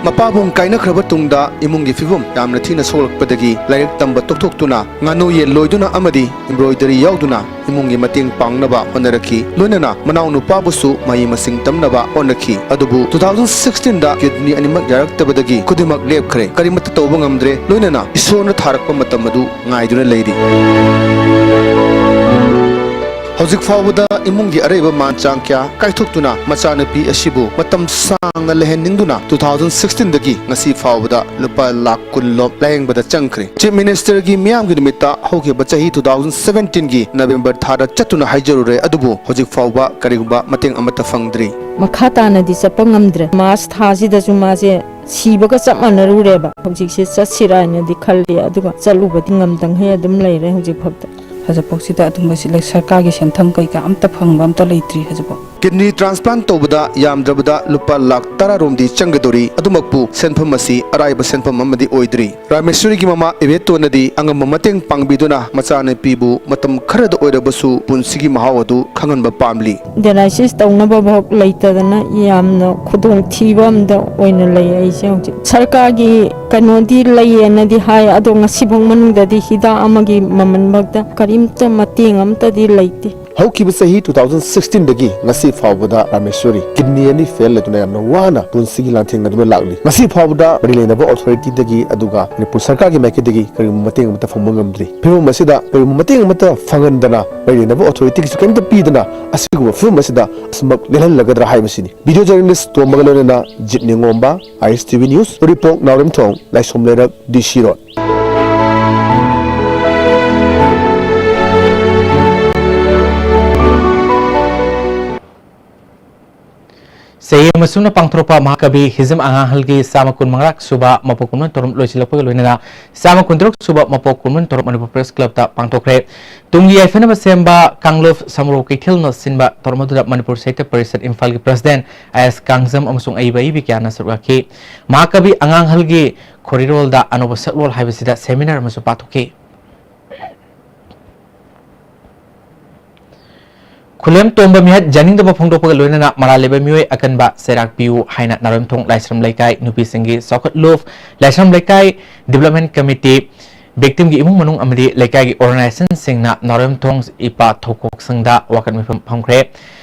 ꯃꯄꯥꯕꯨꯡ ꯀꯥꯏꯅꯈ꯭ꯔꯕ ꯇꯨꯡꯗ ꯏꯃꯨꯡꯒꯤ ꯐꯤꯕꯝ ꯌꯥꯝꯅ ꯊꯤꯅ ꯁꯣꯛꯂꯛꯄꯗꯒꯤ ꯂꯥꯏꯔꯤꯛ ꯇꯝꯕ ꯇꯣꯛꯊꯣꯛꯇꯨꯅ ꯉꯥꯅꯨ ꯌꯦꯟ ꯂꯣꯏꯗꯨꯅ ꯑꯃꯗꯤ embroidery ꯌꯥꯎꯗꯨꯅ ꯏꯃꯨꯡꯒꯤ ꯃꯇꯦꯡ ꯄꯥꯡꯅꯕ ꯍꯣꯠꯅꯔꯛꯈꯤ꯫ ꯂꯣꯏꯅꯅ ꯃꯅꯥꯎ ꯅꯨꯄꯥꯕꯨꯁꯨ ꯃꯍꯩ ꯃꯁꯤꯡ ꯇꯝꯅꯕ ꯍꯣꯠꯅꯈꯤ꯫ ꯑꯗꯨꯕꯨ ꯇꯨ ꯊꯥꯎꯖꯟ ꯁꯤꯛꯁꯇꯤꯟꯗ ꯀꯤꯗꯅꯤ ꯑꯅꯤꯃꯛ ꯌꯥꯔꯛꯇꯕꯗꯒꯤ ꯈꯨꯗꯤꯡꯃꯛ ꯂꯦꯞꯈ꯭ꯔꯦ꯫ ꯀꯔꯤꯃꯠꯇ ꯇꯧꯕ ꯉꯝꯗ꯭ꯔꯦ꯫ ꯂꯣꯏꯅꯅ ꯏꯁꯣꯔꯅ ꯊꯥꯔꯛꯄ ꯃꯇꯝ ꯑꯗꯨ ꯉꯥꯏꯗꯨꯅ ꯂꯩꯔꯤ꯫ ꯍꯧꯖꯤꯛ ꯐꯥꯎꯕꯗ ꯏꯃꯨꯡꯒꯤ ꯑꯔꯩꯕ ꯃꯥꯟ ꯆꯥꯡ ꯀꯌꯥ ꯀꯥꯏꯊꯣꯛꯇꯨꯅ ꯃꯆꯥꯅꯨꯄꯤ ꯑꯁꯤꯕꯨ ꯃꯇꯝ ꯁꯥꯡꯅ ꯂꯩꯍꯟꯅꯤꯡꯗꯨꯅ ꯇꯨ ꯊꯥꯎꯖꯟ ꯁꯤꯛꯁꯇꯤꯟꯗꯒꯤ ꯉꯁꯤ ꯐꯥꯎꯕꯗ ꯂꯨꯄꯥ ꯂꯥꯈ ꯀꯨꯟ ꯂꯣꯝ ꯂꯥꯌꯦꯡꯕꯗ ꯆꯪꯈ꯭ꯔꯦ꯫ ꯆꯤꯐ ꯃꯤꯅꯤꯁꯇꯔꯒꯤ ꯃꯤꯌꯥꯝꯒꯤ ꯅꯨꯃꯤꯠꯇ ꯍꯧꯈꯤꯕ ꯆꯍꯤ ꯇꯨ ꯊꯥꯎꯖꯟ ꯁꯚꯦꯟꯇꯤꯟꯒꯤ ꯅꯕꯦꯝꯕꯔ ꯊꯥꯗ ꯆꯠꯇꯨꯅ ꯍꯥꯏꯖꯔꯨꯔꯦ, ꯑꯗꯨꯕꯨ ꯍꯧꯖꯤꯛ ꯐꯥꯎꯕ ꯀꯔꯤꯒꯨꯝꯕ ꯃꯇꯦꯡ ꯑꯃꯠꯇ ꯐꯪꯗ꯭ꯔꯤ꯫ ꯃꯈꯥ ꯇꯥꯅꯗꯤ ꯆꯠꯄ ꯉꯝꯗ꯭ꯔꯦ꯫ ꯃꯥꯔꯆ ꯊꯥꯁꯤꯗꯁꯨ ꯃꯥꯁꯦ ꯁꯤꯕꯒ ꯆꯞ ꯃꯥꯟꯅꯔꯨꯔꯦꯕ꯫ ꯍꯧꯖꯤꯛꯁꯦ ꯆꯠꯁꯤꯔꯥ ꯍꯥꯏꯅꯗꯤ ꯈꯜꯂꯤ, ꯑꯗꯨꯒ ꯆꯠꯂꯨꯕꯗꯤ ꯉꯝꯗꯉꯩ ꯑꯗꯨꯝ ꯂꯩꯔꯦ ꯍꯧꯖꯤꯛ ꯐꯥꯎꯗ꯫ ꯍꯧꯖꯤꯛꯐꯥꯎꯁꯤꯗ ꯑꯗꯨꯝꯕꯁꯤ ꯂꯩ-, ꯁꯔꯀꯥꯔꯒꯤ ꯁꯦꯟꯊꯪ ꯀꯩꯀꯥ ꯑꯝꯇ ꯐꯪꯕ ꯑꯝꯇ ꯂꯩꯇ꯭ꯔꯤ ꯍꯧꯖꯤꯛꯐꯥꯎ꯫ ꯀꯤꯗꯅꯤ ꯇ꯭ꯔꯥꯟꯁꯄ꯭ꯂꯥꯟ ꯇꯧꯕꯗ ꯌꯥꯝꯗ꯭ꯔꯕꯗ ꯂꯨꯄꯥ ꯂꯥꯈ ꯇꯔꯥ ꯔꯣꯝꯗꯤ ꯆꯪꯒꯗꯧꯔꯤ꯫ ꯑꯗꯨꯃꯛꯄꯨ ꯁꯦꯟꯐꯝ ꯑꯁꯤ ꯑꯔꯥꯏꯕ ꯁꯦꯟꯐꯝ ꯑꯃꯗꯤ ꯑꯣꯏꯗ꯭ꯔꯤ꯫ ꯔꯥꯃꯦꯁ꯭ꯋꯔꯤꯒꯤ ꯃꯃꯥ ꯏꯕꯦꯇꯣꯅꯗꯤ ꯑꯉꯝꯕ ꯃꯇꯦꯡ ꯄꯥꯡꯕꯤꯗꯨꯅ ꯃꯆꯥꯅꯨꯄꯤꯕꯨ ꯃꯇꯝ ꯈꯔꯗ ꯑꯣꯏꯔꯕꯁꯨ ꯄꯨꯟꯁꯤꯒꯤ ꯃꯍꯥꯎ ꯑꯗꯨ ꯈꯪꯍꯟꯕ ꯄꯥꯝꯂꯤ꯫ ꯗꯥꯏꯂꯥꯏꯁꯤꯁ ꯇꯧꯅꯕ ꯐꯥꯎ ꯂꯩꯇꯗꯅ ꯌꯥꯝꯅ ꯈꯨꯗꯣꯡꯊꯤꯕ ꯑꯃꯗ ꯑꯣꯏꯅ ꯂꯩ ꯑꯩꯁꯦ ꯍꯧꯖꯤꯛ꯫ ꯁꯔꯀꯥꯔꯒꯤ ꯀꯩꯅꯣꯗꯤ ꯂꯩꯌꯦꯅꯗꯤ ꯍꯥꯏ, ꯑꯗꯣ ꯉꯁꯤꯐꯥꯎ ꯃꯅꯨꯡꯗꯗꯤ ꯍꯤꯗꯥꯛ ꯑꯃꯒꯤ ꯃꯃꯜ ꯐꯥꯎꯗ ꯀꯔꯤꯝꯇ ꯃꯇꯦꯡ ꯑꯃꯠꯇꯗꯤ ꯂꯩꯇꯦ꯫ ꯍꯧꯈꯤꯕ ꯆꯍꯤ two thousand sixteen ꯗꯒꯤ ꯉꯁꯤ ꯐꯥꯎꯕꯗ ꯔꯥꯃꯦꯁ꯭ꯋꯔꯤ ꯀꯤꯗꯅꯤ ꯑꯅꯤ ꯐꯦꯜ ꯂꯩꯗꯨꯅ ꯌꯥꯝꯅ ꯋꯥꯅ ꯄꯨꯟꯁꯤꯒꯤ ꯂꯥꯟꯊꯦꯡꯅꯗꯨꯅ ꯂꯥꯛꯂꯤ꯫ ꯉꯁꯤ ꯐꯥꯎꯕꯗ ꯃꯔꯤ ꯂꯩꯅꯕ ꯑꯣꯊꯣꯔꯤꯇꯤꯗꯒꯤ ꯑꯗꯨꯒ ꯃꯅꯤꯄꯨꯔ ꯁꯔꯀꯥꯔꯒꯤ ꯃꯥꯏꯀꯩꯗꯒꯤ ꯀꯔꯤꯒꯨꯝꯕ ꯃꯇꯦꯡ ꯑꯃꯠꯇ ꯐꯪꯕ ꯉꯝꯗ꯭ꯔꯤ꯫ ꯐꯤꯕꯝ ꯑꯁꯤꯗ ꯀꯔꯤꯒꯨꯝꯕ ꯃꯇꯦꯡ ꯑꯃꯠꯇ ꯐꯪꯍꯟꯗꯅ ꯃꯔꯤ ꯂꯩꯅꯕ ꯑꯣꯊꯣꯔꯤꯇꯤꯒꯤꯁꯨ ꯀꯔꯤꯝꯇ ꯄꯤꯗꯅ ꯑꯁꯤꯒꯨꯝꯕ ꯐꯤꯕꯝ ꯑꯁꯤꯗ ꯑꯁꯨꯃꯛ ꯂꯦꯜꯍꯜꯂꯒꯗ꯭ꯔꯥ ꯍꯥꯏꯕꯁꯤꯅꯤ꯫ ꯚꯤꯗꯤꯑꯣ ꯖꯔꯅꯦꯂꯤꯁ ꯇꯣꯝꯕꯒ ꯂꯣꯏꯅꯅ ꯖꯤꯠ ꯅꯤꯉꯣꯝꯕ, ISTV News, ꯎꯔꯤꯄꯣꯛ, ꯅꯥꯎꯔꯦꯝꯊꯣꯡ, ꯂꯥꯏꯁ꯭ꯔꯝ ꯂꯩꯔꯛ, DC Road꯫ ꯆꯍꯤ ꯑꯃ ꯁꯨꯞꯅ ꯄꯥꯡꯊꯣꯔꯛꯄ ꯃꯍꯥꯀꯕꯤ ꯍꯤꯖꯝ ꯑꯉꯥꯡꯍꯜꯒꯤ ꯆꯥꯝꯃ ꯀꯨꯟ ꯃꯉꯥꯔꯛ ꯁꯨꯕ ꯃꯄꯣꯛ ꯀꯨꯝꯑꯣꯟ ꯊꯧꯔꯝ ꯂꯣꯏꯁꯤꯜꯂꯛꯄꯒ ꯂꯣꯏꯅꯅ ꯆꯥꯝꯃ ꯀꯨꯟꯇꯔꯨꯛ ꯁꯨꯕ ꯃꯄꯣꯛ ꯀꯨꯝꯑꯣꯟ ꯊꯧꯔꯝ ꯃꯅꯤꯄꯨꯔ ꯄ꯭ꯔꯦꯁ ꯀ꯭ꯂꯕꯇ ꯄꯥꯡꯊꯣꯛꯈ꯭ꯔꯦ꯫ ꯇꯨꯡꯒꯤ ꯌꯥꯏꯐꯅꯕ ꯁꯦꯝꯕ ꯀꯥꯡꯂꯨꯞ ꯁꯃꯨꯔꯧ ꯀꯩꯊꯦꯜꯅ ꯁꯤꯟꯕ ꯊꯧꯔꯝ ꯑꯗꯨꯗ ꯃꯅꯤꯄꯨꯔ ꯁꯥꯍꯤꯇ꯭ꯌ ꯄꯔꯤꯁꯠ ꯏꯝꯐꯥꯜꯒꯤ ꯄ꯭ꯔꯁꯤꯗꯦꯟꯠ ꯑꯥꯏ ꯑꯦꯁ ꯀꯥꯡꯖꯝ ꯑꯃꯁꯨꯡ ꯑꯏꯕ ꯑꯏꯕꯤ ꯀꯌꯥꯅ ꯁꯔꯨꯛ ꯌꯥꯈꯤ꯫ ꯃꯍꯥꯀꯕꯤ ꯑꯉꯥꯡꯍꯜꯒꯤ ꯈꯣꯔꯤꯔꯣꯜꯗ ꯑꯅꯧꯕ ꯁꯛꯂꯣꯜ ꯍꯥꯏꯕꯁꯤꯗ ꯁꯦꯃꯤꯅꯥꯔ ꯑꯃꯁꯨ ꯄꯥꯡꯊꯣꯛꯈꯤ꯫ ꯈꯨꯂꯦꯝ ꯇꯣꯝꯕ ꯃꯤꯍꯠ ꯌꯥꯅꯤꯡꯗꯕ ꯐꯣꯡꯗꯣꯛꯄꯒ ꯂꯣꯏꯅꯅ ꯃꯔꯥꯜ ꯂꯩꯕ ꯃꯤꯑꯣꯏ ꯑꯀꯟꯕ ꯆꯩꯔꯥꯛ ꯄꯤꯌꯨ ꯍꯥꯏꯅ ꯅꯥꯎꯔꯦꯝꯊꯣꯡ ꯂꯥꯏꯁ꯭ꯔꯝ ꯂꯩꯀꯥꯏ ꯅꯨꯄꯤꯁꯤꯡꯒꯤ ꯆꯥꯎꯈꯠꯂꯨꯞ, ꯂꯥꯏꯁ꯭ꯔꯝ ꯂꯩꯀꯥꯏ ꯗꯤꯕꯦꯂꯞꯃꯦꯟ ꯀꯃꯤꯇꯤ, ꯚꯤꯛꯇꯤꯝꯒꯤ ꯏꯃꯨꯡ ꯃꯅꯨꯡ ꯑꯃꯗꯤ ꯂꯩꯀꯥꯏꯒꯤ ꯑꯣꯔꯒꯅꯥꯏꯖꯦꯁꯟꯁꯤꯡꯅ ꯅꯥꯎꯔꯦꯝꯊꯣꯡ ꯏꯄꯥ ꯊꯧꯀꯣꯛ ꯁꯪꯗ ꯋꯥꯀꯠ ꯃꯤꯐꯝ ꯐꯝꯈ꯭ꯔꯦ꯫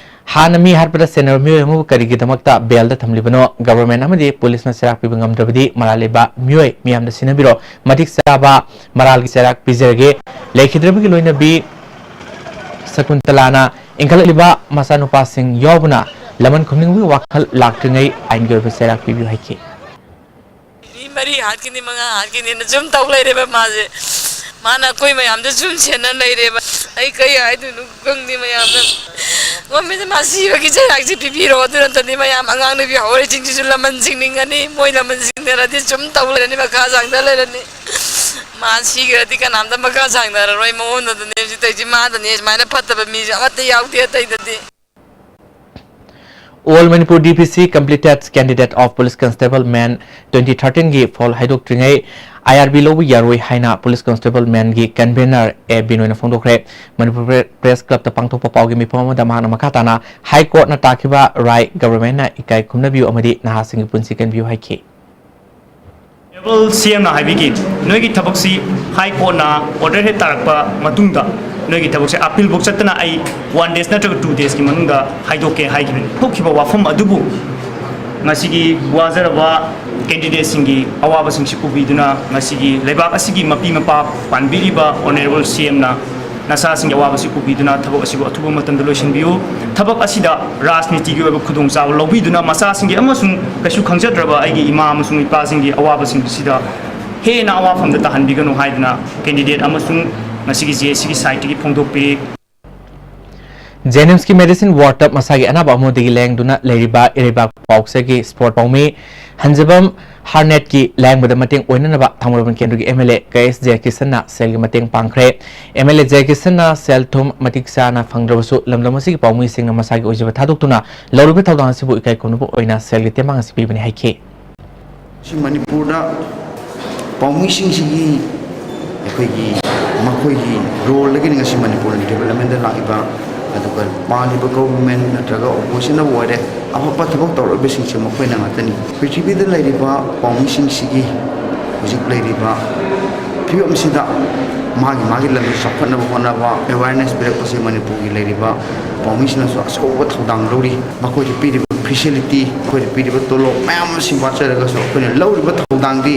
ꯍꯥꯟꯅ ꯃꯤ ꯍꯥꯠꯄꯗ ꯁꯦꯟꯅꯕ ꯃꯤꯑꯣꯏ ꯑꯃꯕꯨ ꯀꯔꯤꯒꯤꯗꯃꯛꯇ ꯕꯦꯜꯗ ꯊꯝꯂꯤꯕꯅꯣ? ꯒꯚꯔꯟꯃꯦꯟꯠ ꯑꯃꯗꯤ ꯄꯨꯂꯤꯁꯅ ꯆꯩꯔꯥꯛ ꯄꯤꯕ ꯉꯝꯗ꯭ꯔꯕꯗꯤ ꯃꯔꯥꯜ ꯂꯩꯕ ꯃꯤꯑꯣꯏ ꯃꯤꯌꯥꯝꯗ ꯁꯤꯟꯅꯕꯤꯔꯣ꯫ ꯃꯇꯤꯛ ꯆꯥꯕ ꯃꯔꯥꯜꯒꯤ ꯆꯩꯔꯥꯛ ꯄꯤꯖꯔꯒꯦ꯫ ꯂꯩꯈꯤꯗ꯭ꯔꯕꯒꯤ ꯂꯣꯏꯅꯕꯤ ꯁꯀꯨꯟꯇꯂꯥꯅ ꯏꯟꯈꯠꯂꯛꯂꯤꯕ ꯃꯆꯥꯅꯨꯄꯥꯁꯤꯡ ꯌꯥꯎꯕꯅ ꯂꯃꯟ ꯈꯨꯝꯅꯤꯡꯕꯒꯤ ꯋꯥꯈꯜ ꯂꯥꯛꯇ꯭ꯔꯤꯉꯩ ꯑꯥꯏꯟꯒꯤ ꯑꯣꯏꯕ ꯆꯩꯔꯥꯛ ꯄꯤꯕꯤꯌꯨ ꯍꯥꯏꯈꯤ꯫ ꯃꯤ ꯃꯔꯤ ꯍꯥꯠꯈꯤꯅꯤ, ꯃꯉꯥ ꯍꯥꯠꯈꯤꯅꯤꯅ ꯁꯨꯝ ꯇꯧ ꯂꯩꯔꯦꯕ ꯃꯥꯁꯦ꯫ ꯃꯥꯅ ꯑꯩꯈꯣꯏ ꯃꯌꯥꯝꯗ ꯁꯨꯝ ꯁꯦꯟꯅ ꯂꯩꯔꯦꯕ꯫ ꯑꯩ ꯀꯩ ꯍꯥꯏꯗꯣꯏꯅꯣ ꯈꯪꯗꯦ ꯃꯌꯥꯝꯅ꯫ ꯒꯣꯔꯃꯦꯟꯅ ꯃꯥ ꯁꯤꯕꯒꯤ ꯆꯩꯔꯥꯛꯁꯦ ꯄꯤꯕꯤꯔꯣ, ꯑꯗꯨ ꯅꯠꯇꯗꯤ ꯃꯌꯥꯝ ꯑꯉꯥꯡ ꯅꯨꯄꯤ ꯍꯧꯔꯤꯁꯤꯡꯁꯤꯁꯨ ꯂꯃꯟ ꯁꯤꯡꯅꯤꯡꯉꯅꯤ꯫ ꯃꯣꯏ ꯂꯃꯟ ꯁꯤꯡꯅꯔꯗꯤ ꯁꯨꯝ ꯇꯧ ꯂꯩꯔꯅꯤ, ꯃꯈꯥ ꯁꯥꯡꯊ ꯂꯩꯔꯅꯤ꯫ ꯃꯥ ꯁꯤꯈ꯭ꯔꯗꯤ ꯀꯅꯥꯝꯇ ꯃꯈꯥ ꯁꯥꯡꯊꯔꯔꯣꯏ꯫ ꯃꯉꯣꯟꯗꯗꯅꯦ ꯍꯧꯖꯤꯛ ꯇꯧꯔꯤꯁꯦ꯫ ꯃꯥꯗꯅꯦ ꯁꯨꯃꯥꯏꯅ ꯐꯠꯇꯕ ꯃꯤꯁꯨ ꯑꯃꯠꯇ ꯌꯥꯎꯗꯦ ꯑꯇꯩꯗꯗꯤ꯫ All Manipur D P C completed candidate of Police Constable Men twenty thirteen ꯒꯤ ꯐꯣꯜ ꯍꯥꯏꯗꯣꯛꯇ꯭ꯔꯤꯉꯩ I R B ꯂꯧꯕ ꯌꯥꯔꯣꯏ ꯍꯥꯏꯅ Police Constable Men ꯒꯤ convener A ꯕꯤꯅꯣꯏꯅ ꯐꯣꯡꯗꯣꯛꯈ꯭ꯔꯦ꯫ ꯃꯅꯤꯄꯨꯔ ꯄ꯭ꯔꯦꯁ ꯀ꯭ꯂꯕꯇ ꯄꯥꯡꯊꯣꯛꯄ ꯄꯥꯎꯒꯤ ꯃꯤꯐꯝ ꯑꯃꯗ ꯃꯍꯥꯛꯅ ꯃꯈꯥ ꯇꯥꯅ High Courtꯅ ꯇꯥꯈꯤꯕ ꯔꯥꯏ ꯒꯚꯔꯟꯃꯦꯟꯠꯅ ꯏꯀꯥꯏ ꯈꯨꯝꯅꯕꯤꯌꯨ ꯑꯃꯗꯤ ꯅꯍꯥꯁꯤꯡꯒꯤ ꯄꯨꯟꯁꯤ ꯀꯟꯕꯤꯌꯨ ꯍꯥꯏꯈꯤ꯫ ꯑꯣꯅꯔꯦꯕꯜ ꯁꯤ ꯑꯦꯝꯅ ꯍꯥꯏꯕꯤꯈꯤ, "ꯅꯣꯏꯒꯤ ꯊꯕꯛꯁꯤ ꯍꯥꯏ ꯀꯣꯔꯠꯅ ꯑꯣꯔꯗꯔ ꯍꯦꯛ ꯇꯥꯔꯛꯄ ꯃꯇꯨꯡꯗ ꯅꯣꯏꯒꯤ ꯊꯕꯛꯁꯦ ꯑꯄꯤꯜꯐꯧ ꯆꯠꯇꯅ ꯑꯩ ꯋꯥꯟ ꯗꯦꯖ ꯅꯠꯇ꯭ꯔꯒ ꯇꯨ ꯗꯦꯖꯀꯤ ꯃꯅꯨꯡꯗ ꯍꯥꯏꯗꯣꯛꯀꯦ" ꯍꯥꯏꯈꯤꯕꯅꯤ꯫ ꯊꯣꯛꯈꯤꯕ ꯋꯥꯐꯝ ꯑꯗꯨꯕꯨ ꯉꯁꯤꯒꯤ ꯋꯥꯖꯔꯕ ꯀꯦꯟꯗꯤꯗꯦꯠꯁꯤꯡꯒꯤ ꯑꯋꯥꯕꯁꯤꯡꯁꯤ ꯎꯕꯤꯗꯨꯅ ꯉꯁꯤꯒꯤ ꯂꯩꯕꯥꯛ ꯑꯁꯤꯒꯤ ꯃꯄꯤ ꯃꯄꯥ ꯄꯥꯟꯕꯤꯔꯤꯕ ꯑꯣꯅꯔꯦꯕꯜ ꯁꯤ ꯑꯦꯝꯅ ꯅꯆꯥꯁꯤꯡꯒꯤ ꯑꯋꯥꯕꯁꯤ ꯎꯕꯤꯗꯨꯅ ꯊꯕꯛ ꯑꯁꯤꯕꯨ ꯑꯊꯨꯕ ꯃꯇꯝꯗ ꯂꯣꯏꯁꯤꯟꯕꯤꯌꯨ꯫ ꯊꯕꯛ ꯑꯁꯤꯗ ꯔꯥꯖꯅꯤꯇꯤꯒꯤ ꯑꯣꯏꯕ ꯈꯨꯗꯣꯡꯆꯥꯕ ꯂꯧꯕꯤꯗꯨꯅ ꯃꯆꯥꯁꯤꯡꯒꯤ ꯑꯃꯁꯨꯡ ꯀꯩꯁꯨ ꯈꯪꯖꯗ꯭ꯔꯕ ꯑꯩꯒꯤ ꯏꯃꯥ ꯑꯃꯁꯨꯡ ꯏꯄꯥꯁꯤꯡꯒꯤ ꯑꯋꯥꯕꯁꯤꯡ ꯑꯁꯤꯗ ꯍꯦꯟꯅ ꯑꯋꯥꯐꯝꯗ ꯇꯥꯍꯟꯕꯤꯒꯅꯨ ꯍꯥꯏꯗꯨꯅ ꯀꯦꯟꯗꯤꯗꯦꯠ ꯑꯃꯁꯨꯡ ꯉꯁꯤꯒꯤ ꯖꯦ ꯑꯦꯁ ꯁꯤꯒꯤ ꯁꯥꯏꯠꯇꯒꯤ ꯐꯣꯡꯗꯣꯛꯄꯤꯔꯤ꯫ ꯖꯦꯅꯤꯝꯁꯀꯤ ꯃꯦꯗꯤꯁꯤꯟ ꯋꯥꯔꯗꯇ ꯃꯁꯥꯒꯤ ꯑꯅꯥꯕ ꯑꯃꯗꯒꯤ ꯂꯥꯌꯦꯡꯗꯨꯅ ꯂꯩꯔꯤꯕ ꯏꯔꯩꯕꯥꯛ ꯄꯥꯎꯆꯦꯒꯤ ꯁ꯭ꯄꯣꯔꯠ ꯄꯥꯎꯃꯤ ꯍꯟꯖꯕꯝ ꯍꯥꯔꯅꯦꯠꯀꯤ ꯂꯥꯌꯦꯡꯕꯗ ꯃꯇꯦꯡ ꯑꯣꯏꯅꯅꯕ ꯊꯥꯡꯃꯩꯕꯟ ꯀꯦꯟꯗ꯭ꯔꯒꯤ M L A ꯀꯩ ꯑꯦꯁ ꯖꯌꯀꯤꯁꯟꯅ ꯁꯦꯜꯒꯤ ꯃꯇꯦꯡ ꯄꯥꯡꯈ꯭ꯔꯦ꯫ M L A ꯖꯌꯀꯤꯁꯟꯅ ꯁꯦꯜ ꯊꯨꯝ ꯃꯇꯤꯛ ꯆꯥꯅ ꯐꯪꯗ꯭ꯔꯕꯁꯨ ꯂꯝꯗꯝ ꯑꯁꯤꯒꯤ ꯄꯥꯎꯃꯤꯁꯤꯡꯅ ꯃꯁꯥꯒꯤ ꯑꯣꯏꯖꯕ ꯊꯥꯗꯣꯛꯇꯨꯅ ꯂꯧꯔꯤꯕ ꯊꯧꯗꯥꯡ ꯑꯁꯤꯕꯨ ꯏꯀꯥꯏ ꯈꯨꯝꯅꯕ ꯑꯣꯏꯅ ꯁꯦꯜꯒꯤ ꯇꯦꯡꯕꯥꯡ ꯑꯁꯤ ꯄꯤꯕꯅꯤ ꯍꯥꯏꯈꯤ꯫ ꯁꯤ ꯃꯅꯤꯄꯨꯔꯗ ꯄꯥꯎꯃꯤꯁꯤꯡꯁꯤꯒꯤ ꯑꯩꯈꯣꯏꯒꯤ ꯃꯈꯣꯏꯒꯤ ꯔꯣꯜꯗꯒꯤꯅꯤ ꯉꯁꯤ ꯃꯅꯤꯄꯨꯔꯅ ꯗꯤꯕꯦꯂꯞꯃꯦꯟꯗ ꯂꯥꯛꯏꯕ, ꯑꯗꯨꯒ ꯄꯥꯜꯂꯤꯕ ꯒꯣꯚꯔꯟꯃꯦꯟ ꯅꯠꯇ꯭ꯔꯒ ꯑꯣꯄꯣꯖꯤꯁꯟꯅꯕꯨ ꯑꯣꯏꯔꯦ, ꯑꯐꯕ ꯊꯕꯛ ꯇꯧꯔꯛꯏꯕꯁꯤꯡꯁꯦ ꯃꯈꯣꯏꯅ ꯉꯥꯛꯇꯅꯤ꯫ ꯄ꯭ꯔꯤꯊꯤꯕꯤꯗ ꯂꯩꯔꯤꯕ ꯄꯥꯎꯃꯤꯁꯤꯡꯁꯤꯒꯤ ꯍꯧꯖꯤꯛ ꯂꯩꯔꯤꯕ ꯐꯤꯕꯝꯁꯤꯗ ꯃꯥꯒꯤ ꯃꯥꯒꯤ ꯂꯝꯗ ꯆꯥꯎꯈꯠꯅꯕ ꯍꯣꯠꯅꯕ ꯑꯦꯋꯥꯔꯅꯦꯁ ꯄꯤꯔꯛꯄꯁꯦ ꯃꯅꯤꯄꯨꯔꯒꯤ ꯂꯩꯔꯤꯕ ꯄꯥꯎꯃꯤꯁꯤꯡꯅꯁꯨ ꯑꯆꯧꯕ ꯊꯧꯗꯥꯡ ꯂꯧꯔꯤ꯫ ꯃꯈꯣꯏꯗ ꯄꯤꯔꯤꯕ ꯐꯦꯁꯤꯂꯤꯇꯤ, ꯃꯈꯣꯏꯗ ꯄꯤꯔꯤꯕ ꯇꯣꯂꯣꯞ ꯃꯌꯥꯝ ꯑꯁꯤ ꯋꯥꯠꯆꯔꯒꯁꯨ ꯑꯩꯈꯣꯏꯅ ꯂꯧꯔꯤꯕ ꯊꯧꯗꯥꯡꯗꯤ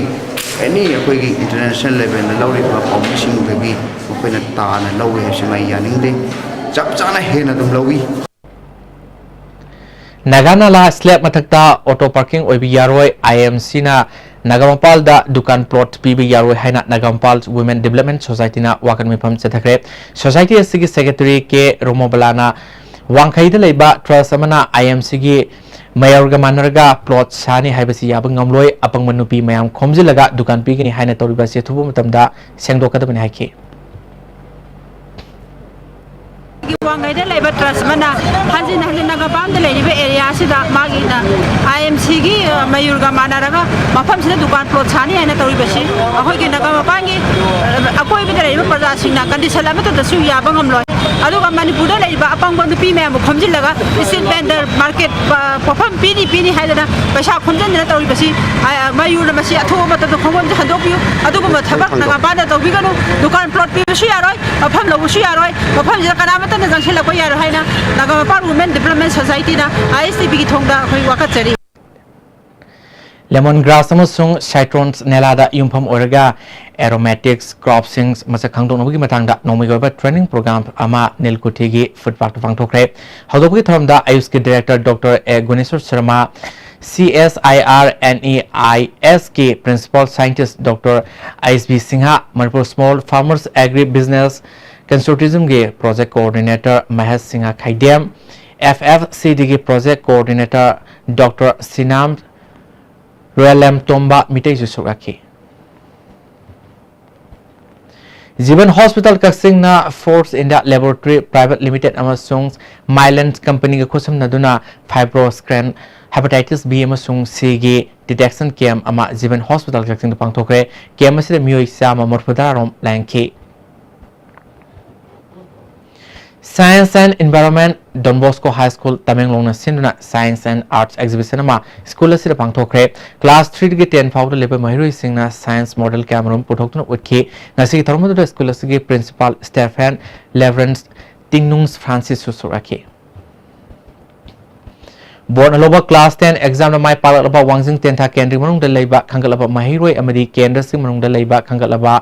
ꯑꯦꯅꯤ ꯑꯩꯈꯣꯏꯒꯤ ꯏꯟꯇꯔꯅꯦꯁꯅꯦꯜ ꯂꯦꯚꯦꯜꯗ ꯂꯧꯔꯤꯕ ꯄꯥꯎꯃꯤꯁꯤꯡꯗꯒꯤ ꯃꯈꯣꯏꯅ ꯇꯥꯅ ꯂꯧꯏ ꯍꯥꯏꯕꯁꯤꯃ ꯑꯩ ꯌꯥꯅꯤꯡꯗꯦ꯫ ꯆꯞ ꯆꯥꯅ ꯍꯦꯟꯅ ꯑꯗꯨꯝ ꯂꯧꯏ꯫ ꯅꯥꯒꯥꯅꯥꯂꯥ ꯁ꯭ꯂꯦꯕ ꯃꯊꯛꯇ ꯑꯣꯇꯣ ꯄꯥꯔꯀꯤꯡ ꯑꯣꯏꯕ ꯌꯥꯔꯣꯏ, I M Cꯅ ꯅꯥꯒꯥꯃꯄꯥꯜꯗ ꯗꯨꯀꯥꯟ ꯄ꯭ꯂꯣꯠ ꯄꯤꯕ ꯌꯥꯔꯣꯏ ꯍꯥꯏꯅ ꯅꯥꯒꯥꯃꯄꯥꯜ Women Development Societyꯅ ꯋꯥꯀꯠ ꯃꯤꯐꯝ ꯆꯠꯊꯈ꯭ꯔꯦ꯫ ꯁꯣꯁꯥꯏꯇꯤ ꯑꯁꯤꯒꯤ ꯁꯦꯀ꯭ꯔꯦꯇꯔꯤ ꯀꯦ ꯔꯣꯃꯣꯕꯂꯥꯅ ꯋꯥꯡꯈꯩꯗ ꯂꯩꯕ ꯇ꯭ꯔꯁ ꯑꯃꯅ I M Cꯒꯤ ꯃꯦꯌꯔꯒ ꯃꯥꯟꯅꯔꯒ ꯄ꯭ꯂꯣꯠ ꯁꯥꯅꯤ ꯍꯥꯏꯕꯁꯤ ꯌꯥꯕ ꯉꯝꯂꯣꯏ, ꯑꯄꯪꯕ ꯅꯨꯄꯤ ꯃꯌꯥꯝ ꯈꯣꯝꯖꯤꯜꯂꯒ ꯗꯨꯀꯥꯟ ꯄꯤꯒꯅꯤ ꯍꯥꯏꯅ ꯇꯧꯔꯤꯕ ꯑꯁꯤ ꯑꯊꯨꯕ ꯃꯇꯝꯗ ꯁꯦꯡꯗꯣꯛꯀꯗꯕꯅꯤ ꯍꯥꯏꯈꯤ꯫ ꯁꯤꯒꯤ ꯋꯥ ꯉꯩꯗ ꯂꯩꯕ ꯇ꯭ꯔꯁ ꯑꯃꯅ ꯍꯟꯖꯤꯟ ꯍꯟꯖꯤꯟ ꯅꯥꯒꯥ ꯃꯄꯥꯟꯗ ꯂꯩꯔꯤꯕ ꯑꯦꯔꯤꯌꯥꯁꯤꯗ ꯃꯥꯒꯤꯅ ꯑꯥꯏ ꯑꯦꯝ ꯁꯤꯒꯤ ꯃꯌꯨꯔꯒ ꯃꯥꯟꯅꯔꯒ ꯃꯐꯝꯁꯤꯗ ꯗꯨꯀꯥꯟ ꯄ꯭ꯂꯣꯠ ꯁꯥꯅꯤ ꯍꯥꯏꯅ ꯇꯧꯔꯤꯕꯁꯤ ꯑꯩꯈꯣꯏꯒꯤ ꯅꯥꯒꯥ ꯃꯄꯥꯟꯒꯤ ꯑꯀꯣꯏꯕꯗ ꯂꯩꯔꯤꯕ ꯄ꯭ꯔꯖꯥꯁꯤꯡꯅ ꯀꯟꯗꯤꯁꯟ ꯑꯃꯠꯇꯗꯁꯨ ꯌꯥꯕ ꯉꯝꯂꯣꯏ꯫ ꯑꯗꯨꯒ ꯃꯅꯤꯄꯨꯔꯗ ꯂꯩꯔꯤꯕ ꯑꯄꯪꯕ ꯅꯨꯄꯤ ꯃꯌꯥꯝꯕꯨ ꯈꯣꯝꯖꯤꯜꯂꯒ ꯏꯁꯇ꯭ꯔꯤꯠ ꯚꯦꯟꯗꯔ ꯃꯥꯔꯀꯦꯠ ꯄꯣꯠꯐꯝ ꯄꯤꯅꯤ ꯄꯤꯅꯤ ꯍꯥꯏꯗꯅ ꯄꯩꯁꯥ ꯈꯣꯝꯖꯤꯟꯗꯅ ꯇꯧꯔꯤꯕꯁꯤ ꯃꯌꯨꯔꯅ ꯃꯁꯤ ꯑꯊꯨꯕ ꯃꯇꯝꯗ ꯈꯣꯡꯒꯣꯟꯁꯦ ꯍꯟꯗꯣꯛꯄꯤꯌꯨ꯫ ꯑꯗꯨꯒꯨꯝꯕ ꯊꯕꯛ ꯅꯥꯒꯥ ꯃꯄꯥꯟꯗ ꯇꯧꯕꯤꯒꯅꯨ꯫ ꯗꯨꯀꯥꯟ ꯄ꯭ꯂꯣꯠ ꯄꯤꯕꯁꯨ ꯌꯥꯔꯣꯏ, ꯃꯐꯝ ꯂꯧꯕꯁꯨ ꯌꯥꯔꯣꯏ, ꯃꯐꯝꯁꯤꯗ ꯀꯅꯥꯃꯠꯇꯅ ꯆꯪꯁꯤꯜꯂꯛꯄ ꯌꯥꯔꯣꯏ ꯍꯥꯏꯅ ꯅꯥꯒꯥ ꯃꯄꯥꯟ ꯋꯨꯃꯦꯟ ꯗꯤꯕ꯭ꯂꯞꯃꯦꯟ ꯁꯣꯁꯥꯏꯇꯤꯅ ꯑꯥꯏ ꯑꯦꯁ ꯇꯤ ꯕꯤꯒꯤ ꯊꯣꯡꯗ ꯑꯩꯈꯣꯏ ꯋꯥꯀꯠꯆꯔꯤ꯫ ꯂꯦꯃꯟ ꯒ꯭ꯔꯥꯁ ꯑꯃꯁꯨꯡ ꯁꯥꯏꯇ꯭ꯔꯣꯟꯁ ꯅꯦꯂꯥꯗ ꯌꯨꯝꯐꯝ ꯑꯣꯏꯔꯒ ꯑꯦꯔꯣꯃꯦꯇꯤꯛꯁ ꯀ꯭ꯔꯣꯞꯁꯤꯡ ꯃꯁꯛ ꯈꯪꯗꯣꯛꯅꯕꯒꯤ ꯃꯇꯥꯡꯗ ꯅꯣꯡꯃꯒꯤ ꯑꯣꯏꯕ ꯇ꯭ꯔꯦꯅꯤꯡ ꯄ꯭ꯔꯣꯒ꯭ꯔꯥꯝ ꯑꯃ ꯅꯤꯜꯀꯨꯊꯤꯒꯤ ꯐꯨꯗ ꯄꯥꯔꯛꯇ ꯄꯥꯡꯊꯣꯛꯈ꯭ꯔꯦ꯫ ꯍꯧꯗꯣꯛꯄꯒꯤ ꯊꯧꯔꯝꯗ ꯑꯌꯨꯁꯀꯤ director doctor A Gunesor Sharma, C S I R N E I ꯑꯦꯁꯀꯤ principal scientist doctor H B Singh, Manipur small farmers agri business ꯀꯟꯁꯣꯔꯇꯤꯖꯝꯒꯤ project coordinator Mahesh Singh Kheidem, F F C ꯗꯤꯒꯤ project coordinator doctor Sinam Relem Tomba ꯃꯤꯇꯩꯁꯨ ꯁꯔꯨꯛ ꯌꯥꯈꯤ꯫ ꯖꯤꯕꯟ ꯍꯣꯁꯄꯤꯇꯥꯜ ꯀꯛꯆꯤꯡꯅ Force India laboratory private limited ꯑꯃꯁꯨꯡ ꯃꯥꯏꯂꯦꯟ ꯀꯝꯄꯅꯤꯒ ꯈꯨꯠꯁꯝꯅꯗꯨꯅ ꯐꯥꯏꯕ꯭ꯔꯣꯁꯀ꯭ꯔꯦꯟ, ꯍꯦꯄꯥꯇꯥꯏꯇꯤꯁ ꯕꯤ ꯑꯃꯁꯨꯡ ꯁꯤꯒꯤ ꯗꯤꯇꯦꯛꯁꯟ ꯀꯦꯝꯞ ꯑꯃ ꯖꯤꯕꯟ ꯍꯣꯁꯄꯤꯇꯥꯜ ꯀꯛꯆꯤꯡꯗ ꯄꯥꯡꯊꯣꯛꯈ꯭ꯔꯦ꯫ ꯀꯦꯝꯞ ꯑꯁꯤꯗ ꯃꯤꯑꯣꯏ ꯆꯥꯝꯃ ꯃꯔꯤꯐꯨꯇꯔꯥ ꯔꯣꯝ ꯂꯥꯌꯦꯡꯈꯤ꯫ Science and Environment, Don Bosco High School, ꯇꯃꯦꯡꯂꯣꯡꯅ ꯁꯤꯟꯗꯨꯅ Science and Arts Exhibition ꯑꯃ ꯁ꯭ꯀꯨꯜ ꯑꯁꯤꯗ ꯄꯥꯡꯊꯣꯛꯈ꯭ꯔꯦ꯫ ꯀ꯭ꯂꯥꯁ ꯊ꯭ꯔꯤꯗꯒꯤ ꯇꯦꯟ ꯐꯥꯎꯕꯗ ꯂꯩꯕ ꯃꯍꯩꯔꯣꯏꯁꯤꯡꯅ ꯁꯥꯏꯟꯁ ꯃꯣꯗꯦꯜ ꯀꯌꯥꯃꯔꯨꯝ ꯄꯨꯊꯣꯛꯇꯨꯅ ꯎꯠꯈꯤ꯫ ꯉꯁꯤꯒꯤ ꯊꯧꯔꯝ ꯑꯗꯨꯗ ꯁ꯭ꯀꯨꯜ ꯑꯁꯤꯒꯤ ꯄ꯭ꯔꯤꯟꯁꯤꯄꯥꯜ ꯁ꯭ꯇꯦꯐꯦꯟ ꯂꯦꯕ꯭ꯔꯦꯟꯁ ꯇꯤꯡꯅꯨꯡ ꯐ꯭ꯔꯥꯟꯁꯤꯁꯁꯨ ꯁꯔꯨꯛ ꯌꯥꯈꯤ꯫ ꯕꯣꯔꯗꯅ ꯂꯧꯕ ꯀ꯭ꯂꯥꯁ ꯇꯦꯟ ꯑꯦꯛꯖꯥꯝꯗ ꯃꯥꯏ ꯄꯥꯛꯂꯛꯂꯕ ꯋꯥꯡꯖꯤꯡ ꯇꯦꯟꯊꯥ ꯀꯦꯟꯗ꯭ꯔꯒꯤ ꯃꯅꯨꯡꯗ ꯂꯩꯕ ꯈꯟꯒꯠꯂꯕ ꯃꯍꯩꯔꯣꯏ ꯑꯃꯗꯤ ꯀꯦꯟꯗ꯭ꯔꯁꯤꯒꯤ ꯃꯅꯨꯡꯗ ꯂꯩꯕ ꯈꯟꯒꯠꯂꯕ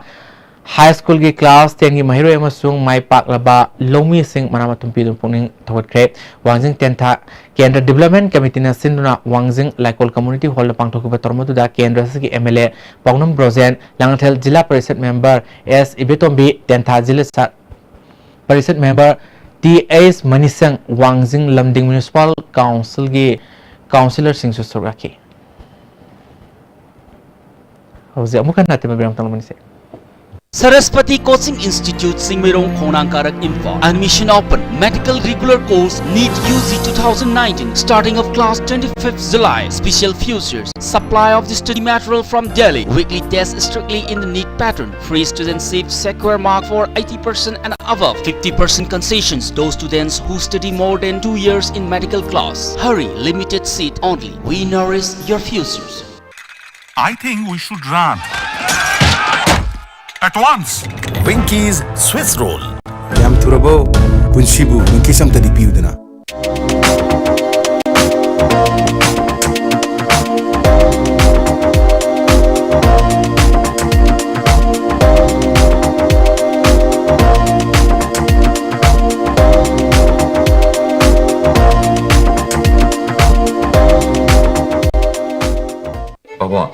ꯍꯥꯏ ꯁ꯭ꯀꯨꯜꯒꯤ ꯀ꯭ꯂꯥꯁ ꯇꯦꯟꯒꯤ ꯃꯍꯩꯔꯣꯏ ꯑꯃꯁꯨꯡ ꯃꯥꯏ ꯄꯥꯛꯂꯕ ꯂꯧꯃꯤꯁꯤꯡ ꯃꯅꯥ ꯃꯊꯨꯝ ꯄꯤꯗꯨꯅ ꯄꯨꯛꯅꯤꯡ ꯊꯧꯒꯠꯈ꯭ꯔꯦ꯫ ꯋꯥꯡꯖꯤꯡ ꯇꯦꯟꯊꯥ ꯀꯦꯟꯗ꯭ꯔ ꯗꯤꯕ꯭ꯂꯞꯃꯦꯟ ꯀꯃꯤꯇꯤꯅ ꯁꯤꯟꯗꯨꯅ ꯋꯥꯡꯖꯤꯡ ꯂꯥꯏꯀꯣꯜ ꯀꯝꯃꯨꯅꯤꯇꯤ ꯍꯣꯜꯗ ꯄꯥꯡꯊꯣꯛꯈꯤꯕ ꯊꯧꯔꯝ ꯑꯗꯨꯗ ꯀꯦꯟꯗ꯭ꯔ ꯑꯁꯤꯒꯤ M L A Paonam Brojen, Langathel ꯖꯤꯂꯥ ꯄꯔꯤꯁꯠ ꯃꯦꯝꯕꯔ ꯑꯦꯁ ꯏꯕꯦꯇꯣꯝꯕꯤ, ꯇꯦꯟꯊꯥ ꯖꯤꯂꯥ ꯁ-, ꯄꯔꯤꯁꯠ member T H Manisang, Wangjing Lamding municipal ꯀꯥꯎꯟꯁꯤꯜꯒꯤ ꯀꯥꯎꯟꯁꯤꯂꯔꯁꯤꯡꯁꯨ ꯁꯔꯨꯛ ꯌꯥꯈꯤ꯫ ꯍꯧꯖꯤꯛ ꯑꯃꯨꯛ ꯍꯟꯅ ꯑꯇꯦꯟꯕ ꯕꯤꯔꯥꯝ ꯇꯪꯂꯝꯕꯅꯤꯁꯦ꯫ Saraswati Coaching Institute, Singmeirong, Khongnang Karak, Imphal. Admission open. Medical regular course, NEET U G two thousand nineteen. Starting of class twenty-fifth July. Special features. Supply of the study material from Delhi. Weekly test strictly in the NEET pattern. Free student seat secure mark for eighty percent and above. Fifty percent concessions. Those students who study more than two years in medical class. Hurry, limited seat only. We nourish your futures. I think we should run. At once. Winky's Swiss Roll. ꯌꯥꯝ ꯊꯨꯔꯕꯣ? ꯄꯨꯟꯁꯤꯕꯨ ꯋꯤꯡꯀꯤꯁ ꯑꯝꯇꯗꯤ ꯄꯤꯌꯨꯗꯅ꯫ ꯄꯥꯕꯣ,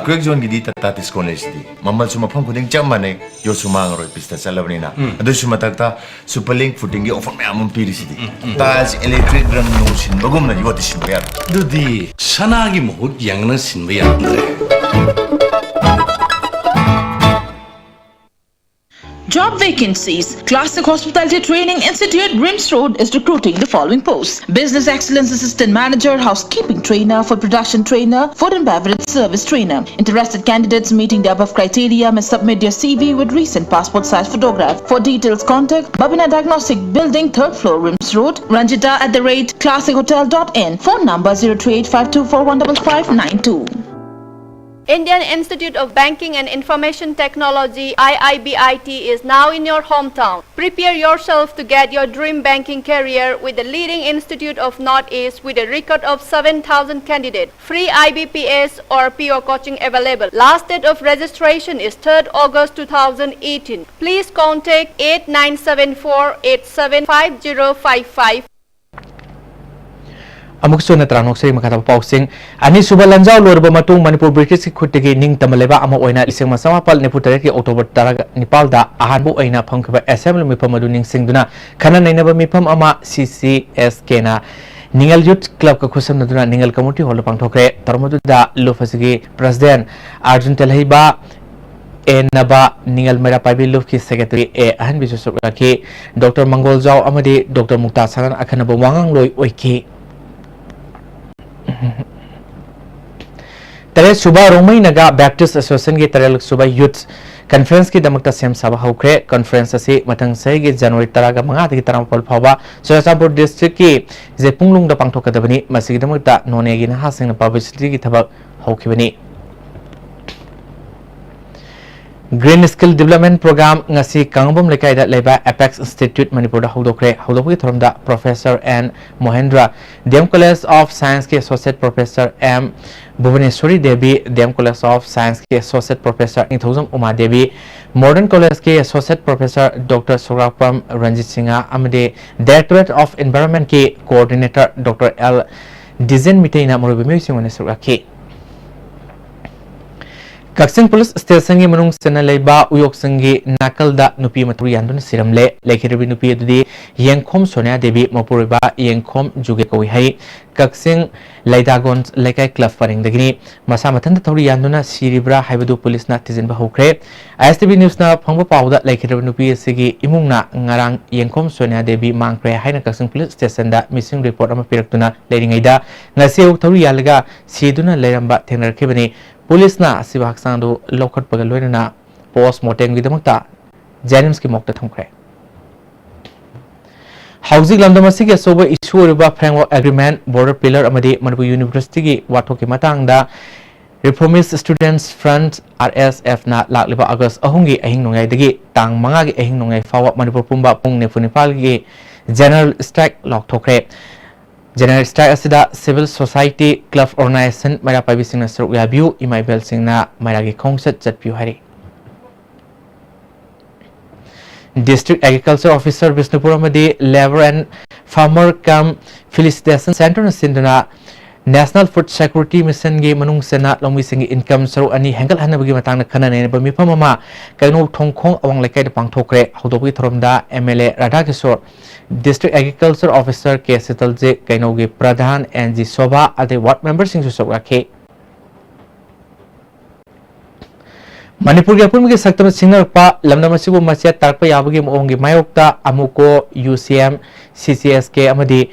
ꯀ꯭ꯋꯦꯛ ꯖꯣꯟꯒꯤꯗꯤ ꯇꯥꯇꯥ ꯇꯤꯁꯀꯣꯟ ꯂꯩꯁꯤꯗꯤ꯫ ꯃꯃꯜꯁꯨ ꯃꯐꯝ ꯈꯨꯗꯤꯡ ꯆꯞ ꯃꯥꯟꯅꯩ, ꯌꯣꯠꯁꯨ ꯃꯥꯡꯉꯔꯣꯏ, ꯄꯤꯁꯇ ꯆꯠꯂꯕꯅꯤꯅ꯫ ꯎꯝ꯫ ꯑꯗꯨꯁꯨ ꯃꯊꯛꯇ ꯁꯨꯄꯔ ꯂꯤꯡ ꯐꯨꯇꯤꯡꯒꯤ ꯑꯣꯐꯔ ꯃꯌꯥꯝ ꯑꯃ ꯄꯤꯔꯤꯁꯤꯗꯤ꯫ ꯎꯝ, ꯎꯝ꯫ ꯇꯥꯏꯜꯁ ꯏꯂꯦꯛꯇ꯭ꯔꯤꯛ ꯔꯪ ꯅꯨꯡ ꯁꯤꯟꯕꯒꯨꯝꯅ ꯌꯣꯠꯇꯤ ꯁꯤꯟꯕ ꯌꯥꯔꯣꯏ꯫ ꯑꯗꯨꯗꯤ ꯁꯅꯥꯒꯤ ꯃꯍꯨꯠ ꯌꯦꯡꯅ ꯁꯤꯟꯕ ꯌꯥꯔꯝꯗ꯭ꯔꯦ꯫ Job vacancies. Classic Hospitality Training Institute, RIMS Road, is recruiting the following posts: Business Excellence Assistant Manager, Housekeeping Trainer, Food Production Trainer, Food and Beverage Service Trainer. Interested candidates meeting the above criteria may submit their C V with recent passport size photograph. For details, contact Babina Diagnostic Building, third floor, RIMS Road, Ranjita at the rate classic hotel dot in. Phone number zero three eight five two four one double five nine two. Indian Institute of Banking and Information Technology, I I B I T, is now in your hometown. Prepare yourself to get your dream banking career with the leading institute of Northeast with a record of seven thousand candidates. Free I B P S or P O coaching available. Last date of registration is third August two thousand eighteen. Please contact eight nine seven four eight seven five zero five five. ꯑꯃꯨꯛꯁꯨ ꯍꯟꯅ ꯇꯔꯥꯝꯅ ꯑꯣꯛꯆꯔꯤ꯫ ꯃꯈꯥ ꯇꯥꯕ ꯄꯥꯎꯁꯤꯡ꯫ ꯑꯅꯤꯁꯨꯕ ꯂꯥꯟꯖꯥꯎ ꯂꯣꯏꯔꯕ ꯃꯇꯨꯡ ꯃꯅꯤꯄꯨꯔ ꯕ꯭ꯔꯤꯇꯤꯁꯀꯤ ꯈꯨꯠꯇꯒꯤ ꯅꯤꯡꯇꯝꯕ ꯂꯩꯕꯥꯛ ꯑꯃ ꯑꯣꯏꯅ ꯂꯤꯁꯤꯡ ꯑꯃ ꯆꯃꯥꯄꯜ ꯅꯤꯐꯨ ꯇꯔꯦꯠꯀꯤ ꯑꯣꯛꯇꯣꯕꯔ ꯇꯔꯥꯅꯤꯄꯥꯜꯗ ꯑꯍꯥꯟꯕ ꯑꯣꯏꯅ ꯐꯪꯈꯤꯕ ꯑꯦꯁꯦꯝꯕ꯭ꯂꯤ ꯃꯤꯐꯝ ꯑꯗꯨ ꯅꯤꯡꯁꯤꯡꯗꯨꯅ ꯈꯟꯅ ꯅꯩꯅꯕ ꯃꯤꯐꯝ ꯑꯃ ꯁꯤ ꯁꯤ ꯑꯦꯁ ꯀꯦꯅ ꯅꯤꯉꯜ ꯌꯨꯊ ꯀ꯭ꯂꯕꯀ ꯈꯨꯠꯁꯝꯅꯗꯨꯅ ꯅꯤꯉꯜ ꯀꯝꯃ꯭ꯌꯨꯅꯤꯇꯤ ꯍꯣꯜꯗ ꯄꯥꯡꯊꯣꯛꯈ꯭ꯔꯦ꯫ ꯊꯧꯔꯝ ꯑꯗꯨꯗ ꯂꯨꯞ ꯑꯁꯤꯒꯤ ꯄ꯭ꯔꯁꯤꯗꯦꯟ ꯑꯥꯔꯖꯨꯟ ꯇꯦꯜꯍꯩꯕ, ꯑꯦ ꯅꯕꯥ, ꯅꯤꯉꯜ ꯃꯩꯔꯥ ꯄꯥꯏꯕꯤ ꯂꯨꯞꯀꯤ ꯁꯦꯀ꯭ꯔꯦꯇꯔꯤ ꯑꯦ ꯑꯍꯟꯕꯤꯁꯨ ꯁꯔꯨꯛ ꯌꯥꯈꯤ꯫ ꯗꯣꯛꯇꯔ ꯃꯪꯒꯣꯜꯖꯥꯎ ꯑꯃꯗꯤ ꯗꯣꯛꯇꯔ ꯃꯨꯛꯇꯥ ꯁꯅꯥꯟ ꯑꯈꯟꯅꯕ ꯋꯥꯉꯥꯡꯂꯣꯏ ꯑꯣꯏꯈꯤ꯫ ꯇꯔꯦꯠ ꯁꯨꯕ ꯔꯣꯡꯃꯩ ꯅꯥꯒꯥ ꯕꯦꯞꯇꯤꯁ ꯑꯦꯁꯣꯁꯤꯌꯦꯁꯟꯒꯤ ꯇꯔꯦꯠ ꯁꯨꯕ ꯌꯨꯊ ꯀꯟꯐꯔꯦꯟꯁꯀꯤꯗꯃꯛꯇ ꯁꯦꯝ ꯁꯥꯕ ꯍꯧꯈ꯭ꯔꯦ꯫ ꯀꯟꯐꯔꯦꯟꯁ ꯑꯁꯤ ꯃꯊꯪ ꯆꯍꯤꯒꯤ ꯖꯅꯋꯥꯔꯤ ꯇꯔꯥꯒ ꯃꯉꯥꯗꯒꯤ ꯇꯔꯥꯃꯥꯄꯜ ꯐꯥꯎꯕ ꯆꯨꯔꯆꯥꯟꯄꯨꯔ ꯗꯤꯁꯇ꯭ꯔꯤꯛꯀꯤ ꯖꯦꯄꯨꯡꯂꯨꯡꯗ ꯄꯥꯡꯊꯣꯛꯀꯗꯕꯅꯤ꯫ ꯃꯁꯤꯒꯤꯗꯃꯛꯇ ꯅꯣꯅꯦꯒꯤ ꯅꯍꯥꯁꯤꯡꯅ ꯄꯕ꯭ꯂꯤꯁꯤꯇꯤꯒꯤ ꯊꯕꯛ ꯍꯧꯈꯤꯕꯅꯤ꯫ Green Skill Development Program ꯉꯁꯤ ꯀꯥꯡꯉꯕꯝ ꯂꯩꯀꯥꯏꯗ ꯂꯩꯕ ꯑꯦꯄꯦꯛꯁ ꯏꯟꯁꯇꯤꯇ꯭ꯌꯨꯠ ꯃꯅꯤꯄꯨꯔꯗ ꯍꯧꯗꯣꯛꯈ꯭ꯔꯦ꯫ ꯍꯧꯗꯣꯛꯄꯒꯤ ꯊꯧꯔꯝꯗ professor N Mohendra, D M college of ꯁꯥꯏꯟꯁꯀꯤ associate professor M Bhubaneswari Devi, D M college of ꯁꯥꯏꯟꯁꯀꯤ associate professor Ningthoujam Uma Devi, modern ꯀꯣꯂꯦꯖꯀꯤ associate professor doctor Sograkpam Ranjit Singh ꯑꯃꯗꯤ ꯗꯥꯏꯔꯦꯛꯇꯣꯔꯦꯠ ꯑꯣꯐ ꯏꯟꯚꯥꯏꯔꯣꯟꯃꯦꯟꯠꯀꯤ ꯀꯣꯑꯣꯔꯗꯤꯅꯦꯇꯔ ꯗꯣꯛꯇꯔ ꯑꯦꯜ ꯗꯤꯖꯦꯟ ꯃꯤꯇꯩꯅ ꯃꯔꯨꯑꯣꯏꯕ ꯃꯤꯑꯣꯏꯁꯤꯡ ꯑꯣꯏꯅ ꯁꯔꯨꯛ ꯌꯥꯈꯤ꯫ ꯀꯛꯆꯤꯡ ꯄꯨꯂꯤꯁ ꯁ꯭ꯇꯦꯁꯟꯒꯤ ꯃꯅꯨꯡ ꯆꯟꯅ ꯂꯩꯕ ꯎꯌꯣꯛꯁꯪꯒꯤ ꯅꯥꯀꯜꯗ ꯅꯨꯄꯤ ꯑꯃ ꯊꯧꯔꯤ ꯌꯥꯟꯗꯨꯅ ꯁꯤꯔꯝꯂꯦ꯫ ꯂꯩꯈꯤꯗ꯭ꯔꯕꯤ ꯅꯨꯄꯤ ꯑꯗꯨꯗꯤ ꯌꯦꯡꯈꯣꯝ ꯁꯣꯅꯤꯌꯥ ꯗꯦꯕꯤ, ꯃꯄꯨꯔꯣꯏꯕ ꯌꯦꯡꯈꯣꯝ ꯖꯨꯒꯦ ꯀꯧꯏ ꯍꯥꯏ꯫ ꯀꯛꯆꯤꯡ ꯂꯩꯗꯥꯒꯣꯟ ꯂꯩꯀꯥꯏ ꯀ꯭ꯂꯕ ꯄꯔꯦꯡꯗꯒꯤꯅꯤ꯫ ꯃꯁꯥ ꯃꯊꯟꯇ ꯊꯧꯔꯤ ꯌꯥꯟꯗꯨꯅ ꯁꯤꯔꯤꯕ꯭ꯔꯥ ꯍꯥꯏꯕꯗꯨ ꯄꯨꯂꯤꯁꯅ ꯊꯤꯖꯤꯟꯕ ꯍꯧꯈ꯭ꯔꯦ꯫ ꯑꯥꯏ ꯑꯦꯁ ꯇꯤ ꯚꯤ ꯅ꯭ꯌꯨꯁꯅ ꯐꯪꯕ ꯄꯥꯎꯗ ꯂꯩꯈꯤꯗ꯭ꯔꯕ ꯅꯨꯄꯤ ꯑꯁꯤꯒꯤ ꯏꯃꯨꯡꯅ ꯉꯔꯥꯡ ꯌꯦꯡꯈꯣꯝ ꯁꯣꯅꯤꯌꯥ ꯗꯦꯕꯤ ꯃꯥꯡꯈ꯭ꯔꯦ ꯍꯥꯏꯅ ꯀꯛꯆꯤꯡ ꯄꯨꯂꯤꯁ ꯁ꯭ꯇꯦꯁꯟꯗ ꯃꯤꯁꯤꯡ ꯔꯤꯄꯣꯔꯠ ꯑꯃ ꯄꯤꯔꯛꯇꯨꯅ ꯂꯩꯔꯤꯉꯩꯗ ꯉꯁꯤ ꯑꯌꯨꯛ ꯊꯧꯔꯤ ꯌꯥꯜꯂꯒ ꯁꯤꯗꯨꯅ ꯂꯩꯔꯝꯕ ꯊꯦꯡꯅꯔꯛꯈꯤꯕꯅꯤ꯫ ꯄꯨꯂꯤꯁꯅ ꯑꯁꯤꯕ ꯍꯛꯆꯥꯡꯗꯨ ꯂꯧꯈꯠꯄꯒ ꯂꯣꯏꯅꯅ ꯄꯣꯁ ꯃꯣꯔꯇꯦꯝꯒꯤꯗꯃꯛꯇ ꯖꯦꯅꯤꯝꯁꯀꯤ ꯃꯣꯔꯒꯇ ꯊꯝꯈ꯭ꯔꯦ꯫ ꯍꯧꯖꯤꯛ ꯂꯝꯗꯝ ꯑꯁꯤꯒꯤ ꯑꯆꯧꯕ ꯏꯁꯨ ꯑꯣꯏꯔꯤꯕ ꯐ꯭ꯔꯦꯝꯋꯥꯔꯛ ꯑꯦꯒ꯭ꯔꯤꯃꯦꯟꯠ, ꯕꯣꯔꯗꯔ ꯄꯤꯂꯔ ꯑꯃꯗꯤ ꯃꯅꯤꯄꯨꯔ ꯌꯨꯅꯤꯚꯔꯁꯤꯇꯤꯒꯤ ꯋꯥꯊꯣꯛꯀꯤ ꯃꯇꯥꯡꯗ ꯔꯤꯐꯣꯔꯃꯤꯁ ꯁ꯭ꯇꯨꯗꯦꯟꯠꯁ ꯐ꯭ꯔꯟꯠ, ꯑꯥꯔ ꯑꯦꯁ ꯑꯦꯐꯅ ꯂꯥꯛꯂꯤꯕ ꯑꯥꯒꯁ꯭ꯠ ꯑꯍꯨꯝꯒꯤ ꯑꯍꯤꯡ ꯅꯣꯡꯌꯥꯏꯗꯒꯤ ꯇꯥꯡ ꯃꯉꯥꯒꯤ ꯑꯍꯤꯡ ꯅꯣꯡꯌꯥꯏ ꯐꯥꯎꯕ ꯃꯅꯤꯄꯨꯔ ꯄꯨꯝꯕ ꯄꯨꯡ ꯅꯤꯐꯨ ꯅꯤꯄꯥꯜꯒꯤ ꯖꯦꯅꯔꯦꯜ ꯁ꯭ꯇ꯭ꯔꯥꯏꯛ ꯂꯥꯎꯊꯣꯛꯈ꯭ꯔꯦ꯫ ꯖꯦꯅꯔꯦꯜ ꯁ꯭ꯇ꯭ꯔꯥꯏꯛ ꯑꯁꯤꯗ ꯁꯤꯚꯤꯜ ꯁꯣꯁꯥꯏꯇꯤ, ꯀ꯭ꯂꯕ, ꯑꯣꯔꯒꯅꯥꯏꯖꯦꯁꯟ, ꯃꯩꯔꯥ ꯄꯥꯏꯕꯤꯁꯤꯡꯅ ꯁꯔꯨꯛ ꯌꯥꯕꯤꯌꯨ, ꯏꯃꯥ ꯏꯕꯦꯜꯁꯤꯡꯅ ꯃꯩꯔꯥꯒꯤ ꯈꯣꯡꯆꯠ ꯆꯠꯄꯤꯌꯨ ꯍꯥꯏꯔꯤ꯫ ꯗꯤꯁꯇ꯭ꯔꯤꯛ ꯑꯦꯒ꯭ꯔꯤꯀꯜꯆꯔ ꯑꯣꯐꯤꯁꯔ ꯕꯤꯁꯅꯨꯄꯨꯔ ꯑꯃꯗꯤ ꯂꯦꯕꯔ ꯑꯦꯟ ꯐꯥꯔꯃꯔ ꯀꯝ ꯐꯦꯁꯤꯂꯤꯇꯦꯁꯟ ꯁꯦꯟꯇꯔꯅ ꯁꯤꯟꯗꯨꯅ ꯅꯦꯁꯅꯦꯜ ꯐꯨꯗ ꯁꯦꯀ꯭ꯌꯨꯔꯤꯇꯤ ꯃꯤꯁꯟꯒꯤ ꯃꯅꯨꯡ ꯆꯟꯅ ꯂꯧꯃꯤꯁꯤꯡꯒꯤ ꯏꯟꯀꯝ ꯁꯔꯨꯛ ꯑꯅꯤ ꯍꯦꯟꯒꯠꯍꯟꯅꯕꯒꯤ ꯃꯇꯥꯡꯗ ꯈꯟꯅ ꯅꯩꯅꯕ ꯃꯤꯐꯝ ꯑꯃ ꯀꯩꯅꯧ ꯊꯣꯡꯈꯣꯡ ꯑꯋꯥꯡ ꯂꯩꯀꯥꯏꯗ ꯄꯥꯡꯊꯣꯛꯈ꯭ꯔꯦ꯫ ꯍꯧꯗꯣꯛꯄꯒꯤ ꯊꯧꯔꯝꯗ M L A Radhakishore, district agriculture officer K Sitaljit, ꯀꯩꯅꯧꯒꯤ ꯄ꯭ꯔꯙꯥꯟ ꯑꯦꯟ ꯖꯤ ꯁꯣꯚꯥ ꯑꯗꯩ ꯋꯥꯔꯗ ꯃꯦꯝꯕꯔꯁꯤꯡꯁꯨ ꯁꯔꯨꯛ ꯌꯥꯈꯤ꯫ ꯃꯅꯤꯄꯨꯔꯒꯤ ꯑꯄꯨꯟꯕꯒꯤ ꯁꯛꯇꯝ ꯁꯤꯡꯅꯔꯛꯄ ꯂꯝꯗꯝ ꯑꯁꯤꯕꯨ ꯃꯆꯦꯠ ꯇꯥꯔꯛꯄ ꯌꯥꯕꯒꯤ ꯃꯑꯣꯡꯒꯤ ꯃꯥꯌꯣꯛꯇ ꯑꯃꯨꯀꯣ, ꯌꯨ ꯁꯤ ꯑꯦꯝ, ꯁꯤ ꯁꯤ ꯑꯦꯁ ꯀꯦ ꯑꯃꯗꯤ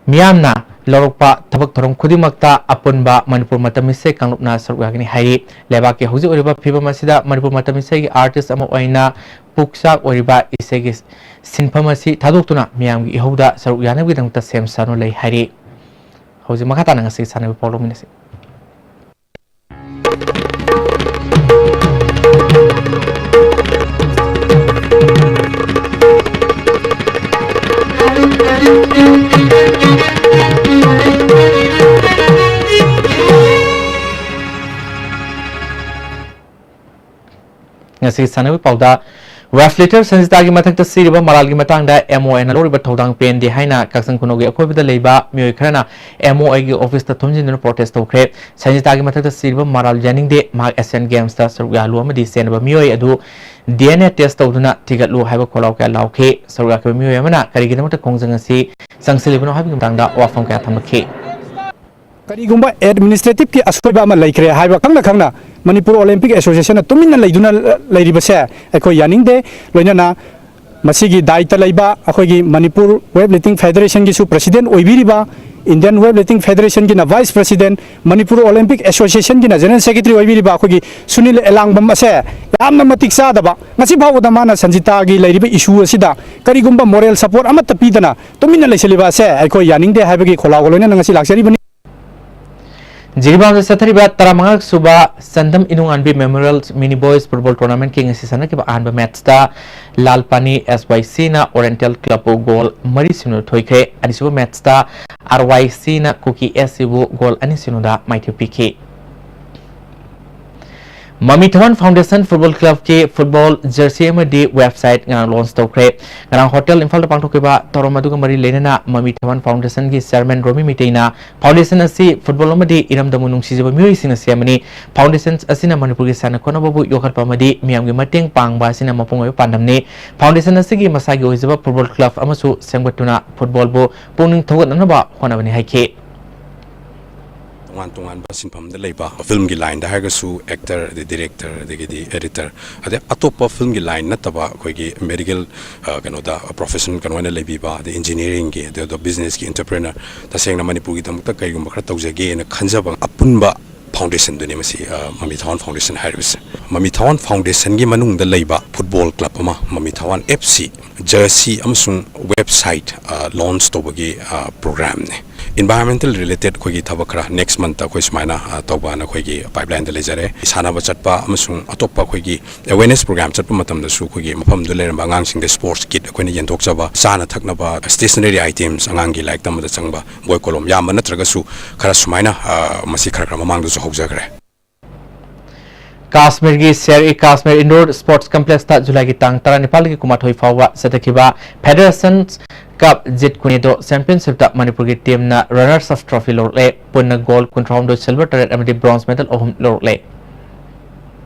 ꯃꯤꯌꯥꯝꯅ ꯂꯧꯔꯛꯄ ꯊꯕꯛ ꯊꯧꯔꯝ ꯈꯨꯗꯤꯡꯃꯛꯇ ꯑꯄꯨꯟꯕ ꯃꯅꯤꯄꯨꯔ ꯃꯇꯝ ꯏꯁꯩ ꯀꯥꯡꯂꯨꯞꯅ ꯁꯔꯨꯛ ꯌꯥꯒꯅꯤ ꯍꯥꯏꯔꯤ꯫ ꯂꯩꯕꯥꯛꯀꯤ ꯍꯧꯖꯤꯛ ꯑꯣꯏꯔꯤꯕ ꯐꯤꯕꯝ ꯑꯁꯤꯗ ꯃꯅꯤꯄꯨꯔ ꯃꯇꯝ ꯏꯁꯩꯒꯤ artist ꯑꯃ ꯑꯣꯏꯅ ꯄꯨꯛꯆꯥꯛ ꯑꯣꯏꯔꯤꯕ ꯏꯁꯩꯒꯤ ꯁꯤꯟꯐꯝ ꯑꯁꯤ ꯊꯥꯗꯣꯛꯇꯨꯅ ꯃꯤꯌꯥꯝꯒꯤ ꯏꯍꯧꯗ ꯁꯔꯨꯛ ꯌꯥꯅꯕꯒꯤꯗꯃꯛꯇ ꯁꯦꯝ ꯁꯥꯗꯨꯅ ꯂꯩ ꯍꯥꯏꯔꯤ꯫ ꯍꯧꯖꯤꯛ ꯃꯈꯥ ꯇꯥꯅ ꯉꯁꯤ ꯁꯥꯟꯅꯕ ꯄꯥꯎ ꯂꯧꯃꯤꯟꯅꯁꯤ꯫ ꯉꯁꯤ ꯁꯥꯟꯅꯕꯒꯤ ꯄꯥꯎꯗ, wave leader ꯁꯟꯖꯤꯇꯥꯒꯤ ꯃꯊꯛꯇ ꯁꯤꯔꯤꯕ ꯃꯔꯥꯜꯒꯤ ꯃꯇꯥꯡꯗ M O ꯑꯦꯅ ꯂꯧꯔꯤꯕ ꯊꯧꯗꯥꯡ ꯄꯦꯟꯗꯦ ꯍꯥꯏꯅ ꯀꯛꯆꯤꯡ ꯈꯨꯅꯧꯒꯤ ꯑꯀꯣꯏꯕꯗ ꯂꯩꯕ ꯃꯤꯑꯣꯏ ꯈꯔꯅ M O ꯑꯦꯒꯤ office ꯇ ꯊꯣꯝꯖꯤꯟꯗꯨꯅ protest ꯇꯧꯈ꯭ꯔꯦ꯫ ꯁꯟꯖꯤꯇꯥꯒꯤ ꯃꯊꯛꯇ ꯁꯤꯔꯤꯕ ꯃꯔꯥꯜ ꯌꯥꯅꯤꯡꯗꯦ, ꯃꯍꯥꯛ Asian Games ꯇ ꯁꯔꯨꯛ ꯌꯥꯍꯜꯂꯨ ꯑꯃꯗꯤ ꯆꯦꯟꯅꯕ ꯃꯤꯑꯣꯏ ꯑꯗꯨ D N A test ꯇꯧꯗꯨꯅ ꯊꯤꯒꯠꯂꯨ ꯍꯥꯏꯕ ꯈꯣꯜꯂꯥꯎ ꯀꯌꯥ ꯂꯥꯎꯈꯤ꯫ ꯁꯔꯨꯛ ꯌꯥꯈꯤꯕ ꯃꯤꯑꯣꯏ ꯑꯃꯅ ꯀꯔꯤꯒꯤꯗꯃꯛꯇ ꯈꯣꯡꯖꯪ ꯑꯁꯤ ꯆꯪꯁꯤꯜꯂꯤꯕꯅꯣ ꯍꯥꯏꯕꯒꯤ ꯃꯇꯥꯡꯗ ꯋꯥꯐꯝ ꯀꯌꯥ ꯊꯝꯂꯛꯈꯤ꯫ ꯀꯔꯤꯒꯨꯝꯕ administrative ꯀꯤ ꯑꯁꯣꯏꯕ ꯑꯃ ꯂꯩꯈ꯭ꯔꯦ ꯍꯥꯏꯕ ꯈꯪꯅ ꯈꯪꯅ ꯃꯅꯤꯄꯨꯔ Olympic Association ꯅ ꯇꯨꯃꯤꯟꯅ ꯂꯩꯗꯨꯅ ꯂꯩꯔꯤꯕꯁꯦ ꯑꯩꯈꯣꯏ ꯌꯥꯅꯤꯡꯗꯦ꯫ ꯂꯣꯏꯅꯅ ꯃꯁꯤꯒꯤ ꯗꯥꯏꯇ ꯂꯩꯕ ꯑꯩꯈꯣꯏꯒꯤ Manipur Weightlifting Federation ꯒꯤꯁꯨ president ꯑꯣꯏꯕꯤꯔꯤꯕ, Indian Weightlifting Federation ꯒꯤꯅ vice president, Manipur Olympic Association ꯒꯤꯅ general secretary ꯑꯣꯏꯕꯤꯔꯤꯕ ꯑꯩꯈꯣꯏꯒꯤ ꯁꯨꯅꯤꯜ ꯑꯦꯂꯥꯡꯕꯝ ꯑꯁꯦ ꯌꯥꯝꯅ ꯃꯇꯤꯛ ꯆꯥꯗꯕ, ꯉꯁꯤ ꯐꯥꯎꯕꯗ ꯃꯥꯅ ꯁꯟꯖꯤꯇꯥꯒꯤ ꯂꯩꯔꯤꯕ issue ꯑꯁꯤꯗ ꯀꯔꯤꯒꯨꯝꯕ moral support ꯑꯃꯠꯇ ꯄꯤꯗꯅ ꯇꯨꯃꯤꯟꯅ ꯂꯩꯁꯤꯜꯂꯤꯕ ꯑꯁꯦ ꯑꯩꯈꯣꯏ ꯌꯥꯅꯤꯡꯗꯦ ꯍꯥꯏꯕꯒꯤ ꯈꯣꯜꯂꯥꯎꯒ ꯂꯣꯏꯅꯅ ꯉꯁꯤ ꯂꯥꯛꯆꯔꯤꯕꯅꯤ꯫ ꯖꯤꯔꯤꯕꯥꯝꯗ ꯆꯠꯊꯔꯤꯕ ꯇꯔꯥꯃꯉꯥ ꯁꯨꯕ ꯆꯟꯗꯝ ꯏꯅꯨꯡꯉꯥꯟꯕꯤ Memorial Mini Boys Football Tournament ꯀꯤ ꯉꯁꯤ ꯁꯥꯟꯅꯈꯤꯕ ꯑꯍꯥꯟꯕ match ꯇ ꯂꯥꯜꯄꯥꯅꯤ S Y C ꯅ Oriental Club ꯄꯨ goal ꯃꯔꯤ ꯁꯤꯅꯣ ꯊꯣꯏꯈ꯭ꯔꯦ꯫ ꯑꯅꯤꯁꯨꯕ match ꯇ R Y C ꯅ ꯀꯨꯀꯤ S C ꯕꯨ goal ꯑꯅꯤ ꯁꯤꯅꯣꯗ ꯃꯥꯏꯊꯤꯕ ꯄꯤꯈꯤ꯫ ꯃꯃꯤ ꯊꯋꯥꯟ Foundation Football Club ꯀꯤ football jersey ꯑꯃꯗꯤ website ꯉꯔꯥꯡ launch ꯇꯧꯈ꯭ꯔꯦ꯫ ꯉꯔꯥꯡ Hotel ꯏꯝꯐꯥꯜꯗ ꯄꯥꯡꯊꯣꯛꯈꯤꯕ ꯊꯧꯔꯝ ꯑꯗꯨꯒ ꯃꯔꯤ ꯂꯩꯅꯅ ꯃꯃꯤ ꯊꯋꯥꯟ Foundation ꯒꯤ chairman ꯔꯣꯃꯤ ꯃꯤꯇꯩꯅ foundation ꯑꯁꯤ football ꯑꯃꯗꯤ ꯏꯔꯝꯗꯝꯕꯨ ꯅꯨꯡꯁꯤꯖꯕ ꯃꯤꯑꯣꯏꯁꯤꯡꯅ ꯁꯦꯝꯕꯅꯤ꯫ Foundation ꯑꯁꯤꯅ ꯃꯅꯤꯄꯨꯔꯒꯤ ꯁꯥꯟꯅ ꯈꯣꯠꯅꯕꯕꯨ ꯌꯣꯛꯈꯠꯄ ꯑꯃꯗꯤ ꯃꯤꯌꯥꯝꯒꯤ ꯃꯇꯦꯡ ꯄꯥꯡꯕ ꯑꯁꯤꯅ ꯃꯄꯨꯡ ꯑꯣꯏꯕ ꯄꯥꯟꯗꯝꯅꯤ꯫ Foundation ꯑꯁꯤꯒꯤ ꯃꯁꯥꯒꯤ ꯑꯣꯏꯖꯕ football club ꯑꯃꯁꯨ ꯁꯦꯝꯒꯠꯇꯨꯅ football ꯕꯨ ꯄꯨꯛꯅꯤꯡ ꯊꯧꯒꯠꯅꯅꯕ ꯍꯣꯠꯅꯕꯅꯤ ꯍꯥꯏꯈꯤ꯫ ꯇꯣꯉꯥꯟ ꯇꯣꯉꯥꯟꯕ ꯁꯤꯟꯐꯝꯗ ꯂꯩꯕ, ꯐꯤꯂꯝꯒꯤ ꯂꯥꯏꯟꯗ ꯍꯥꯏꯔꯒꯁꯨ ꯑꯦꯛꯇꯔ, ꯑꯗꯩ ꯗꯤꯔꯦꯛꯇꯔ, ꯑꯗꯒꯤꯗꯤ ꯑꯦꯗꯤꯇꯔ, ꯑꯗꯩ ꯑꯇꯣꯞꯄ ꯐꯤꯂꯝꯒꯤ ꯂꯥꯏꯟ ꯅꯠꯇꯕ ꯑꯩꯈꯣꯏꯒꯤ ꯃꯦꯗꯤꯀꯦꯜ, ꯑ, ꯀꯩꯅꯣꯗ, ꯄ꯭ꯔꯣꯐꯦꯁꯟ ꯀꯩꯅꯣ ꯑꯣꯏꯅ ꯂꯩꯕꯤꯕ, ꯑꯗꯩ ꯏꯟꯖꯤꯅꯤꯌꯥꯔꯤꯡꯒꯤ, ꯑꯗꯩ ꯑꯗꯣ ꯕꯤꯖꯤꯅꯦꯁꯀꯤ ꯑꯦꯟꯇꯔꯄ꯭ꯔꯦꯅꯔ, ꯇꯁꯦꯡꯅ ꯃꯅꯤꯄꯨꯔꯒꯤꯗꯃꯛꯇ ꯀꯩꯒꯨꯝꯕ ꯈꯔ ꯇꯧꯖꯒꯦꯅ ꯈꯟꯖꯕ ꯑꯄꯨꯟꯕ ꯐꯥꯎꯟꯗꯦꯁꯟꯗꯨꯅꯤ ꯃꯁꯤ, ꯑ, ꯃꯃꯤ ꯊꯋꯥꯟ ꯐꯥꯎꯟꯗꯦꯁꯟ ꯍꯥꯏꯔꯤꯕꯁꯦ꯫ ꯃꯃꯤ ꯊꯋꯥꯟ ꯐꯥꯎꯟꯗꯦꯁꯟꯒꯤ ꯃꯅꯨꯡꯗ ꯂꯩꯕ ꯐꯨꯠꯕꯣꯜ ꯀ꯭ꯂꯕ ꯑꯃ, ꯃꯃꯤ ꯊꯋꯥꯟ ꯑꯦꯐ ꯁꯤ, ꯖꯔꯁꯤ ꯑꯃꯁꯨꯡ ꯋꯦꯕꯁꯥꯏꯠ, ꯑ, ꯂꯣꯟꯆ ꯇꯧꯕꯒꯤ, ꯑ, ꯄ꯭ꯔꯣꯒ꯭ꯔꯥꯝꯅꯤ꯫ ꯏꯟꯚꯥꯏꯔꯣꯟꯃꯦꯟꯇꯦꯜ ꯔꯤꯂꯦꯇꯦꯗ ꯑꯩꯈꯣꯏꯒꯤ ꯊꯕꯛ ꯈꯔ ꯅꯦꯛꯁ ꯃꯟꯠꯇ ꯑꯩꯈꯣꯏ ꯁꯨꯃꯥꯏꯅ, ꯑ, ꯇꯧꯕ ꯍꯥꯏꯅ ꯑꯩꯈꯣꯏꯒꯤ ꯄꯥꯏꯞꯂꯥꯏꯟꯗ ꯂꯩꯖꯔꯦ꯫ ꯁꯥꯟꯅꯕ ꯆꯠꯄ ꯑꯃꯁꯨꯡ ꯑꯇꯣꯞꯄ ꯑꯩꯈꯣꯏꯒꯤ ꯑꯦꯋꯦꯔꯅꯦꯁ ꯄ꯭ꯔꯣꯒ꯭ꯔꯥꯝ ꯆꯠꯄ ꯃꯇꯝꯗꯁꯨ ꯑꯩꯈꯣꯏꯒꯤ ꯃꯐꯝꯗꯨꯗ ꯂꯩꯔꯝꯕ ꯑꯉꯥꯡꯁꯤꯡꯗ ꯁ꯭ꯄꯣꯔꯠꯁ ꯀꯤꯠ ꯑꯩꯈꯣꯏꯅ ꯌꯦꯟꯊꯣꯛꯆꯕ, ꯆꯥꯅ ꯊꯛꯅꯕ, ꯁ꯭ꯇꯦꯁꯅꯔꯤ ꯑꯥꯏꯇꯦꯝꯁ, ꯑꯉꯥꯡꯒꯤ ꯂꯥꯏꯔꯤꯛ ꯇꯝꯕꯗ ꯆꯪꯕ ꯕꯣꯏ ꯀꯣꯂꯣꯝ, ꯌꯥꯝꯕ ꯅꯠꯇ꯭ꯔꯒꯁꯨ ꯈꯔ ꯁꯨꯃꯥꯏꯅ, ꯑ, ꯃꯁꯤ ꯈꯔ ꯈꯔ ꯃꯃꯥꯡꯗꯁꯨ ꯍꯧꯖꯈ꯭ꯔꯦ꯫ ꯀꯥꯁꯃꯤꯔꯒꯤ ꯁꯦꯔ ꯏ ꯀꯥꯁꯃꯤꯔ ꯏꯟꯗꯣꯔ ꯁ꯭ꯄꯣꯔꯠꯁ ꯀꯝꯄ꯭ꯂꯦꯛꯁꯇ ꯖꯨꯂꯥꯏꯒꯤ ꯇꯥꯡ ꯇꯔꯥꯅꯤꯄꯥꯜꯗꯒꯤ ꯀꯨꯟꯃꯥꯊꯣꯏ ꯐꯥꯎꯕ ꯆꯠꯊꯈꯤꯕ ꯐꯦꯗꯔꯦꯁꯟ ꯀꯞ ꯖꯤꯠ ꯀꯨꯅꯦꯗꯣ ꯆꯦꯝꯄꯤꯌꯟꯁꯤꯞꯇ ꯃꯅꯤꯄꯨꯔꯒꯤ ꯇꯤꯝꯅ ꯔꯅꯔꯁ ꯑꯞ ꯇ꯭ꯔꯣꯐꯤ ꯂꯧꯔꯛꯂꯦ꯫ ꯄꯨꯟꯅ ꯒꯣꯜ ꯀꯨꯟꯊ꯭ꯔꯥꯍꯨꯝꯗꯣꯏ, ꯁꯤꯜꯚꯔ ꯇꯔꯦꯠ ꯑꯃꯗꯤ ꯕ꯭ꯔꯣꯟꯖ ꯃꯦꯗꯜ ꯑꯍꯨꯝ ꯂꯧꯔꯛꯂꯦ꯫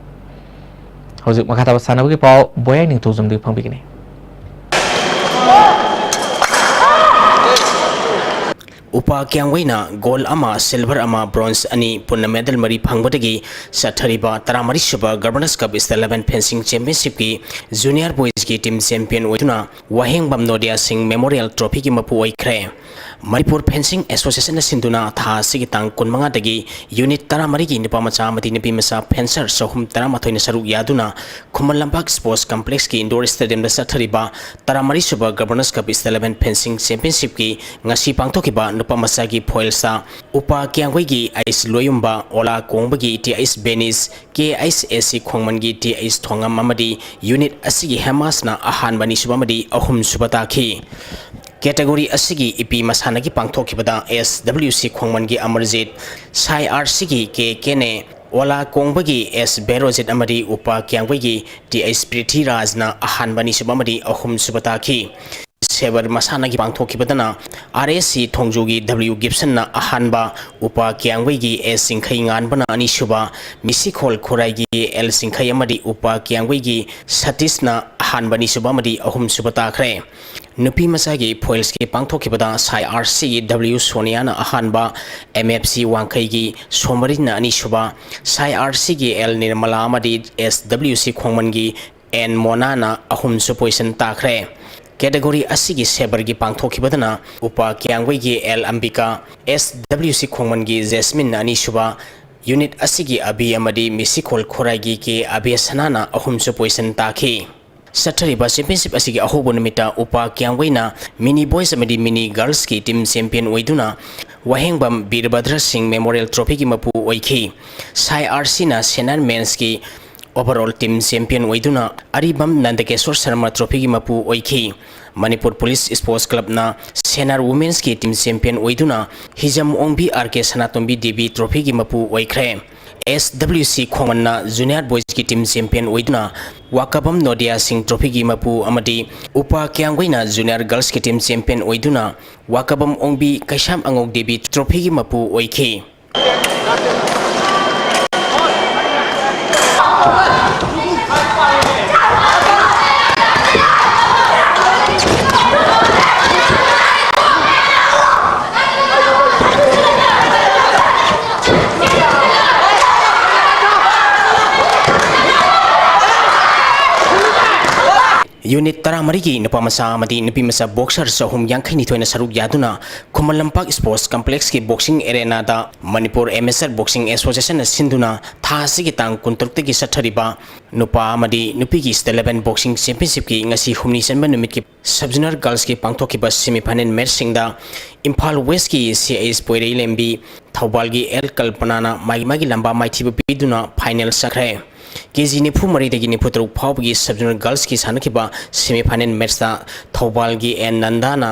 ꯍꯧꯖꯤꯛ ꯃꯈꯥ ꯇꯥꯕ ꯁꯥꯟꯅꯕꯒꯤ ꯄꯥꯎ ꯕꯣꯌꯥꯏ ꯅꯤꯡꯊꯧꯖꯝꯗꯒꯤ ꯐꯪꯕꯤꯒꯅꯤ꯫ ꯎꯄꯥ ꯀ꯭ꯌꯥꯝꯒꯩꯅ ꯒꯣꯜ ꯑꯃ, ꯁꯤꯜꯚꯔ ꯑꯃ, ꯕ꯭ꯔꯣꯟꯖ ꯑꯅꯤ, ꯄꯨꯟꯅ ꯃꯦꯗꯜ ꯃꯔꯤ ꯐꯪꯕꯗꯒꯤ ꯆꯠꯊꯔꯤꯕ ꯇꯔꯥꯃꯔꯤ ꯁꯨꯕ governor's cup east eleven fencing ꯆꯦꯝꯄꯤꯌꯟꯁꯤꯞꯀꯤ ꯖꯨꯅꯤꯌꯔ ꯕꯣꯏꯁꯀꯤ ꯇꯤꯝ ꯆꯦꯝꯄꯤꯌꯟ ꯑꯣꯏꯗꯨꯅ ꯋꯥꯍꯦꯡꯕꯝ ꯅꯣꯗꯤꯌꯥ ꯁꯤꯡ ꯃꯦꯃꯣꯔꯤꯌꯦꯜ ꯇ꯭ꯔꯣꯐꯤꯒꯤ ꯃꯄꯨ ꯑꯣꯏꯈ꯭ꯔꯦ꯫ ꯃꯅꯤꯄꯨꯔ ꯐꯦꯟꯁꯤꯡ ꯑꯦꯁꯣꯁꯤꯌꯦꯁꯟꯅ ꯁꯤꯟꯗꯨꯅ ꯊꯥ ꯑꯁꯤꯒꯤ ꯇꯥꯡ ꯀꯨꯟꯃꯉꯥꯗꯒꯤ ꯌꯨꯅꯤꯠ ꯇꯔꯥꯃꯔꯤꯒꯤ ꯅꯨꯄꯥ ꯃꯆꯥ ꯑꯃꯗꯤ ꯅꯨꯄꯤ ꯃꯆꯥ ꯐꯦꯟꯁꯔ ꯆꯍꯨꯝ ꯇꯔꯥꯃꯥꯊꯣꯏꯅ ꯁꯔꯨꯛ ꯌꯥꯗꯨꯅ ꯈꯨꯃꯟ ꯂꯝꯄꯥꯛ ꯁ꯭ꯄꯣꯔꯠꯁ ꯀꯝꯄ꯭ꯂꯦꯛꯁꯀꯤ ꯏꯟꯗꯣꯔ ꯁ꯭ꯇꯦꯗꯤꯌꯝꯗ ꯆꯠꯊꯔꯤꯕ ꯇꯔꯥꯃꯔꯤ ꯁꯨꯕ governor's cup east eleven fencing ꯆꯦꯝꯄꯤꯌꯟꯁꯤꯞꯀꯤ ꯉꯁꯤ ꯄꯥꯡꯊꯣꯛꯈꯤꯕ ꯅꯨꯄꯥ ꯃꯆꯥꯒꯤ ꯐꯣꯏꯜꯁꯇ ꯎꯄꯥ ꯀ꯭ꯌꯥꯝꯒꯩꯒꯤ ꯑꯩꯁ ꯂꯣꯌꯨꯝꯕ, ꯑꯣꯂꯥ ꯀꯣꯡꯕꯒꯤ ꯇꯤ ꯑꯩꯁ ꯕꯦꯅꯤꯁ, ꯀꯦ ꯑꯩꯁ ꯑꯦ ꯁꯤ ꯈꯣꯡꯃꯟꯒꯤ ꯇꯤ ꯑꯩꯁ ꯊꯣꯉꯝ ꯑꯃꯗꯤ ꯌꯨꯅꯤꯠ ꯑꯁꯤꯒꯤ ꯍꯦꯃꯥꯁꯅ ꯑꯍꯥꯟꯕ, ꯑꯅꯤꯁꯨꯕ ꯑꯃꯗꯤ ꯑꯍꯨꯝꯁꯨꯕ ꯇꯥꯈꯤ꯫ ꯀꯦꯇꯦꯒꯣꯔꯤ ꯑꯁꯤꯒꯤ ꯏꯄꯤ ꯃꯁꯥꯟꯅꯒꯤ ꯄꯥꯡꯊꯣꯛꯈꯤꯕꯗ ꯑꯦꯁ ꯗꯕ꯭ꯂꯤꯎ ꯁꯤ ꯈꯣꯡꯃꯟꯒꯤ ꯑꯃꯔꯖꯤꯠ, ꯁꯥꯏ ꯑꯥꯔ ꯁꯤꯒꯤ ꯀꯦ ꯀꯦꯅꯦ, ꯑꯣꯂꯥ ꯀꯣꯡꯕꯒꯤ ꯑꯦꯁ ꯕꯦꯔꯣꯖꯤꯠ ꯑꯃꯗꯤ ꯎꯄꯥ ꯀ꯭ꯌꯥꯝꯒꯩꯒꯤ ꯇꯤ ꯑꯩꯁ ꯄ꯭ꯔꯤꯊꯤꯔꯥꯖꯅ ꯑꯍꯥꯟꯕ, ꯑꯅꯤꯁꯨꯕ ꯑꯃꯗꯤ ꯑꯍꯨꯝꯁꯨꯕ ꯇꯥꯈꯤ꯫ ꯁꯦꯕꯔ ꯃꯁꯥꯟꯅꯒꯤ ꯄꯥꯡꯊꯣꯛꯈꯤꯕꯗꯅ ꯑꯥꯔ ꯑꯦꯁ ꯁꯤ ꯊꯣꯡꯖꯨꯒꯤ ꯗꯕ꯭ꯂꯤꯎ ꯒꯤꯞꯁꯟꯅ ꯑꯍꯥꯟꯕ, ꯎꯄꯥ ꯀ꯭ꯌꯥꯝꯒꯩꯒꯤ ꯑꯦꯁ ꯆꯤꯡꯈꯩ ꯉꯥꯟꯕꯅ ꯑꯅꯤꯁꯨꯕ, ꯃꯤꯁꯤꯈꯣꯜ ꯈꯨꯔꯥꯏꯒꯤ ꯑꯦꯜ ꯆꯤꯡꯈꯩ ꯑꯃꯗꯤ ꯎꯄꯥ ꯀ꯭ꯌꯥꯝꯒꯩꯒꯤ ꯁꯇꯤꯁꯅ ꯑꯍꯥꯟꯕ, ꯑꯅꯤꯁꯨꯕ ꯑꯃꯗꯤ ꯑꯍꯨꯝꯁꯨꯕ ꯇꯥꯈ꯭ꯔꯦ꯫ ꯅꯨꯄꯤ ꯃꯆꯥꯒꯤ ꯐꯣꯏꯜꯁꯀꯤ ꯄꯥꯡꯊꯣꯛꯈꯤꯕꯗ ꯁꯥꯏ ꯑꯥꯔ ꯁꯤꯒꯤ ꯗꯕ꯭ꯂꯤꯎ ꯁꯣꯅꯤꯌꯥꯅ ꯑꯍꯥꯟꯕ, ꯑꯦꯝ ꯑꯦꯐ ꯁꯤ ꯋꯥꯡꯈꯩꯒꯤ ꯁꯣꯃꯔꯤꯟꯅ ꯑꯅꯤꯁꯨꯕ, ꯁꯥꯏ ꯑꯥꯔ ꯁꯤꯒꯤ ꯑꯦꯜ ꯅꯤꯔꯃꯂꯥ ꯑꯃꯗꯤ ꯑꯦꯁ ꯗꯕ꯭ꯂꯤꯎ ꯁꯤ ꯈꯣꯡꯃꯟꯒꯤ ꯑꯦꯟ ꯃꯣꯅꯥꯅ ꯑꯍꯨꯝꯁꯨ ꯄꯣꯖꯤꯁꯟ ꯇꯥꯈ꯭ꯔꯦ꯫ ꯀꯦꯇꯦꯒꯣꯔꯤ ꯑꯁꯤꯒꯤ ꯁꯦꯕꯔꯒꯤ ꯄꯥꯡꯊꯣꯛꯈꯤꯕꯗꯅ ꯎꯄꯥ ꯀꯤꯌꯥꯡꯒꯣꯏꯒꯤ ꯑꯦꯜ ꯑꯝꯕꯤꯀꯥ, ꯑꯦꯁ ꯗꯕ꯭ꯂꯤꯎ ꯁꯤ ꯈꯣꯡꯃꯟꯒꯤ ꯖꯦꯁꯃꯤꯟꯅ ꯑꯅꯤꯁꯨꯕ, ꯌꯨꯅꯤꯠ ꯑꯁꯤꯒꯤ ꯑꯕꯤ ꯑꯃꯗꯤ ꯃꯤꯁꯤꯈꯣꯜ ꯈꯣꯔꯥꯏꯒꯤ ꯀꯦ ꯑꯕꯦꯁꯅꯥꯅ ꯑꯍꯨꯝꯁꯨ ꯄꯣꯖꯤꯁꯟ ꯇꯥꯈꯤ꯫ ꯆꯠꯊꯔꯤꯕ ꯆꯦꯝꯄꯤꯌꯟꯁꯤꯞ ꯑꯁꯤꯒꯤ ꯑꯍꯧꯕ ꯅꯨꯃꯤꯠꯇ ꯎꯄꯥ ꯀꯤꯌꯥꯡꯒꯣꯏꯅ ꯃꯤꯅꯤ ꯕꯣꯏꯁ ꯑꯃꯗꯤ ꯃꯤꯅꯤ ꯒꯔꯜꯁꯀꯤ ꯇꯤꯝ ꯆꯦꯝꯄꯤꯌꯟ ꯑꯣꯏꯗꯨꯅ ꯋꯥꯍꯦꯡꯕꯝ ꯕꯤꯔꯕꯗ꯭ꯔ ꯁꯤꯡ ꯃꯦꯃꯣꯔꯤꯌꯦꯜ ꯇ꯭ꯔꯣꯐꯤꯒꯤ ꯃꯄꯨ ꯑꯣꯏꯈꯤ꯫ ꯁꯥꯏ ꯑꯥꯔ ꯁꯤꯅ ꯁꯦꯅꯥꯔ ꯃꯦꯟꯁꯀꯤ ꯑꯣꯚꯔꯑꯣꯜ ꯇꯤꯝ ꯆꯦꯝꯄꯤꯌꯟ ꯑꯣꯏꯗꯨꯅ ꯑꯔꯤꯕꯝ ꯅꯟꯗꯀꯦꯁꯣꯔ ꯁꯔꯃ ꯇ꯭ꯔꯣꯐꯤꯒꯤ ꯃꯄꯨ ꯑꯣꯏꯈꯤ꯫ ꯃꯅꯤꯄꯨꯔ ꯄꯨꯂꯤꯁ ꯁ꯭ꯄꯣꯔꯠꯁ ꯀ꯭ꯂꯕꯅ ꯁꯦꯅꯥꯔ ꯋꯨꯃꯦꯟꯁꯀꯤ ꯇꯤꯝ ꯆꯦꯝꯄꯤꯌꯟ ꯑꯣꯏꯗꯨꯅ ꯍꯤꯖꯝ ꯑꯣꯡꯕꯤ ꯑꯥꯔ ꯀꯦ ꯁꯅꯥꯇꯣꯝꯕꯤ ꯗꯦꯕꯤ ꯇ꯭ꯔꯣꯐꯤꯒꯤ ꯃꯄꯨ ꯑꯣꯏꯈ꯭ꯔꯦ꯫ ꯑꯦꯁ ꯗꯕ꯭ꯂꯤꯎ ꯁꯤ ꯈꯣꯡꯃꯟꯅ ꯖꯨꯅꯤꯌꯔ ꯕꯣꯏꯁꯀꯤ ꯇꯤꯝ ꯆꯦꯝꯄꯤꯌꯟ ꯑꯣꯏꯗꯨꯅ ꯋꯥꯀꯕꯝ ꯅꯣꯗꯤꯌꯥ ꯁꯤꯡ ꯇ꯭ꯔꯣꯐꯤꯒꯤ ꯃꯄꯨ ꯑꯃꯗꯤ ꯎꯄꯥ ꯀꯤꯌꯥꯡꯒꯣꯏꯅ ꯖꯨꯅꯤꯌꯔ ꯒꯔꯜꯁꯀꯤ ꯇꯤꯝ ꯆꯦꯝꯄꯤꯌꯟ ꯑꯣꯏꯗꯨꯅ ꯋꯥꯀꯕꯝ ꯑꯣꯡꯕꯤ ꯀꯩꯁꯥꯝ ꯑꯉꯧ ꯗꯦꯕꯤ ꯇ꯭ꯔꯣꯐꯤꯒꯤ ꯃꯄꯨ ꯑꯣꯏꯈꯤ꯫ ꯌꯨꯅꯤꯠ ꯇꯔꯥꯃꯔꯤꯒꯤ ꯅꯨꯄꯥ ꯃꯆꯥ ꯑꯃꯗꯤ ꯅꯨꯄꯤ ꯃꯆꯥ ꯕꯣꯛꯁꯔ ꯆꯍꯨꯝ ꯌꯥꯡꯈꯩꯅꯤꯊꯣꯏꯅ ꯁꯔꯨꯛ ꯌꯥꯗꯨꯅ ꯈꯨꯃꯟ ꯂꯝꯄꯥꯛ ꯁ꯭ꯄꯣꯔꯠꯁ ꯀꯝꯄ꯭ꯂꯦꯛꯁꯀꯤ ꯕꯣꯛꯁꯤꯡ ꯑꯦꯔꯦꯅꯥꯗ ꯃꯅꯤꯄꯨꯔ ꯑꯦꯃꯦꯆꯔ ꯕꯣꯛꯁꯤꯡ ꯑꯦꯁꯣꯁꯤꯌꯦꯁꯟꯅ ꯁꯤꯟꯗꯨꯅ ꯊꯥ ꯑꯁꯤꯒꯤ ꯇꯥꯡ ꯀꯨꯟꯇꯔꯨꯛꯇꯒꯤ ꯆꯠꯊꯔꯤꯕ ꯅꯨꯄꯥ ꯑꯃꯗꯤ ꯅꯨꯄꯤꯒꯤ ꯁ꯭ꯇꯦꯠ ꯂꯦꯚꯦꯜ ꯕꯣꯛꯁꯤꯡ ꯆꯦꯝꯄꯤꯌꯟꯁꯤꯞꯀꯤ ꯉꯁꯤ ꯍꯨꯝꯅꯤ ꯆꯟꯕ ꯅꯨꯃꯤꯠꯀꯤ ꯁꯕ ꯖꯣꯅꯦꯜ ꯒꯔꯜꯁꯀꯤ ꯄꯥꯡꯊꯣꯛꯈꯤꯕ ꯁꯦꯃꯤ ꯐꯥꯏꯅꯦꯜ ꯃꯦꯆꯁꯤꯡꯗ ꯏꯝꯐꯥꯜ ꯋꯦꯁꯀꯤ ꯁꯤ ꯑꯩꯆ ꯄꯣꯏꯔꯩꯂꯦꯝꯕꯤ, ꯊꯧꯕꯥꯜꯒꯤ ꯑꯦꯜ ꯀꯜꯄꯅꯥꯅ ꯃꯥꯒꯤ ꯃꯥꯒꯤ ꯂꯝꯕꯥ ꯃꯥꯏꯊꯤꯕ ꯄꯤꯗꯨꯅ ꯐꯥꯏꯅꯦꯜ ꯆꯪꯈ꯭ꯔꯦ꯫ ꯀꯦ ꯖꯤ ꯅꯤꯐꯨ ꯃꯔꯤꯗꯒꯤ ꯅꯤꯐꯨ ꯇꯔꯨꯛ ꯐꯥꯎꯕꯒꯤ ꯁꯕ ꯖꯣꯅꯦꯜ ꯒꯔꯜꯁꯀꯤ ꯁꯥꯟꯅꯈꯤꯕ ꯁꯦꯃꯤ ꯐꯥꯏꯅꯦꯜ ꯃꯦꯆꯇ ꯊꯧꯕꯥꯜꯒꯤ ꯑꯦꯟ ꯅꯟꯗꯥꯅ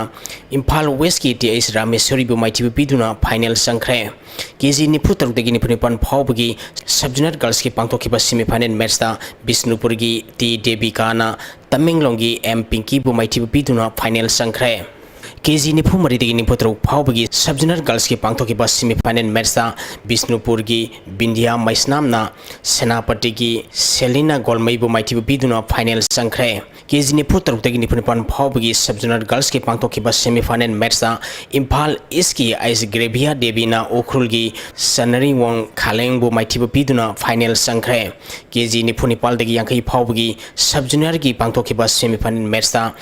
ꯏꯝꯐꯥꯜ ꯋꯦꯁꯀꯤ ꯇꯤ ꯑꯩꯆ ꯔꯥꯃꯦꯁꯣꯔꯤꯕꯨ ꯃꯥꯏꯊꯤꯕ ꯄꯤꯗꯨꯅ ꯐꯥꯏꯅꯦꯜ ꯆꯪꯈ꯭ꯔꯦ꯫ ꯀꯦ ꯖꯤ ꯅꯤꯐꯨ ꯇꯔꯨꯛꯇꯒꯤ ꯅꯤꯐꯨ ꯅꯤꯄꯥꯟ ꯐꯥꯎꯕꯒꯤ ꯁꯕ ꯖꯣꯅꯦꯜ ꯒꯔꯜꯁꯀꯤ ꯄꯥꯡꯊꯣꯛꯈꯤꯕ ꯁꯦꯃꯤ ꯐꯥꯏꯅꯦꯜ ꯃꯦꯆꯇ ꯕꯤꯁꯅꯨꯄꯨꯔꯒꯤ ꯇꯤ ꯗꯦꯕꯤꯀꯥꯅ ꯇꯃꯦꯡꯂꯣꯡꯒꯤ ꯑꯦꯝ ꯄꯤꯡꯀꯤꯕꯨ ꯃꯥꯏꯊꯤꯕ ꯄꯤꯗꯨꯅ ꯐꯥꯏꯅꯦꯜ ꯆꯪꯈ꯭ꯔꯦ꯫ ꯀꯦ ꯖꯤ ꯅꯤꯐꯨ ꯃꯔꯤꯗꯒꯤ ꯅꯤꯐꯨ ꯇꯔꯨꯛ ꯐꯥꯎꯕꯒꯤ sub zonal girls ꯀꯤ ꯄꯥꯡꯊꯣꯛꯈꯤꯕ semi final match ꯇ ꯕꯤꯁꯅꯨꯄꯨꯔꯒꯤ ꯕꯤꯟꯗꯤꯌꯥ ꯃꯩꯁꯅꯥꯝꯅ ꯁꯦꯅꯥꯄꯇꯤꯒꯤ ꯁꯦꯂꯤꯅꯥ ꯒꯣꯜꯃꯩꯕꯨ ꯃꯥꯏꯊꯤꯕ ꯄꯤꯗꯨꯅ final ꯆꯪꯈ꯭ꯔꯦ꯫ ꯀꯦ ꯖꯤ ꯅꯤꯐꯨ ꯇꯔꯨꯛꯇꯒꯤ ꯅꯤꯐꯨ ꯅꯤꯄꯥꯟ ꯐꯥꯎꯕꯒꯤ sub zonal girls ꯀꯤ ꯄꯥꯡꯊꯣꯛꯈꯤꯕ semi final match ꯇ ꯏꯝꯐꯥꯜ East ꯀꯤ ꯑꯥꯏꯁꯒ꯭ꯔꯦꯕꯤꯌꯥ ꯗꯦꯕꯤꯅ ꯎꯈ꯭ꯔꯨꯜꯒꯤ ꯁꯅꯔꯤꯋꯣꯡ ꯈꯥꯂꯦꯡꯕꯨ ꯃꯥꯏꯊꯤꯕ ꯄꯤꯗꯨꯅ final ꯆꯪꯈ꯭ꯔꯦ꯫ ꯀꯦ ꯖꯤ ꯅꯤꯐꯨ ꯅꯤꯄꯥꯜꯗꯒꯤ ꯌꯥꯡꯈꯩ ꯐꯥꯎꯕꯒꯤ sub zonal ꯒꯤ ꯄꯥꯡꯊꯣꯛꯈꯤꯕ semi final match ꯇ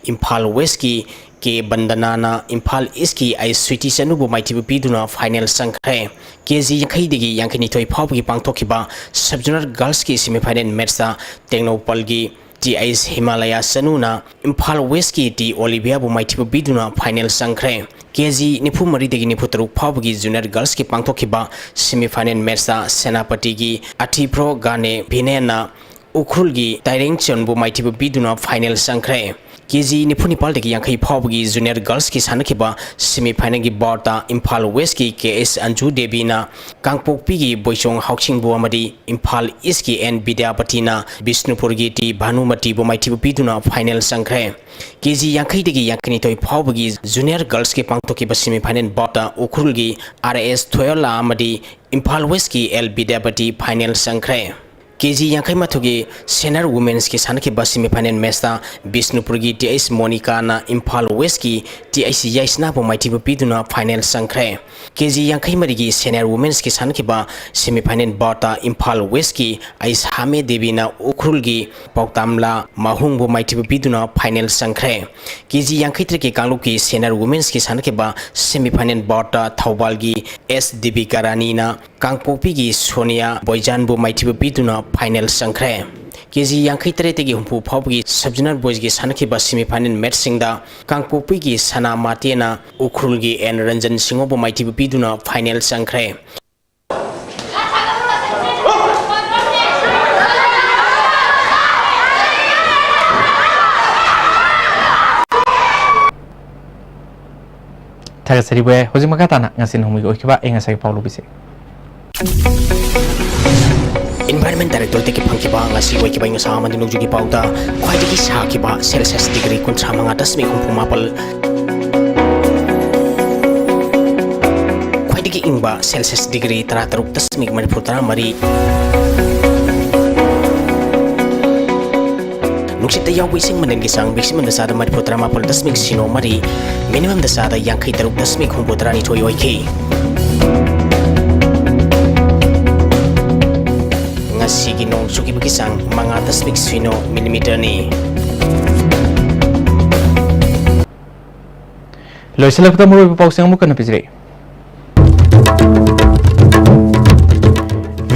ꯏꯝꯐꯥꯜ West ꯀꯤ ꯀꯦ ꯕꯟꯗꯅꯥꯅ ꯏꯝꯐꯥꯜ East ꯀꯤ ꯑꯥꯏ ꯁ꯭ꯋꯤꯇꯤ ꯆꯅꯨꯕꯨ ꯃꯥꯏꯊꯤꯕ ꯄꯤꯗꯨꯅ final ꯆꯪꯈ꯭ꯔꯦ꯫ ꯀꯦ ꯖꯤ ꯌꯥꯡꯈꯩꯗꯒꯤ ꯌꯥꯡꯈꯩꯅꯤꯊꯣꯏ ꯐꯥꯎꯕꯒꯤ ꯄꯥꯡꯊꯣꯛꯈꯤꯕ sub zonal girls ꯀꯤ semi final match ꯇ ꯇꯦꯡꯅꯧꯄꯜꯒꯤ T H Himalaya ꯆꯅꯨꯅ Imphal West ꯀꯤ ꯇꯤ ꯑꯣꯂꯤꯚꯤꯌꯥꯕꯨ ꯃꯥꯏꯊꯤꯕ ꯄꯤꯗꯨꯅ final ꯆꯪꯈ꯭ꯔꯦ꯫ ꯀꯦ ꯖꯤ ꯅꯤꯐꯨ ꯃꯔꯤꯗꯒꯤ ꯅꯤꯐꯨ ꯇꯔꯨꯛ ꯐꯥꯎꯕꯒꯤ junior girls ꯀꯤ ꯄꯥꯡꯊꯣꯛꯈꯤꯕ semi final match ꯇ ꯁꯦꯅꯥꯄꯇꯤꯒꯤ ꯑꯊꯤꯄ꯭ꯔꯣ ꯒꯥꯅꯦ ꯚꯤꯅꯦꯅ ꯎꯈ꯭ꯔꯨꯜꯒꯤ ꯇꯥꯏꯔꯦꯡꯆꯟꯕꯨ ꯃꯥꯏꯊꯤꯕ ꯄꯤꯗꯨꯅ final ꯆꯪꯈ꯭ꯔꯦ꯫ ꯀꯦ ꯖꯤ ꯅꯤꯐꯨ ꯅꯤꯄꯥꯜꯗꯒꯤ ꯌꯥꯡꯈꯩ ꯐꯥꯎꯕꯒꯤ junior girls ꯀꯤ ꯁꯥꯟꯅꯈꯤꯕ semi final ꯒꯤ bout ꯇ ꯏꯝꯐꯥꯜ West ꯀꯤ ꯀꯦ ꯑꯦꯁ ꯑꯟꯖꯨ ꯗꯦꯕꯤꯅ ꯀꯥꯡꯄꯣꯛꯄꯤꯒꯤ ꯕꯣꯏꯆꯣꯡ ꯍꯥꯎꯁꯤꯡꯕꯨ ꯑꯃꯗꯤ ꯏꯝꯐꯥꯜ East ꯀꯤ ꯑꯦꯟ ꯕꯤꯗ꯭ꯌꯥꯄꯇꯤꯅ ꯕꯤꯁꯅꯨꯄꯨꯔꯒꯤ ꯇꯤ ꯚꯥꯅꯨꯃꯇꯤꯕꯨ ꯃꯥꯏꯊꯤꯕ ꯄꯤꯗꯨꯅ final ꯆꯪꯈ꯭ꯔꯦ꯫ ꯀꯦ ꯖꯤ ꯌꯥꯡꯈꯩꯗꯒꯤ ꯌꯥꯡꯈꯩꯅꯤꯊꯣꯏ ꯐꯥꯎꯕꯒꯤ junior girls ꯀꯤ ꯄꯥꯡꯊꯣꯛꯈꯤꯕ semi final bout ꯇ ꯎꯈ꯭ꯔꯨꯜꯒꯤ ꯑꯥꯔ ꯑꯦꯁ ꯊꯣꯌꯣꯂꯥ ꯑꯃꯗꯤ ꯏꯝꯐꯥꯜ West ꯀꯤ ꯑꯦꯜ ꯕꯤꯗ꯭ꯌꯥꯄꯇꯤ final ꯆꯪꯈ꯭ꯔꯦ꯫ ꯀꯦ ꯖꯤ ꯌꯥꯡꯈꯩ ꯃꯥꯊꯣꯏꯒꯤ senior women's ꯀꯤ ꯁꯥꯟꯅꯈꯤꯕ semi final match ꯇ ꯕꯤꯁꯅꯨꯄꯨꯔꯒꯤ ꯇꯤ ꯑꯩꯆ ꯃꯣꯅꯤꯀꯥꯅ ꯏꯝꯐꯥꯜ West ꯀꯤ ꯇꯤ ꯑꯩꯆ ꯌꯥꯏꯁꯅꯥꯕꯨ ꯃꯥꯏꯊꯤꯕ ꯄꯤꯗꯨꯅ final ꯆꯪꯈ꯭ꯔꯦ꯫ ꯀꯦ ꯖꯤ ꯌꯥꯡꯈꯩ ꯃꯔꯤꯒꯤ senior women's ꯀꯤ ꯁꯥꯟꯅꯈꯤꯕ semi final bout ꯇ ꯏꯝꯐꯥꯜ West ꯀꯤ ꯑꯩꯁ ꯍꯥꯃꯦ ꯗꯦꯕꯤꯅ ꯎꯈ꯭ꯔꯨꯜꯒꯤ ꯄꯥꯎꯇꯥꯝꯂꯥ ꯃꯥꯍꯨꯡꯕꯨ ꯃꯥꯏꯊꯤꯕ ꯄꯤꯗꯨꯅ final ꯆꯪꯈ꯭ꯔꯦ꯫ ꯀꯦ ꯖꯤ ꯌꯥꯡꯈꯩ ꯇꯔꯦꯠꯀꯤ ꯀꯥꯡꯂꯨꯞꯀꯤ senior women's ꯀꯤ ꯁꯥꯟꯅꯈꯤꯕ semi final bout ꯇ ꯊꯧꯕꯥꯜꯒꯤ ꯑꯦꯁ ꯗꯤꯕꯤꯀꯥ ꯔꯥꯅꯤꯅ ꯀꯥꯡꯄꯣꯛꯄꯤꯒꯤ ꯁꯣꯅꯤꯌꯥ ꯕꯣꯏꯖꯥꯟꯕꯨ ꯃꯥꯏꯊꯤꯕ ꯄꯤꯗꯨꯅ final ꯆꯪꯈ꯭ꯔꯦ꯫ ꯀꯦ ꯖꯤ ꯌꯥꯡꯈꯩ ꯇꯔꯦꯠꯇꯒꯤ ꯍꯨꯝꯐꯨ ꯐꯥꯎꯕꯒꯤ sub zonal boys ꯀꯤ ꯁꯥꯟꯅꯈꯤꯕ semi final match ꯁꯤꯡꯗ ꯀꯥꯡꯄꯣꯛꯄꯤꯒꯤ ꯁꯅꯥ ꯃꯥꯇꯦꯅ ꯎꯈ꯭ꯔꯨꯜꯒꯤ ꯑꯦꯟ ꯔꯟꯖꯟ ꯁꯤꯡꯍꯕꯨ ꯃꯥꯏꯊꯤꯕ ꯄꯤꯗꯨꯅ final ꯆꯪꯈ꯭ꯔꯦ꯫ ꯊꯥꯒꯠꯆꯔꯤ ꯚꯥꯏ꯫ ꯍꯧꯖꯤꯛ ꯃꯈꯥ ꯇꯥꯅ ꯉꯁꯤ ꯅꯣꯡꯃꯒꯤ ꯑꯣꯏꯈꯤꯕ ꯑꯏꯪ ꯑꯁꯥꯒꯤ ꯄꯥꯎ ꯂꯧꯕꯤꯁꯤ꯫ Environment Directorate ꯇꯒꯤ ꯐꯪꯈꯤꯕ ꯉꯁꯤ ꯑꯣꯏꯈꯤꯕ ꯑꯏꯪ ꯑꯁꯥ ꯑꯃꯗꯤ ꯅꯣꯡꯖꯨꯒꯤ ꯄꯥꯎꯗ ꯈ꯭ꯋꯥꯏꯗꯒꯤ ꯁꯥꯈꯤꯕ Celsius degree ꯀꯨꯟꯊ꯭ꯔꯥ ꯃꯉꯥ ꯗꯁꯃꯤꯛ ꯍꯨꯝꯐꯨ ꯃꯥꯄꯜ, ꯁꯦꯜꯁꯤꯌꯁ ꯗꯤꯒ꯭ꯔꯤ ꯇꯔꯥꯇꯔꯨꯛ ꯗꯁꯃꯤꯛ ꯃꯔꯤꯐꯨ ꯇꯔꯥꯃꯔꯤ꯫ ꯅꯨꯡꯁꯤꯠꯇ ꯌꯥꯎꯕ ꯏꯁꯤꯡ ꯃꯅꯤꯜꯒꯤ ꯆꯥꯡ maximum ꯗꯁꯥꯗ ꯃꯔꯤꯐꯨ ꯇꯔꯥꯃꯥꯄꯜ ꯗꯁꯃꯤꯛ ꯁꯤꯅꯣ ꯃꯔꯤ, minimum ꯗꯁꯥꯗ ꯌꯥꯡꯈꯩ ꯇꯔꯨꯛ ꯗꯁꯃꯤꯛ ꯍꯨꯝꯐꯨ ꯇꯔꯥꯅꯤꯊꯣꯏ ꯑꯣꯏꯈꯤ꯫ ꯉꯁꯤꯒꯤ ꯅꯣꯡ ꯆꯨꯈꯤꯕꯒꯤ ꯆꯥꯡ ꯃꯉꯥ ꯗꯁꯃꯤꯛ ꯁꯤꯅꯣ ꯃꯤꯂꯤꯃꯤꯇꯔꯅꯤ꯫ ꯂꯣꯏꯁꯤꯜꯂꯛꯄꯗ ꯃꯔꯨꯑꯣꯏꯕ ꯄꯥꯎꯁꯤꯡ ꯑꯃꯨꯛ ꯍꯟꯅ ꯄꯤꯖꯔꯛꯏ꯫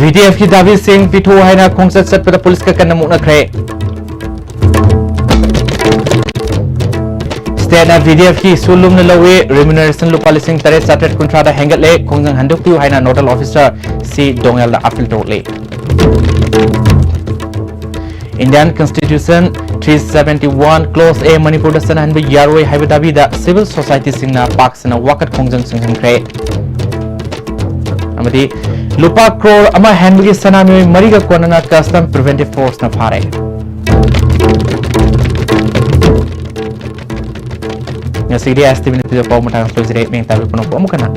ꯚꯤꯗꯤꯑꯦꯐꯀꯤ ꯗꯥꯕꯤꯁꯤꯡ ꯄꯤꯊꯣꯛꯎ ꯍꯥꯏꯅ ꯈꯣꯡꯆꯠ ꯆꯠꯄꯗ ꯄꯨꯂꯤꯁꯀ ꯀꯟꯅ ꯃꯨꯛꯅꯈ꯭ꯔꯦ꯫ ꯁ꯭ꯇꯦꯠꯅ ꯚꯤꯗꯤꯑꯦꯐꯀꯤ ꯏꯁꯨ ꯂꯨꯝꯅ ꯂꯧꯏ, remuneration ꯂꯨꯄꯥ ꯂꯤꯁꯤꯡ ꯇꯔꯦꯠ ꯆꯥꯇ꯭ꯔꯦꯠ ꯀꯨꯟꯊ꯭ꯔꯥꯗ ꯍꯦꯟꯒꯠꯂꯦ, ꯈꯣꯡꯖꯪ ꯍꯟꯗꯣꯛꯄꯤꯌꯨ ꯍꯥꯏꯅ ꯅꯣꯗꯜ ꯑꯣꯐꯤꯁꯔ ꯁꯤ ꯗꯣꯉꯦꯜꯗ appeal ꯇꯧꯔꯛꯂꯤ꯫ Indian Constitution three seventy one Clause A ꯃꯅꯤꯄꯨꯔꯗ ꯆꯠꯅꯍꯟꯕ ꯌꯥꯔꯣꯏ ꯍꯥꯏꯕ ꯗꯥꯕꯤꯗ civil societyꯁꯤꯡꯅ ꯄꯥꯛ ꯁꯟꯅ ꯋꯥꯀꯠ ꯈꯣꯡꯖꯪ ꯆꯪꯁꯤꯟꯈ꯭ꯔꯦ꯫ ꯑꯃꯗꯤ ꯂꯨꯄꯥ ꯀ꯭ꯔꯣꯔ ꯑꯃ ꯍꯦꯟꯕꯒꯤ ꯁꯅꯥ ꯃꯤꯑꯣꯏ ꯃꯔꯤꯒ ꯀꯣꯟꯅꯅ Custom Preventive Forceꯅ ꯐꯥꯔꯦ꯫ ꯉꯁꯤꯒꯤꯗꯤ ꯑꯦꯁ ꯇꯤ ꯚꯤꯅ ꯄꯤꯕ ꯄꯥꯎ ꯃꯇꯥꯡ ꯂꯣꯏꯖꯔꯦ꯫ ꯃꯤꯡ ꯇꯥꯕꯤ ꯄꯨꯝꯅꯃꯛꯄꯨ ꯑꯃꯨꯛ ꯍꯟꯅ